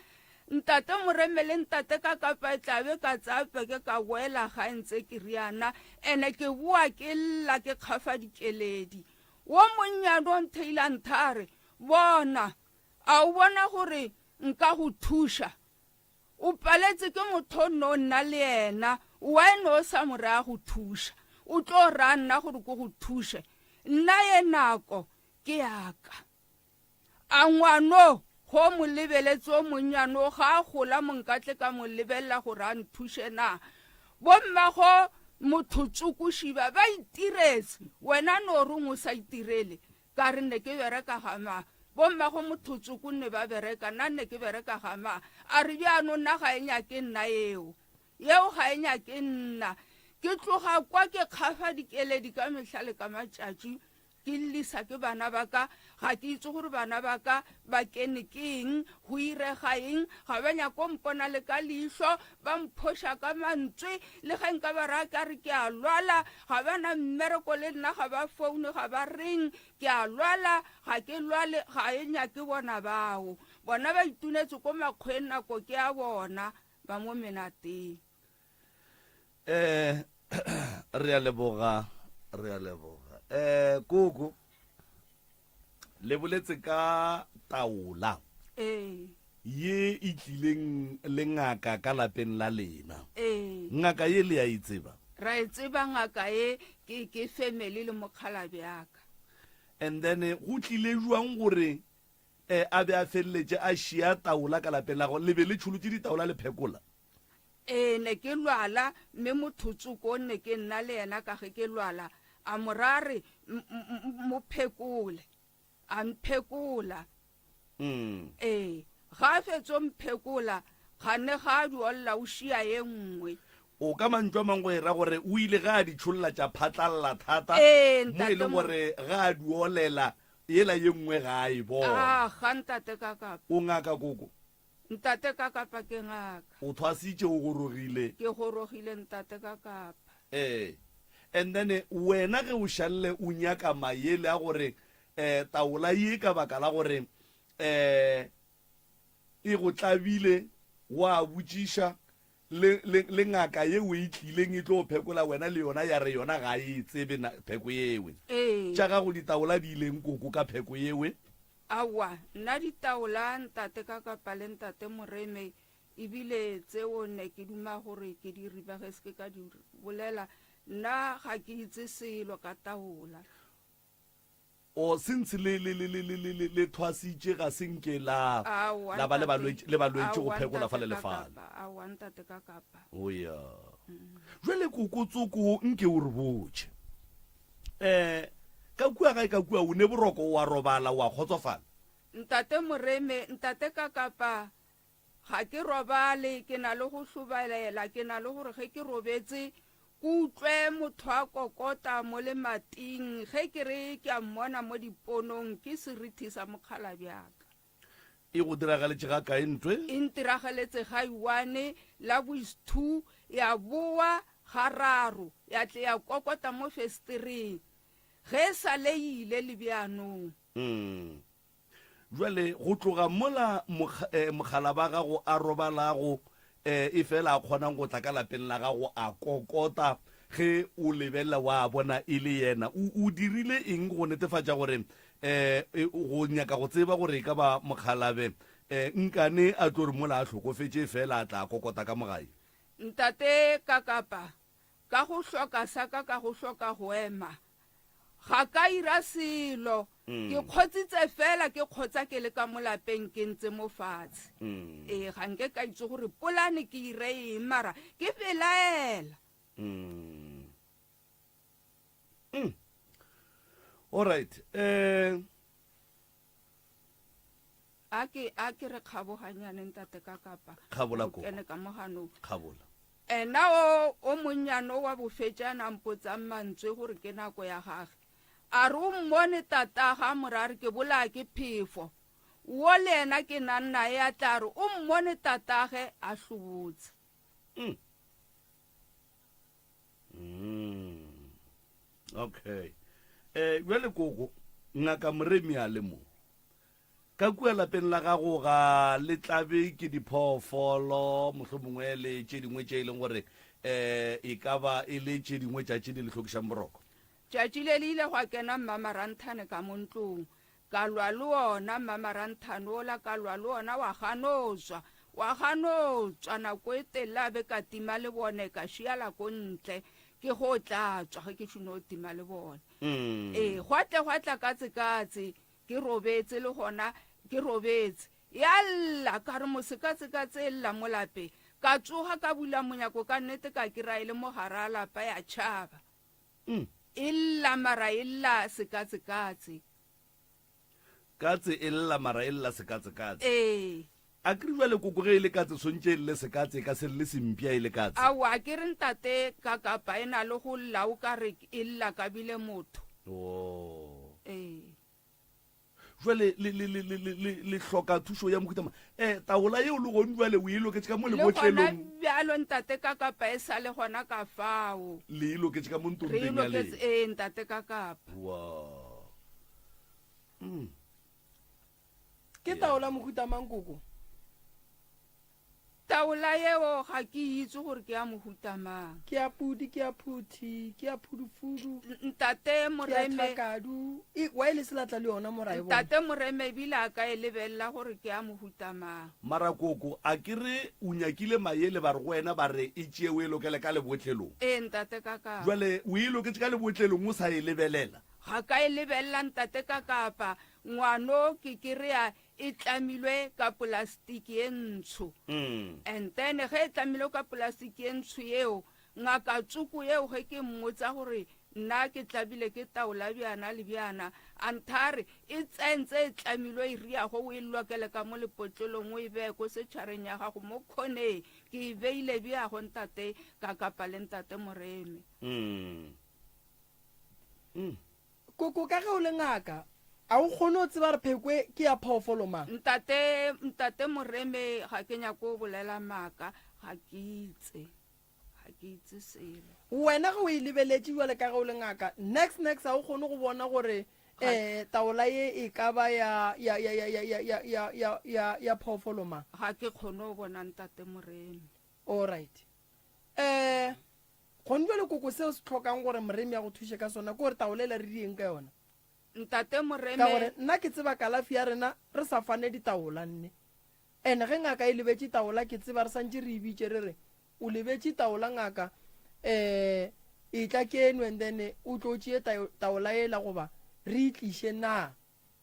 Ntate Moreme le ntate ka kapa e tla be ka tsaya peke ka boela gae ntse ke riana ene ke boa ke lla ke kgafa dikeledi. Wo monnyane o ntheile a ntha a re, Bona, a o bona gore nka go thuša? O paletse ke motho o nno nna le yena, why no o sa mo raya go thuša? O tlo raya nna gore ko go thuše? Nna ye nako ke yaka. A ngwano go mo lebeletse o monnyane o ga a gola mo nka tle ka mo lebelela gore a nthuše na? Bommago motho tsoko šiba ba itiretse, wena no reng o sa itirele? Ka re ne ke bereka ga ma. Bommago motho tsoko nne ba bereka, nna nne ke bereka ga ma. A re bjano nna ga e nyake nna eo. Yeo ga e nyake nna. Ke tloga kwa ke kgafa dikeledi ka mehla le ka matšatši. Ke llisa ke bana ba ka, ga ke itse gore bana ba ka ba kene ke eng, go irega eng, ga ba nyako mpona le ka leihlo, ba mphoša ka mantswe, le ge nka ba raya ka re ke a lwala, ga ba na mmereko le nna, ga ba foune, ga ba reng, ke a lwala, ga ke lwale, ga e nyake bona bao. Bona ba itunetse ko makgweng nako ke ya bona, ba mo menateng. Eh, re a leboga, re a leboga. Eh, koko, le boletse ka taola. Ee. Ye e tlileng le ngaka ka lapeng la lena. Ee. Ngaka ye le a e tseba? Ra e tseba ngaka ye, ke, ke family le mokgalabje ya ka. And then go tlile jwang gore eh, a be a feleletše a šia taola ka lapeng la gago? Le be le tšholotše ditaola le phekola? Ee, ne ke lwala, mme mothotsoko ne ke nna le yena ka ge ke lwala, a mo ra re, Mo phekole. A mphekola. Ee, ga a fetso mphekola, gane ga a duolla o šia ye nngwe. O ka mantšu a mangwe go e ra gore o ile ge a di tšholla tša phatlalla thata, Ee, mo e ntate leng mo. gore ge a duolela yela ye nngwe ga a e bona. Aga, ntate Kakapa. O ngaka koko? Ntate Kakapa ke ngaka. O thwasitše o gorogile. Ke gorogile ntate Kakapa. Ee. And then wena ge o šalle o nyaka mayele a gore eh taola ye ka baka la gore eh e go tlabile wa botšiša le, le, le ngaka yeo e tlileng e tlo phekola wena le yona ya re yona ga e tsebe na, pheko yewe. Ee. Tša gago ditaola di ileng koko ka pheko yewe? Aowa, nna ditaola ntate Kakapa le ntate Moreme ebile tseo ne ke duma gore ke di ribe ge se ke ka di bolela, nna ga ke itse selo ka taola. O since le le le le le le le le thwasitše ga se nke la Aowa la ba le ntate, balwetši le balwetši go aowa phekola ntate fale le fale. Kakapa, aowa ntate Kakapa. O ya. Jwale koko tsoko nke o re botše. Eh ka kua gae ka kua o ne boroko o a robala o a kgotsofala? Ntate Moreme, ntate Kakapa, ga ke robale, ke na le go hlobaela, ke na le gore ge ke robetse. Ke utlwe motho a kokota mo lemating, ge ke re ke a mmona mo diponong, ke serithi sa mokgalabjaka. E go diragaletše ga kae ntwe? E ntiragaletše ga iwane la bois-two, ya bowa gararo, ya tle ya kokota mo fesetereng, ge e sa le e ile le bjanong. Mm. Bjale go tloga mola mogala ba gago a robalago, efela a kgonang go tla ka lapeng la gago a kokota, ge o lebelela wa bona e le yena. O, o dirile eng go netefatša gore, go nyaka go tseba gore e ka ba mokgalabe, nkane a tlo re mola a hlokofetše efela a tla a kokota ka mo gae? Ntate Kakapa, Ka go hloka sa ka, ka go hloka go ema, ga ka ira selo. Ke kgotsitse fela, ke kgotsa ke le ka mo lapeng ke ntse mo fatshe. Ee, ga nke ka itse gore polane ke ire eng, mara ke belaela. All right. Eh A ke a ke re kgaboganyane ntate ka kapa. Kgabola ko. Kene ka moganong. Kgabola. Ena o o monnyane o wa bofetšana a mpotsang mantswe gore ke nako ya gage. A re o mmone tataga a mo ra re ke bolaya ke phefo. Wo le ena ke nang naye a tla re o mmone tatage a hlobotse. Mm. Mm. Okay. Eh bjale koko ngaka Moremi a le mo. Ka kua lapeng la gago ga le tlabe ke diphoofolo mohlomongwe le tše dingwe tše e leng gore eh e ka ba e le tše dingwe tša tše di le hlokišang boroko. Tšatši le le ile gwa kena Mmamaranthane ka mo ntlong. Ka lwa le wona Mmamaranthane wola, ka lwa le wona wa gano tswa, wa gano tswa nako e telele a be ka tima lebone ka šiala ko ntle ke go tla tswa ge ke šuno tima lebone. Ee, gwa tle gwa tla katse-katse Ke robetse le gona ke robetse. Ya lla, ka re mosekatsekatse e lla mo lapeng. Ka tsoga ka bula monyako ka nnete ka kry-a e le mo gare a lapa ya tšhaba. E lla mara e lla sekatsekatse. Katse e lla mara e lla sekatsekatse. Ee. A ke re bjale koko ge e le katse swantše e lle sekatse e ka se lle sempša e le katse. Aowa a ke re ntate kakapa e na le go lla o ka re e lla ka bile motho. Oh. Ee. Jwale le, le, le, le, le, le, le hloka thušo ya mohuta mang? Eh, taola yeo le gone bjale o e loketše ka mo Le gona lebotlelong. bjalo ntate kakapa e sa le gona ka fao. Le e loketše ka mo Re e ntompeng ya loketše lena. ee ntate kakapa. Wow. Mm. Ke taola mohuta mang koko? Taola yeo ga ke itse gore ke ya mohuta mang. Ke ya pudi, ke ya phuthi, ke ya phudufudu. Ntate Ke ya Moreme. thakadu. E, wa e le selatla le yona mo ra e bona. Ntate Moreme ebile a ka e lebelela gore ke ya mohuta mang. Mara koko, a ke re o nyakile maele ba re go wena ba re e tšee o e lokele ka lebotlelong. Ee ntate Kakapa. Jwale o e loketše ka lebotlelong o sa e lebelela? Ga ka e lebelela ntate Kakapa. Ngwano ke kereya e tlamilwe ka polastiki ye ntsho. And then ge e tlamilwe ka polastiki ye ntsho yeo, ngaka tsoko yeo ge ke mmotsa gore nna ke tlabile ke taola bjana le bjana, a ntha re e tsentse e tlamilwe e riago o e lokele ka mo lepotlelong o e beye ko setšhareng ya gago mo khoneng. Ke e beile bjago ntate Kakapa le ntate Moremi. Koko, ka ge o le ngaka, a o kgone go tseba gore pheko e ke ya phoofolo mang? Ntate, Ntate Moreme, ga ke nyake go bolela maaka, ga ke itse. Ga ke itse selo. Wena ge o e lebeletše bjale ka ge o le ngaka, nex nex ga o kgone go bona gore um taola ye e ka ba ya, ya, ya, ya, ya, ya, ya, ya, ya, ya, ya phoofolo mang? Ga ke kgone go bona Ntate Moreme. All right. Um Gone bjale koko seo se hlokang gore Moremi a go thuše ka sona ke gore taola ela re dieng ka yona. Ntate Moremi. Ka gore nna ke tseba kalafi ya rena re sa fane ditaola nne. And ge ngaka e lebetše taola ke tseba re santše re e bitše re re o lebetše taola ngaka eh etla keno and then o tlo tšee taola ela goba re e tliše na.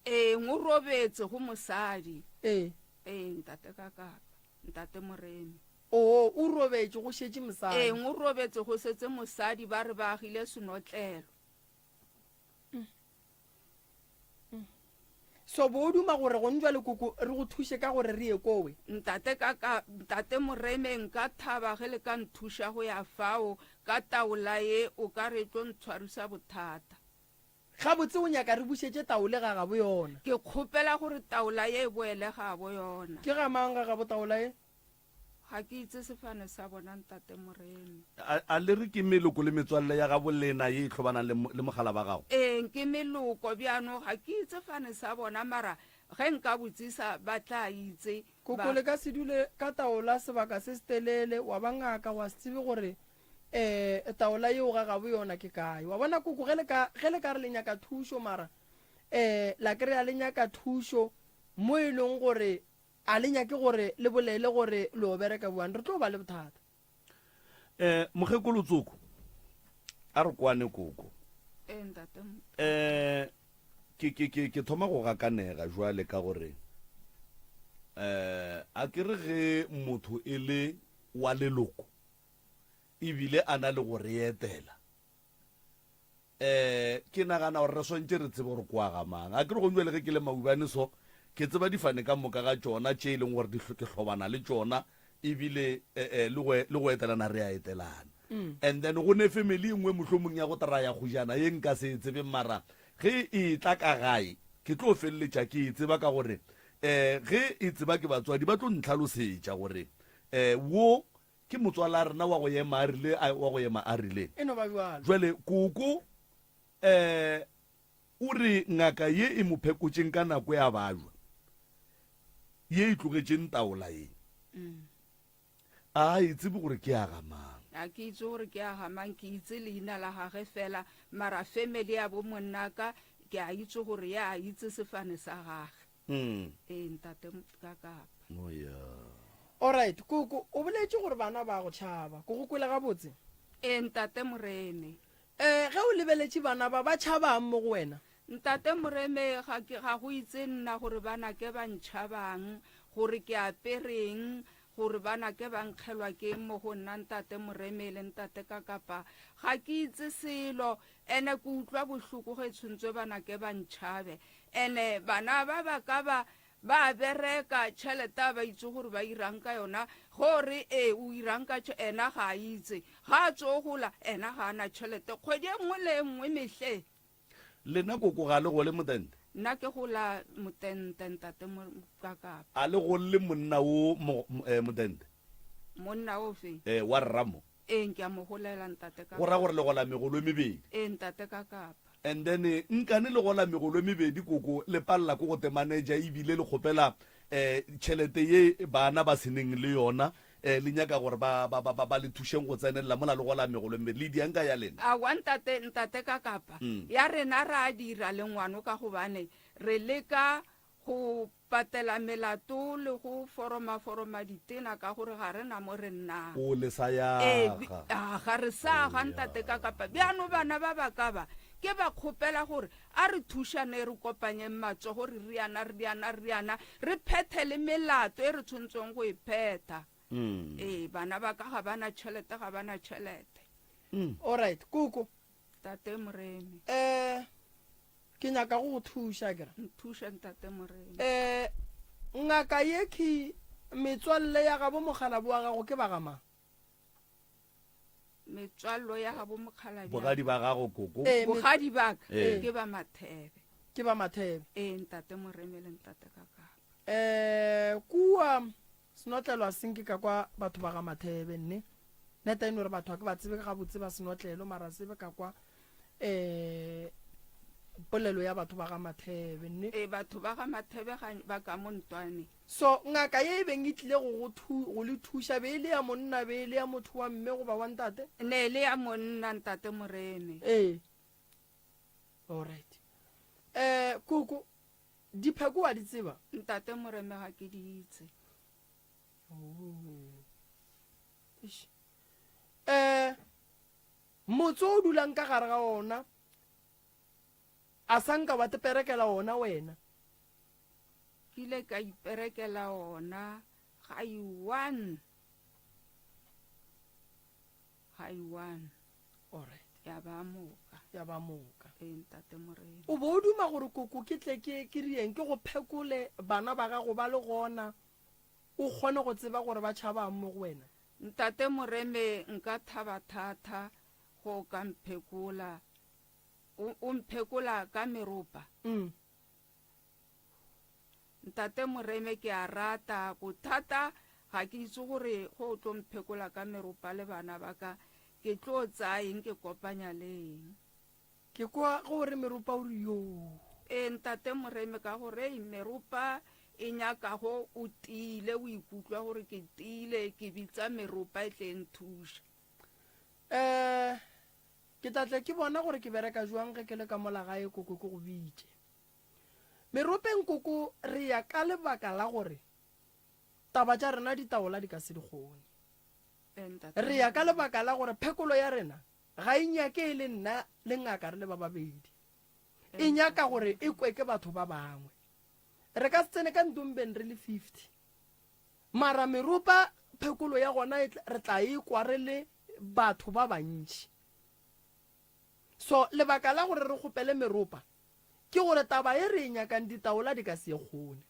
Ee, o robetse go mosadi. Ee. Ee, ntate Kakapa. Ntate Moremi. Oo, o robetše go šetše mosadi. Ee, o robetše go setse mosadi, ba re ba agile senotlelo. So bo o duma gore gone jwale koko re go thuše ka gore re ye kowe? Ntate ka ka, Ntate Moreme nka thaba ge le ka nthuša go ya fao ka taola ye, o ka re e tlo ntshwarisa bothata. Gabotse o nyaka re bušetše taole ga gabo yona? Ke kgopela gore taola ye e boele gabo yona. Ke ga mang ga gabo taola ye? Ga ke itse sefane sa bona Ntate Moremi. A, a le re ke meloko le metswalle ya gabo lena ye e hlobanang le, le mogala ba gago? Ee, ke meloko. Bjano ga ke itse fane sa bona, mara ge nka botsisa ba tla itse. Koko, Ba. le ka se dule ka taola sebaka se setelele, wa ba ngaka, wa se tsebe gore um taola yeo ga gabo yona ke kae. Wa bona koko, ge le ka, ge le ka re le nyaka thušo, mara um la kry-a le nyaka thušo mo e leng gore A le nyake gore le bolele gore le o bereka bjang? Re tlo ba le bothata. Eh, mokgekolo Tsoko, a re kwane koko. Ee, ntate. Eh, ke, ke, ke, ke thoma go gakanega jwale ka gore eh, a ke re ge motho e le wa leloko ebile a na le go re etela, um ke nagana gore re swantše re tsebe gore kwa ga mang. A ke re gong jwale ge ke le Maubane so, ke tseba difane ka moka ga tšona tše e leng gore di ke hlobana le tšona ebile eh, le go le go etelana re a etelana. And then go ne family e nngwe mohlomong ya go traya kgojana ye nka se e tsebeng mara ge e tla ka gae ke tlo feleletša ke e tseba ka gore um ge e tseba ke batswadi ba tlo ntlhalosetša gore um wo Ke motswala rena wa go ema a rile, a, wa go ema a rile. E no ba bjalo. Jwale koko, eh, o re ngaka ye e mo phekotšeng ka nako ya bajwa, ye e tlogetšeng taola ye, a e tsebe gore ke ya ga mang. A ke itse gore ke ya ga mang, ke itse leina la gage fela, mara family ya bo monnaka ke a itse gore ya itse sefane sa gage. Mm. Ee, ntate ka kapa. Oh, yeah. Alright, koko, o boletše gore bana ba go tšhaba. Ke go kwele gabotse? Ee, ntate Moreme. Eh, ge o lebeletše bana ba, ba tšhabang mo go wena? Ntate Moreme, ga ke, ga go itse nna gore bana ke ba ntšhabang, gore ke apereng, gore bana ke ba nkgelwa ke eng mo go nna, ntate Moreme le ntate Kakapa. Ga ke itse selo, ene ke utlwa bohloko ge tshwantswe bana ke ba ntšhabe. Ene bana ba ba ka ba ba bereka tšhelete a ba itse gore ba irang ka yona go re ee o irang ka ena ga a itse ga a tso gola ena ga a na tšhelete kgwedi e nngwe le e nngwe mehle. Lena koko ga le gole motente? Nna ke gola motente ntate Kakapa. A le golle monna wo motente? Monna ofe? Eh, wa rra mo. Ee, ke a mo golela ntate Kakapa. Go ra gore le gola megolo e mebedi? Ee ntate Kakapa. And then nkane le gola megolo e mebedi koko le palela ko go te manager ebile le kgopela eh tšhelete ye bana ba seneng le yona eh le nyaka gore ba ba ba ba le thušeng go tsenelela mola le gola megolo e mebedi le diang ka ya lena? Aowa ntate ntate Kakapa ya rena ra dira le ngwano ka gobane re leka go patela melato le go foromaforoma ditena ka gore ga re na mo re nnang. O le sa Ee, bi- yaga. a, ga re sa ga ntate ka kapa. Bjano bana ba ba ka ba, ke ba kgopela gore a re thušane re kopanyeng matsogo re riana, re riana, re riana, re phethe le melato e re tshwanetseng go e phetha. Ee, bana ba ka ga ba na tšhelete, ga ba na tšhelete. Alright, koko. Tate Moremi. Eh, ke nyaka go go thuša kere. Nthuša Ntate Moremi. Eh, ngaka ye ke metswalle ya gabo mokgalabo wa gago ke ba ga mang? Metswallo ya gabo mokgalabje. Bogadi ba gago koko. Eh, Bogadi ba ka Eh. ke ba Mathebe. Ke ba Mathebe. Ee, Ntate Moremi le Ntate Kakapa. Eh, kua Senotlelo a senke ka kwa batho ba ga Mathebe nne. Neta e no re batho a ke ba tsebe gabotse ba senotlelo mara tsebe ka kwa eh polelo ya batho ba ga Mathebe nne. Ee, batho ba ga Mathebe ga ba ka mo ntwane. So ngaka ye e beng e tlile go go thu go le thuša be e le ya monna be e le ya motho wa mme goba wa ntate? Ne e le ya monna ntate Moremi. Ee. Alright. Eh koko Dipheko wa di tseba? Ntate Moreme ga ke di itse. Oh. Eish. Eh motse o dulang ka gare ga ona a sa nka wa teperekela ona wena? Ke ile ka iperekela ona ga i one. Ga i one. Alright. Ya ba moka. Ya ba moka. Ee, Ntate Morena. O bo o duma gore koko ke tle ke, ke rieng, ke go phekole bana ba gago ba le gona, o kgone go tseba gore ba tšhabang mo go wena? Ntate Moreme, nka thaba thata go o ka mphekola. O, o mphekola ka meropa? Mm. Ntate Moreme, ke a rata. Bothata ga ke itse gore go o tlo mphekola ka meropa le bana ba ka, ke tlo tsaya eng ke kopanya le eng. Ke kwa ge o re meropa o re yoo. Ee, Ntate Moreme, ka gore ei meropa e nyaka go o tiile, o ikutlwa gore ke tiile, ke bitsa meropa e tle e nthuša. Um ke tla tle ke bona gore ke bereka jwang ge ke le ka mola gae koko ke go bitše. Meropeng koko re ya ka lebaka la gore taba tša rena ditaola di ka se di kgone. Re ya ka lebaka la gore phekolo ya rena ga e nyake e le nna le ngaka re le ba babedi. E nyaka gore e kwe ke batho ba bangwe. Re ka se tsene ka ntombeng re le 50. Mara meropa phekolo ya gona e re tla e kwa re le batho ba bantši. So lebaka la gore re kgopele meropa ke gore taba ye re e nyakang ditaola di ka se e kgone.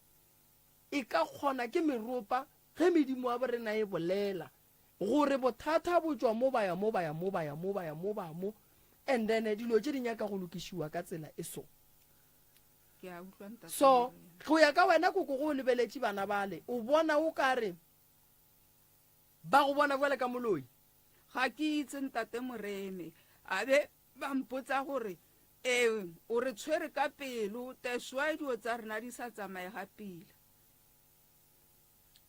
E ka kgona ke meropa ge medimo ya borena e bolela gore bothata bo tšwa mo ba ya mo ba ya mo ba ya mo ba ya mo ba mo and then dilo tše di nyaka go lokišiwa ka tsela e so. Ke a utlwa ntate. So go ya ka wena koko go o lebeletše bana bale o bona o ka re ba go bona bjale ka moloi? Ga ke itse ntate Moremi. A be ba mpotsa gore ee o re tshwere ka pelo that's why dilo tsa rena di sa tsamaye ga pila.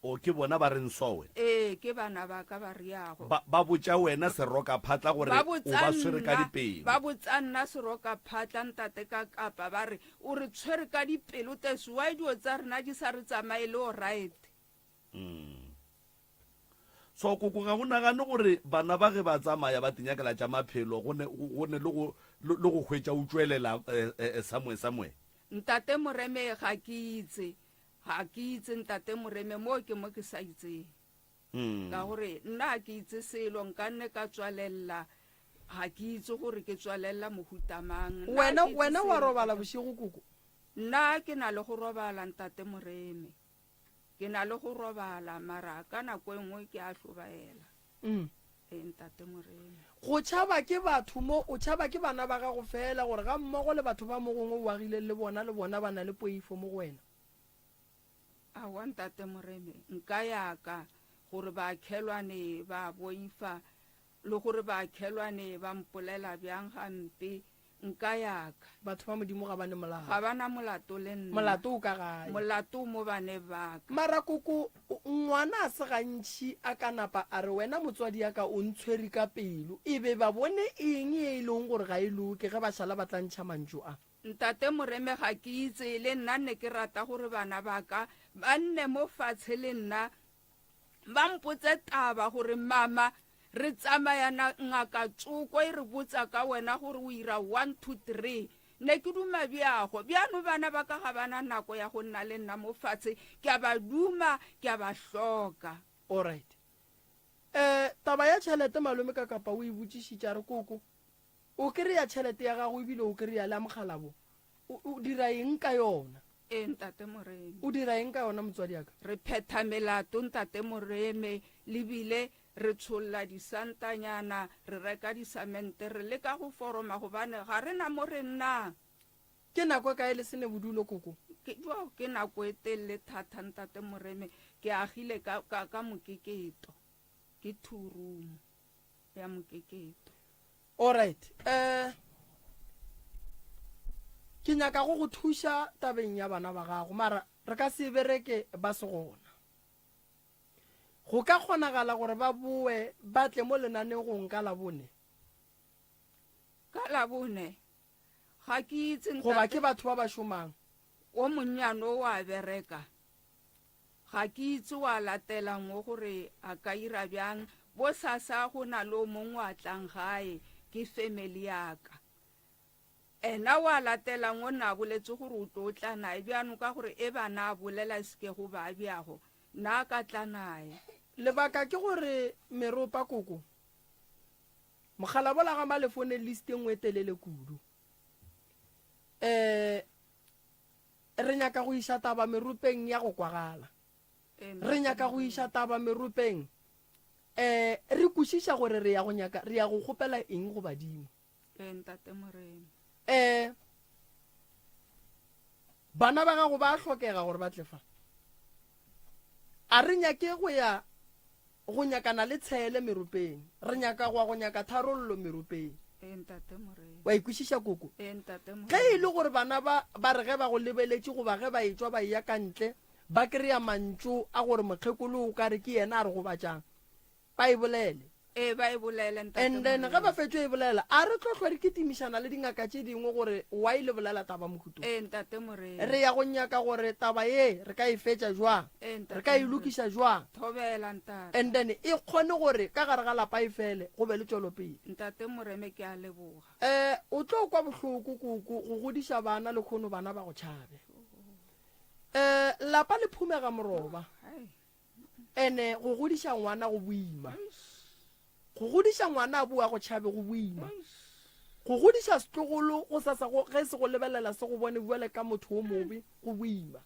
O ke bona ba reng so wena? Ee ke bana ba ka ba riago. Ba ba botša wena seroka phatla gore Ba o botsa ba tshwere ka nna, dipelo. ba botsa nna seroka phatla ntate ka kapa ba re o re tshwere ka dipelo that's why dilo tsa rena di sa re tsamaye le alright. Mm. So koko ga o nagane gore bana ba ge ba tsamaya ba tinyakela tša maphelo go ne go ne le go le go hwetša o tšwelela eh, eh, eh, somewhere somewhere. Ntate Moreme ga ke itse ga ke itse ntate Moreme mo ke mo ke sa itseng. Mm. Ka gore nna ga ke itse selo nka nne ka tswalelela ga ke itse gore ke tswalelela mohuta mang. Nna ga Wena ke itse wena wa selo. robala bošego koko? Nna ke na le go robala ntate Moreme. Ke na le go robala mara ka nako e nngwe ke a hlobaela. Mm. Ee, Ntate Morena. Go tšhaba ke batho mo, o tšhaba ke bana ba gago feela gore ga mmogo le batho ba mo gongwe o agileng le bona, le bona ba na le poifo mo go wena. Aowa, Ntate Morena, nka ya ka gore baakhelwane ba boifa le gore baakhelwane ba mpolela bjang gampe, Nka ya ka. Batho ba Modimo ga ba ne molato. Ga ba na molato le nna. Molato o ka gae. Molato o mo baneng ba ka. Mara koko, ngwana a se gantši a ka napa a re wena motswadi ya ka o ntshwere ka pelo. E be ba bone eng ye e leng gore ga e loke ge ba šala ba tla ntšha mantšu a? Ntate Moreme ga ke itse, le nna ne ke rata gore bana ba ka ba nne mo fatshe le nna ba mpotse taba gore mama re tsamaya na ngaka tsoko e re botsa ka wena gore o ira 1 2 3 ne ke duma bjago bjano bana ba ka ga bana nako ya go nna le nna mo fatshe ke a ba duma ke a ba hloka. Alright. Eh, taba ya tšhelete malome ka kapa o e botšišitše a re koko o kry-a tšhelete ya gago ebile o kry-a le ya mokgalabo O, o dira eng ka yona? Ee, Ntate Moremi. O dira eng ka yona, motswadi ya ka? Re phetha melato, Ntate Moremi, le bile re tsholla disantanyana, re reka disamente, re leka go foroma gobane ga re na mo re nnang. Ke nako e kae le se ne bodulo, koko? Ke, jo, ke nako e telele thata, Ntate Moremi. Ke agile ka, ka, ka mokeketo. Ke thurumo ya mokeketo. Alright, eh, ke nyaka go go thuša tabeng ya bana ba gago, mara re ka se bereke ba se gona. Go ka kgonagala gore ba boe ba tle mo lenanegong ka Labone? Ka Labone? Ga ke itse, ntate. Goba ke batho ba ba šomang? O monnyane o a bereka. Ga ke itse wa latelang wo gore a ka ira bjang. Bosasa go na le o mongwe wa tlang gae, ke family ya ka. Ena wa latelang o na boletse gore o tlo tla nae, bjano ka gore e ba na bolela seke go ba bjago, na ka tla nae. Lebaka ke gore meropa koko. Mokgalabola ga Malefo ne list e nngwe e telele kudu. Um re nyaka go iša taba meropeng ya go kwagala. Re nyaka go iša taba meropeng um re kwešiša gore re ya go nyaka re ya go kgopela eng go badimo. Ee, Ntate Morena. Um bana ba gago ba a hlokega gore ba tle fa. A re nyake go ya go nyakana le tshele meropeng, re nyaka go ya go nyaka tharollo meropeng. Ee, Ntate Morena. Wa e kwešiša koko? Ee, Ntate Morena. Ge e le gore bana ba ba re ge ba go lebeletše goba ge ba etšwa ba eya ka ntle ba kry-a mantšu a gore mokgekolo o ka re ke yena a re gobatšang, ba e bolele. Ee, ba e bolele, Ntate And then ge ba Morena. fetšo e bolela, a re tlo hlwa re kitimišana le dingaka tše dingwe gore why le bolela taba mohuto? Ee, Ntate Morena. Re ya go nyaka gore taba ye re ka e fetša jwang, Ee, Ntate re ka e Morena. lokiša jwang, Thobela, Ntate. and then e kgone gore ka gare ga lapa e fele, go be le tšwelopele. Ntate Moreme, ke a leboga. Eh, o tlo kwa bohloko koko go godiša bana lekhono bana ba go tšhabe. Eh, lapa le phumega moroba. Ene go godiša ngwana go boima. Go godiša ngwana a boa go tšhabe go boima. Go godiša setlogolo go sasa go ge se go lebelela se go bone bjale ka motho o mobe go boima.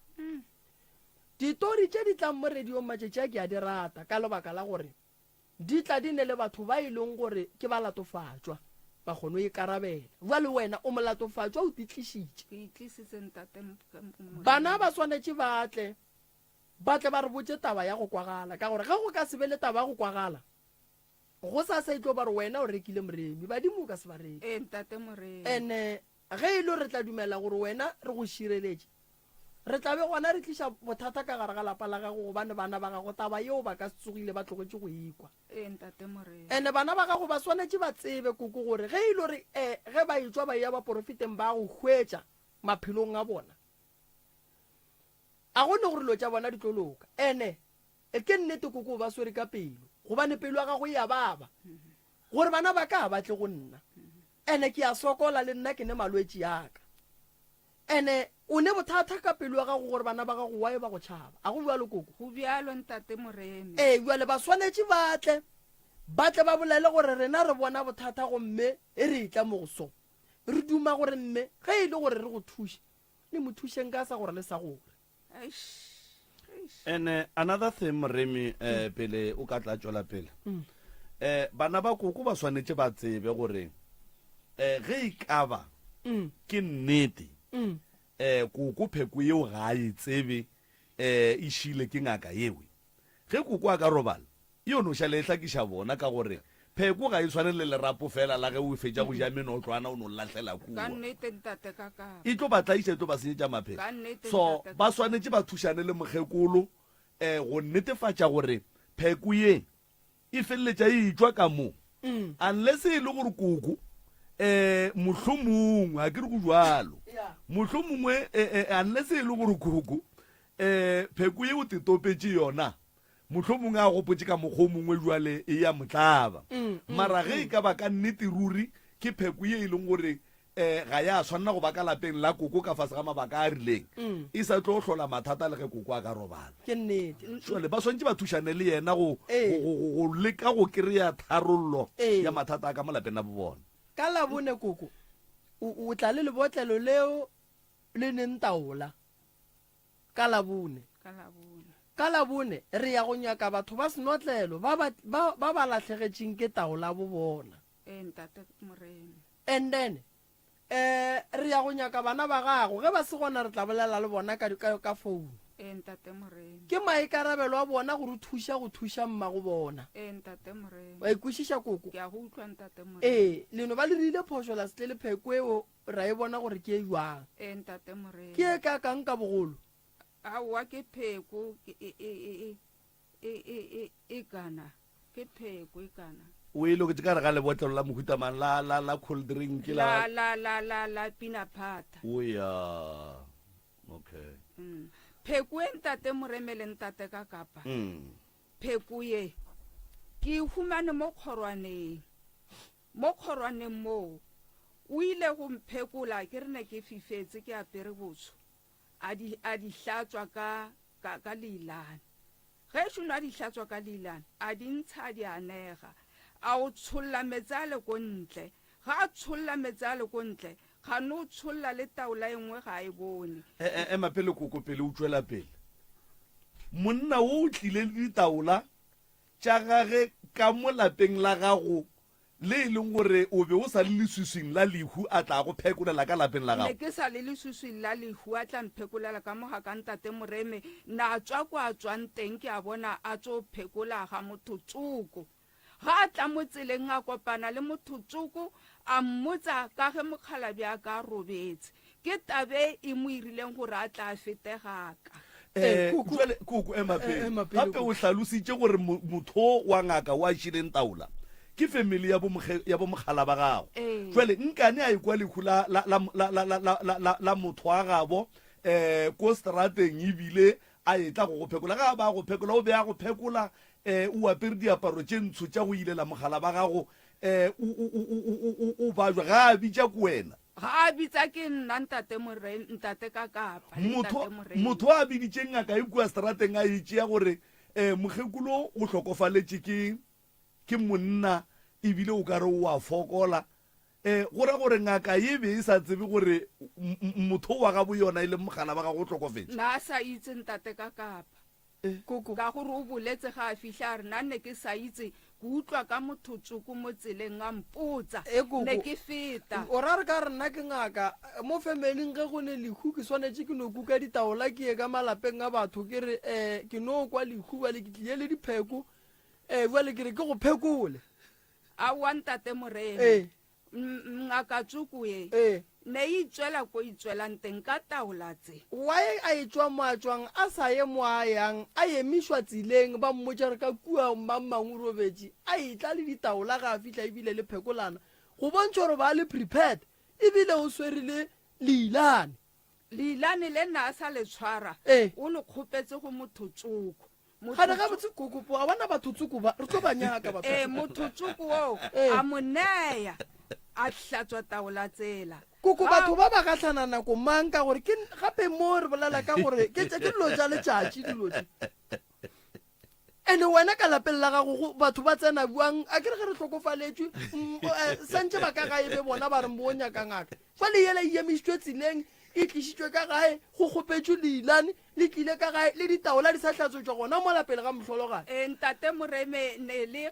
Ditori tše di tlang mo radiong matšatši a ke a di rata ka lebaka la gore di tla di ne le batho ba e leng gore ke balatofatšwa ba kgone go ikarabela. Bjale wena o molatofatšwa o titlišitše. Ke itlisitse ntate Bana ba swanetše ba tle ba tle ba re botše taba ya go kwagala, ka gore ge go ka se be le taba ya go kwagala, gosasa e tlo ba re wena o rekile Moremi, badimo o ka se ba reke. Ee, Ntate Moremi. Ene ge e le re tla dumela gore wena re go šireletše, re tla be gona re tliša bothata ka gare ga lapa la gago, gobane bana ba gago taba yeo ba ka se tsogile ba tlogetše go e kwa. Ee, Ntate Moremi. Ene bana ba gago ba swanetše ba tsebe, koko, gore ge e le gore ge ba etšwa ba eya baporofeteng ba go hwetša maphelong a bona, A go ne gore dilo tša bona di tlo loka. Ene ke nnete koko o ba swere ka pelo, gobane pelo ya gago e a baba gore bana ba ka ga ba tle go nna. Ene ke a sokola le nna ke ne malwetši a ka. Ene o ne bothata ka pelo ya gago gore bana ba gago why ba go tšhaba. A go bjalo koko? Go bjalo ntate Moremi. Ee, bjale ba swanetše ba tle, ba tle ba bolele gore rena re bona bothata gomme re etla mo go so. Re duma gore mme ge e le gore re go thuše, Le mo thušeng ka sa gore le sa gore. And uh, another thing Moremi eh, mm. pele o ka tla tšwela pele mm. eh, bana ba koko ba swanetše ba tsebe gore eh, ge e ka ba mm. ke nnete mm. eh, koko pheko yeo ga a e tsebe eh, e šile ke ngaka yewe ge koko a ka robala E yo no šale e hlakiša bona ka gore pheko ga e tshwane le lerapo fela la ge o fetša go ja menotlwana o no lahlela Ka kua. nnete ntate ka ka. E tlo ba tlaiša e tlo ba senyetša maphelo. Ka nnete So ntate ba ka ka. swanetše ba thušane le mokgekolo um go netefatša gore pheko ye e feleletša e etšwa ka mo. Unless e le gore koko um mohlomongwe ga ke re go bjalo mohlomongwe eh, eh, unless e le gore koko um pheko ye o tetopetše yona Mohlomongwe a gopotše ka mokgwa o mongwe bjale e ya mo tlaba. Mara ge e ka ba ka nnete ruri ke pheko ye e leng gore um ga ya swanela go ba ka lapeng la koko ka fase ga mabaka a rileng, e sa tlo hlola mathata le ge koko a ka robala. Ke nnete. Jwale ba swanetše ba thušane le yena go, go, go, go, go leka go kry-a tharollo ya mathata a ka mo lapeng la bo bona. Ka Labone koko o, o tla le lebotlelo leo le neng taola. Ka Labone. Ka Labone. Ka Labone re ya go nyaka batho ba senotlelo ba ba, ba, ba ba lahlegetšeng ke taola bo bona. Ee, Ntate Moremi. And then, eh, re ya go nyaka bana ba gago. Ge ba se gona re tla bolela le bona ka, ka, ka founu. Ee, Ntate Moremi. Ke maikarabelo a bona go re thuša go thuša mmago bona. Ee, Ntate Moremi. Wa e kwešiša, koko? Ke a go utlwa, Ntate Moremi. Ee, le no ba le rile phošo la se tle le pheko eo Ra e bona gore ke e jwang. Ee, Ntate Morena. Ke e kaakang ka bogolo? Aowa, ke pheko e, e, e, e, e, e, e kana. Ke pheko e kana. O e loketše ka gare ga lebotlelo la mohuta mang? La, la, la cold drink? La, la, la, la, la peanut butter. O ya. Okay. Mm. Pheko e Ntate Moreme le Ntate Kakapa. Mm. Pheko ye ke e humane mo kgorwaneng. Mo kgorwaneng moo, o ile go mphekola ke re ne ke fifetse ke apere botsho, a di, a di hlatswa ka, ka, ka leilane. Ge šono a di hlatswa ka leilane, a di ntsha a di anega. A o tsholla meetse a le ko ntle. Ga a tsholla meetse a le ko ntle, gane o tsholla le taola e nngwe ga a e bone. E, e, ema pele koko pele o tšwela pele. Monna wo o tlile le ditaola tša gage ka mo lapeng la gago le e leng gore o be o sa le leswiswing la lehu a tla go phekolela ka lapeng la Ne gago. ke sa le leswiswing la lehu a tla mphekolela ka mo ga ka ntate Moremi. Na tswa kwa a tswang teng ke a bona a tso phekola ga motho tsoko. Ga a tla mo tseleng a kopana le motho tsoko a mmotsa ka ge mokgalabje a ka a robetse. Ke tabe e mo irileng gore a tla a fete ga ka. Eh, jwale koko ema pele. Gape o hlalositše gore motho wa ngaka wa šileng taola ke family ya ya bomokgala ba gago. Jwale nkane a ekwa lehu la la la la la la la la motho wa gabo eh ko strateng ebile a etla go go phekola. Ga ba go phekola o be a go phekola eh o apere diaparo tše ntsho tša go ilela mogala ba gago eh o o o o o bajwa ga a bitša ko wena. Ga a bitsa ke nna ntate Moremi, ntate Kakapa le Motho, ntate Moremi. motho a biditše ngaka e kua seterateng a e tšea gore um mokgekolo o hlokofaletše ke, ke monna ebile o ka re o a fokola. Um go ra gore ngaka e be e sa tsebe gore m- m- motho wa gabo yona e leng mogala wa gagwe o hlokofetše. Na a sa itse ntate Kakapa. Koko. Ka gore o boletse ga a fihla a re, Nna ne ke sa itse, ke utlwa ka motho tsoko mo tseleng a mpotsa. E, koko. Ne ke feta. O ra re ka re nna ke ngaka, mo familing ge go ne lehu ke swanetše ke no kuka ditaola ke ye ka malapeng a batho ke re um ke no kwa lehu bjale ke tlile le dipheko um bjale ke re ke go phekole. Aowa ntate Moremi. Ee. Ngaka tsoko ye Ee. ne e itswela ko itswelang teng ka taola tse. Why a etšwa mo a tšwang a sa ye mo a yang a emišwa tseleng ba mmotša gore ka kua mang mang o robetše a etla le ditaola ga a fihla ebile le phekolana go bontšha gore ba le prepared ebile o swere le leilane. Leilane le nna a sa le tshwara Ee. o le kgopetse go motho tsoko. Gane gabotse koko po a bona batho tsoko ba re tlo ba nyaka batho. Ee, motho tsoko wo Ee. a mo neya a hlatswa taola tsela. Koko batho ba ba gahlana nako mang ka gore ke gape mo re bolela ka gore ke ke dilo tša letšatši dilo tše. Ene wena ka lapeng la gago go batho ba tsena bjang a ke re ge re hlokofaletšwe mm, eh, santše ba ka gae be bona ba re mo nyaka ngaka. Jwale yela e emišitšwe tseleng e tlišitšwe ka gae go kgopetšwe leilane Le tlile ka gae le ditaola di sa hlatswetšwa gona mola pele ga mohlologadi. Ee, ntate Moreme ne le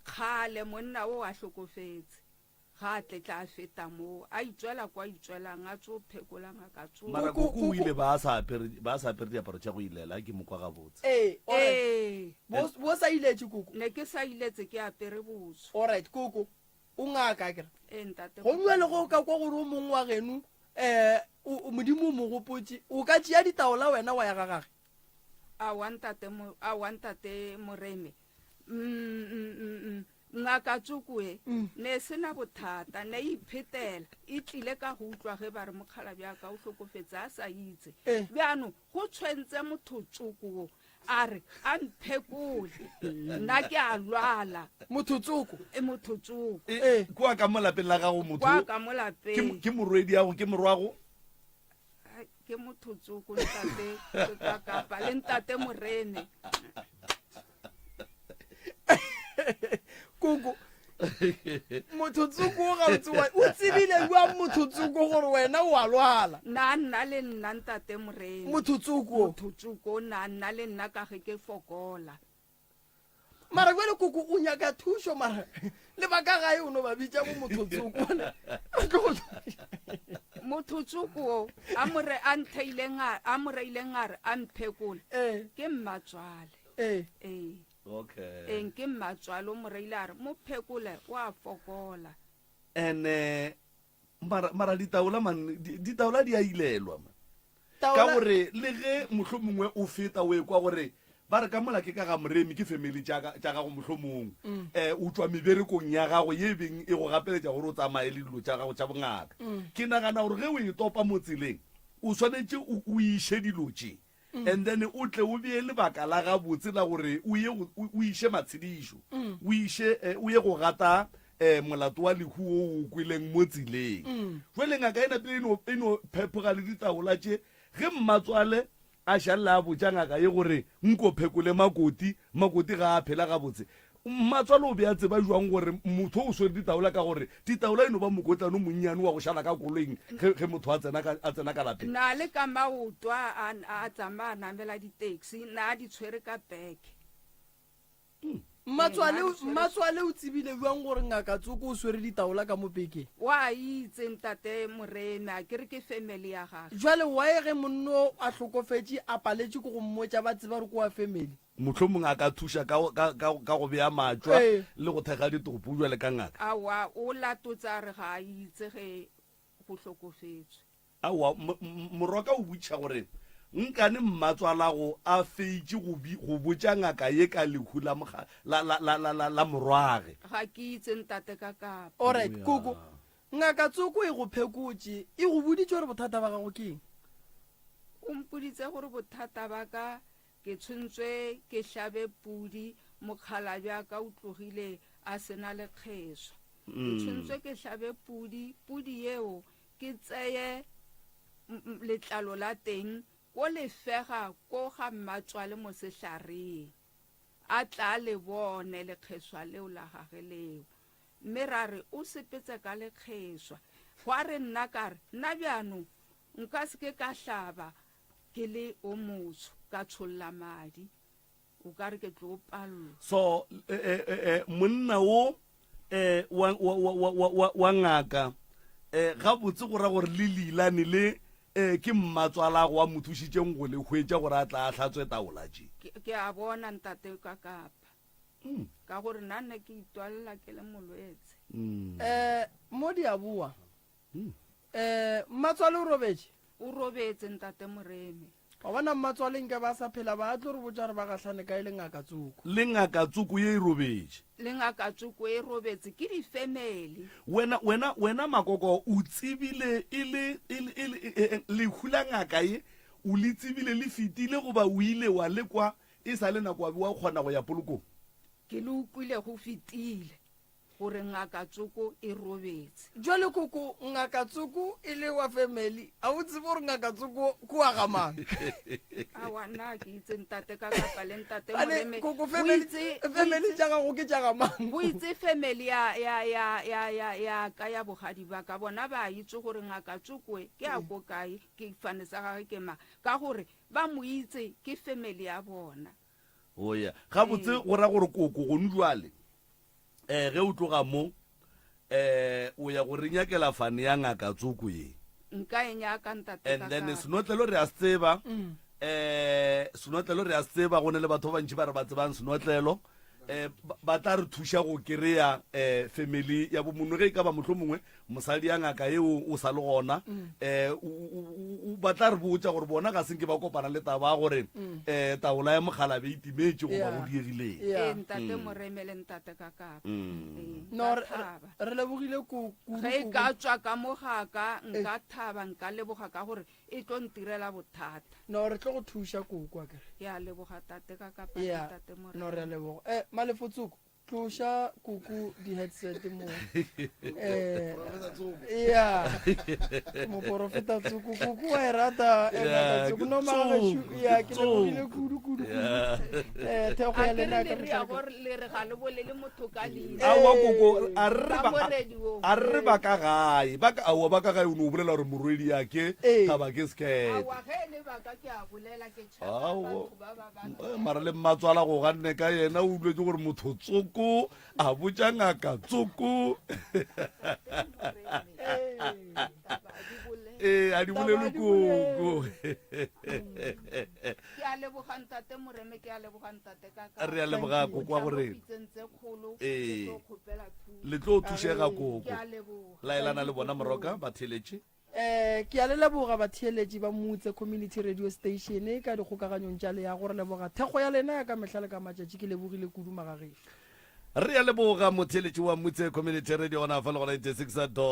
kgale monna o a hlokofetse. Ga a tle tla feta moo, a itswela kwa itswelang, a tso phekola ngaka tso. Mara koko o ile ba sa apere ba sa apere diaparo tša go ilela ke mo kwa gabotse. Ee, alright. Ee. Bo bo sa iletše koko. Ne ke sa iletse ke apere botsho. Alright, koko. O ngaka akere? Ee, ntate. Gomme bjale ge o ka kwa gore o mongwe wa geno um Modimo o mo gopotše, o ka tšea ditaola wena wa ya ga gage? Aowa, ntate, aowa, ntate Moremi. Mm, mm, mm, mm. Ngaka tsoko e ne e se na bothata, ne e iphetela. E tlile ka go utlwa ge ba re mokgalabje a ka o hlokofetse a sa itse. Bjano go tshwentse motho tsoko wo a re a mphekole nna ke a lwala motho tsoko e motho tsoko e, eh. kwa ka mo lapeng la gago motho kwa ka mo lapeng ke morwedi yago ke morwago ke motho tsoko ntate ka kapa le ntate morene koko motho tsoko ga o tsewa o tsebile jwang motho tsoko gore wena o a lwala na nna le nna ntate morena motho tsoko motho tsoko na nna le nna ka ge ke fokola mara jale koko o nyaka thušo mara le ba ka gae o no ba bitša bo motho tsoko motho tsoko a more a ntheileng a moreileng a re a mphekole eh. ke mmatswale ee ee okay eng ke mmatswalo moreile a re mo phekole o a fokola and eh, mara mara ditaola man ditaola di a ilelwa man ka gore le ge mohlomongwe mongwe o feta o ekwa gore ba re ka mola ke ka ga moremi ke family tša gago mohlomongwe um o tswa meberekong ya gago ye beng e go gapeletša gore o tsamaye le dilo tša gago tša bongaka mm. ke nagana gore ge o e topa mo tseleng o swanetše o iše dilo tše Mm. And then o tle o bee lebaka la gabotse la gore o ye o iše matshedišo mm. o iše eh, o ye go gata eh, molato wa lehu o o kweleng mo tseleng mm. jwale ngaka e napile e no phephoga le ditaola tše ge mmatswale a šalela a botša ngaka ye gore nko phekole makoti makoti ga a phela gabotse. Mmatswale o be a tseba jwang gore motho o swere ditaola ka gore ditaola e no ba mokotlana o monnyane wa go šala ka koloing ge, ge motho a tsena ka, a tsena ka lapeng? Na le ka maoto a, a, a tsamaya a namela di-taxi, na a di tshwere ka bag. Mmatswale, mmatswale o tsebile bjang gore ngaka Tsoko o swere ditaola ka mo pekeng? Wa itse ntate Moremi, a ke re ke family ya gage. Jwale why ge monno a hlokofetše a paletše ke go mmotša ba tseba gore ke wa family? Mohlomong a ka thuša ka, ka, ka, ka go bea matšwa Ee. le go thekga ditopo bjale ka ngaka. Aowa, o latotse a re ga a itse ge go hlokofetšwe. Aowa, m, m, morwaka o botšiša gore nkane mmatswalago a feitše go bi, go botša ngaka ye ka lehu la moga, la, la, la, la, la, la morwage. Ga ke itse ntate ka kapa. Alright, koko, ngaka Tsoko e go phekotše, e go boditše gore bothata ba gago ke eng? O mpoditse gore bothata ba ka Ke tshwentswe ke hlabe pudi, mokgalabje a ka o tlogile a se na lekgeswa. Ke tshwentswe ke hlabe pudi, pudi yeo ke tseye letlalo la teng ko le fega ko ga mmatswale mo sehlareng, a tla le bone lekgeswa leo la gage leo. Mme ra re o sepetse ka lekgeswa. Gwa re nna ka re, nna bjanong nka se ke ka hlaba Ke le o motsho, ka tsholla madi, o ka re ke tlo pallwa. So, eh, eh, eh, eh, monna wo eh, wa, wa, wa, wa, wa, wa, wa ngaka eh, gabotse go ra gore le leilane le eh, ke mmatswalago wa mo thušitšeng go le hwetša gore a tla a hlatswe taola tše. Ke, ke a bona ntate ka kapa. Ka gore nna nne ke itwalela ke le molwetse. Eh, mo di a boa. Um Mmatswale o robetše? O robetse ntate Moremi. Wa bona Mmatswale nke ba sa phela ba tlo re botša gore ba gahlane kae le ngaka Tsoko. Le ngaka Tsoko ye e robetše. Le ngaka Tsoko e robetse ke di-family. Wena, wena, wena Makoko o tsebile e le, e le, e le, e, e, lehu la ngaka ye o le tsebile le fetile goba o ile wa le kwa e sa le nako wa be wa kgona go ya polokong? Ke le ukwile go fetile. Gore ngaka tsoko e robetse. Jwale koko, ngaka tsoko e le wa family, a o tsebe gore ngaka tsoko ke wa ga mang? Aowa, nna ke itse ntate ka kapa le ntate Ane, Moreme. koko, O family, itse- o family itse- tša gago ke tša ga mang? O itse family ya, ya, ya, ya, ya, ya ka ya bogadi ba ka, bona ba itse gore ngaka tsoko e ke ya ko kae, ke fane sa gagwe ke mang, ka gore ba mo itse ke family ya bona. Oya, gabotse go ra gore koko gonu jwale eh ge o tloga mo eh o ya go re nyakela fane ya ngaka tsoko ye. Nka e nyaka ntate And then senotlelo re a se tseba. Eh senotlelo re a se tseba go ne le batho ba bantši ba re ba tsebang senotlelo. Eh ba tla re thuša go kereya eh family ya bo mono ge e ka ba mohlomongwe mosadi ya ngaka eo o sa le gona um ba tla re botša gore bona ga senke ba kopana le taba ya gore um taola ya mogalabe e timetše goba go diegileng. Ee, ntate Moreme le ntate Kakapa. Ee, No, nka re, thaba. re lebogile ku- kudu, Ge e kudu. ka tšwa ka mo ga ka, nka thaba, nka leboga ka gore e tlo ntirela bothata. No, re tlo go thuša koko, akere. Ke a leboga tate Kakapa le Yeah. ntate Moreme. No, re a leboga. Eh, Malefotsoko. Tloša kuku di-headset mo. Eh, ya. Moporofeta Tsoko, kuku wa e rata eh, Yeah, Ngaka Tsoko. ke No, mara Tsoko, gešo, ya, ke ke lebogile Tsoko. kudu, kudu, kudu. Yeah. Eh, thekgo A ya ke lena re ka le mehla rea le ka- gore le re ga le bolele motho ka leina. Aowa koko, a re Ka ba- moredi wo. a re ba ka gae ba ka aowa ba ka gae o ne o bolela gore morwedi ya ke Ee. thaba ke sekete Aowa ge e le ba ka ke a bolela ke tšhaba Aowa. batho ba ba ba. Eh, mara le mmatswala go ganne ka yena o utlwetse gore motho tsoko a botša ngaka tsoko ee a di bolele koko Ke a leboga ntate Moreme, ke a leboga ntate Kaka. Re a leboga koko wa gore Pitseng tse kgolo, Ee. ke tlo kgopela thuso. le tlo thušega koko Ke a leboga. laelana le bona moroka ba theletše Eh, ke a le leboga batheeletši ba Mutse Community Radio Station ka dikgokaganyong tša leago. Re leboga thekgo ya lena ya ka mehla le ka matšatši. Ke lebogile kudu magagešo. Re a leboga motheeletši wa Mutse Community Radio gona fa le go 96.